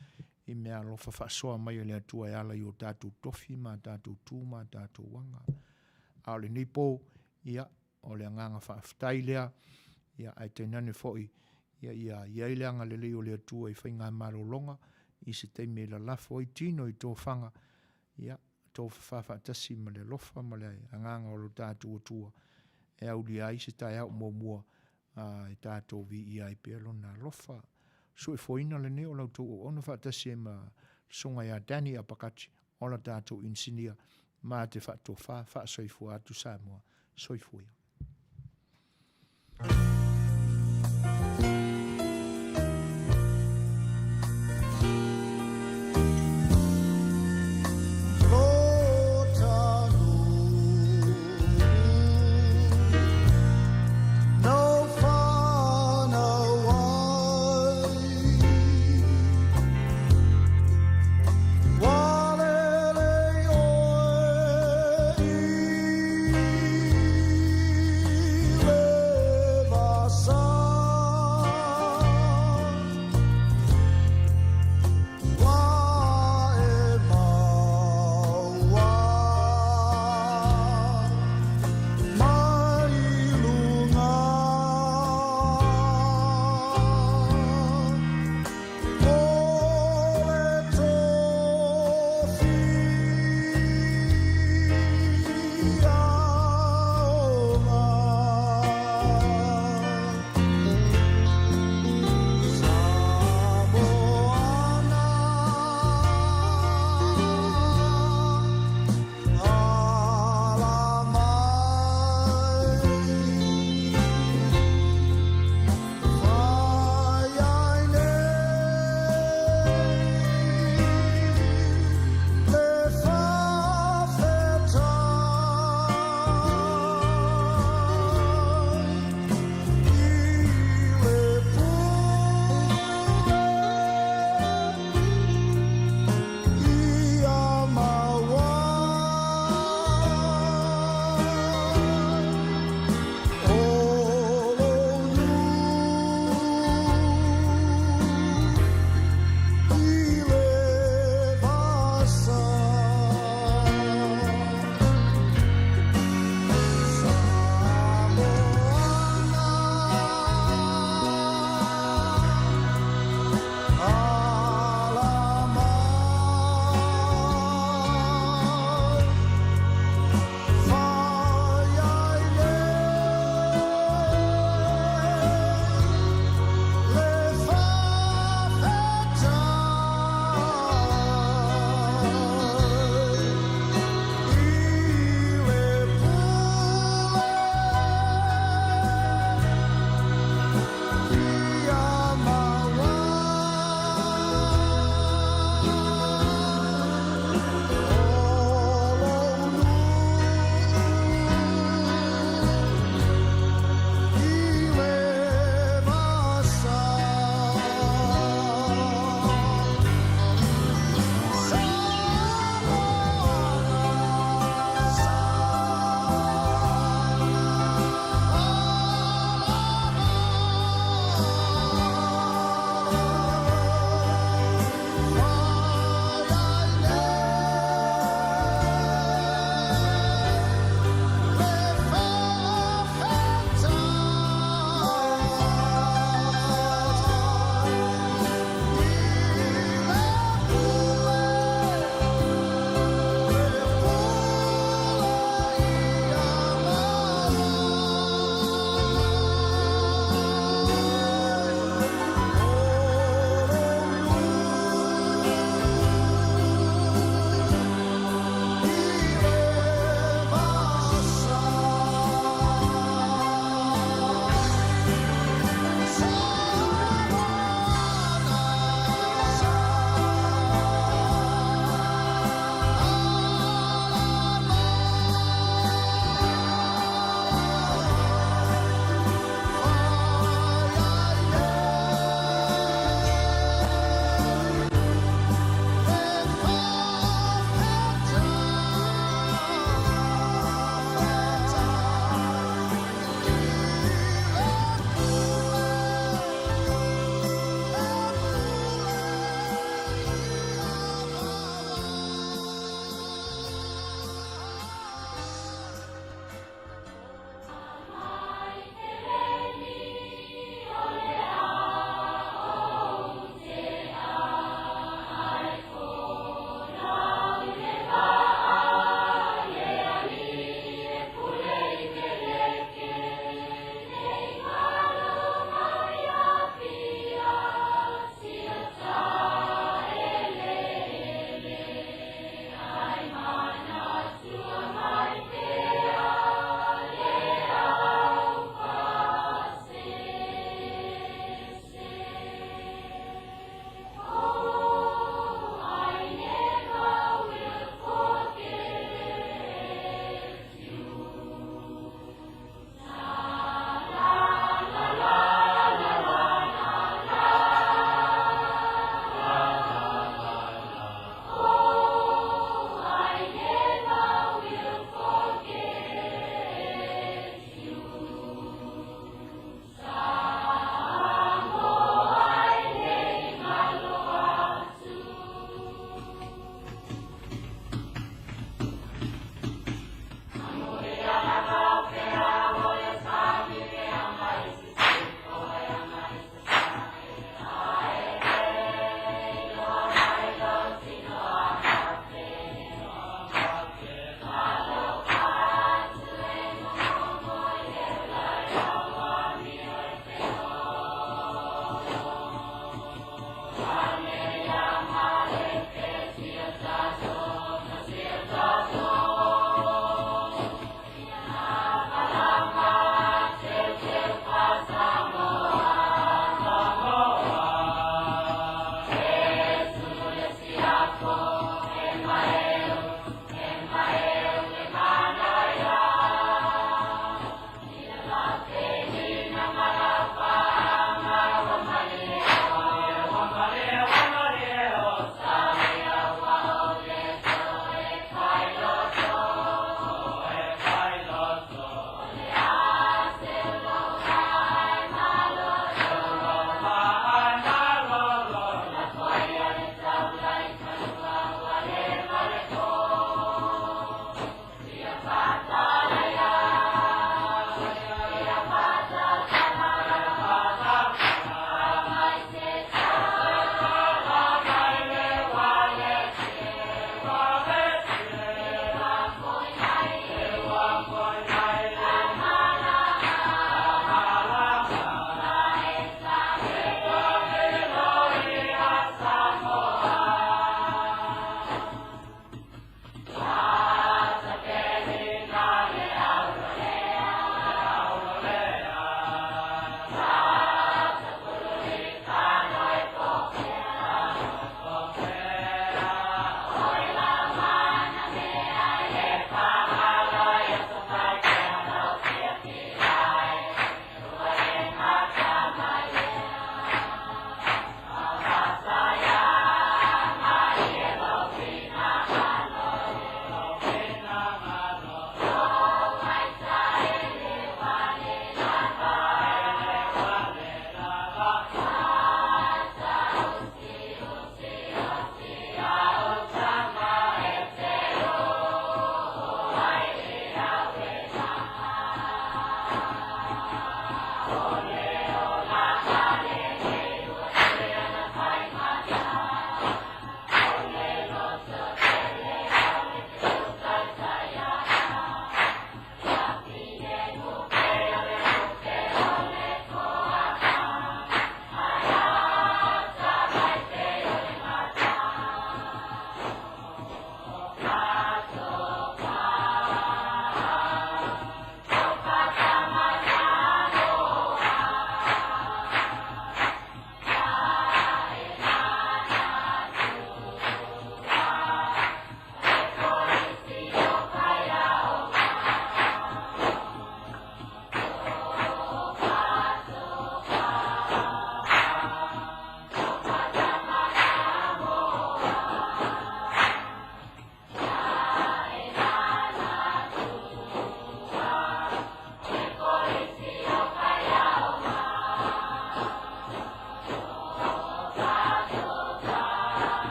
i mea alofa faasoa mai a le Atua e ala i o tatou tofi ma a tatou tu ma a tatou aga. A o lenei po, ia, o le agaga faafetai lea, ia, ae tainane foi, ia, ia i ai le agalelei o le Atua i faigamalologa, i se taimi e lalafo ai tino i tofaga, ia, tofafa faatasi ma le alofa ma le agaga o lo tatou Atua e aulia ai se taeao muamua a e tatou viia ai pea Lona alofa. Suefoina lenei o la outou auauna faatasi ai ma le Susuga ia Danny Apakati, o la tatou inisinia, ma te faatofa, faasoifua atu Samoa. Soifua ia.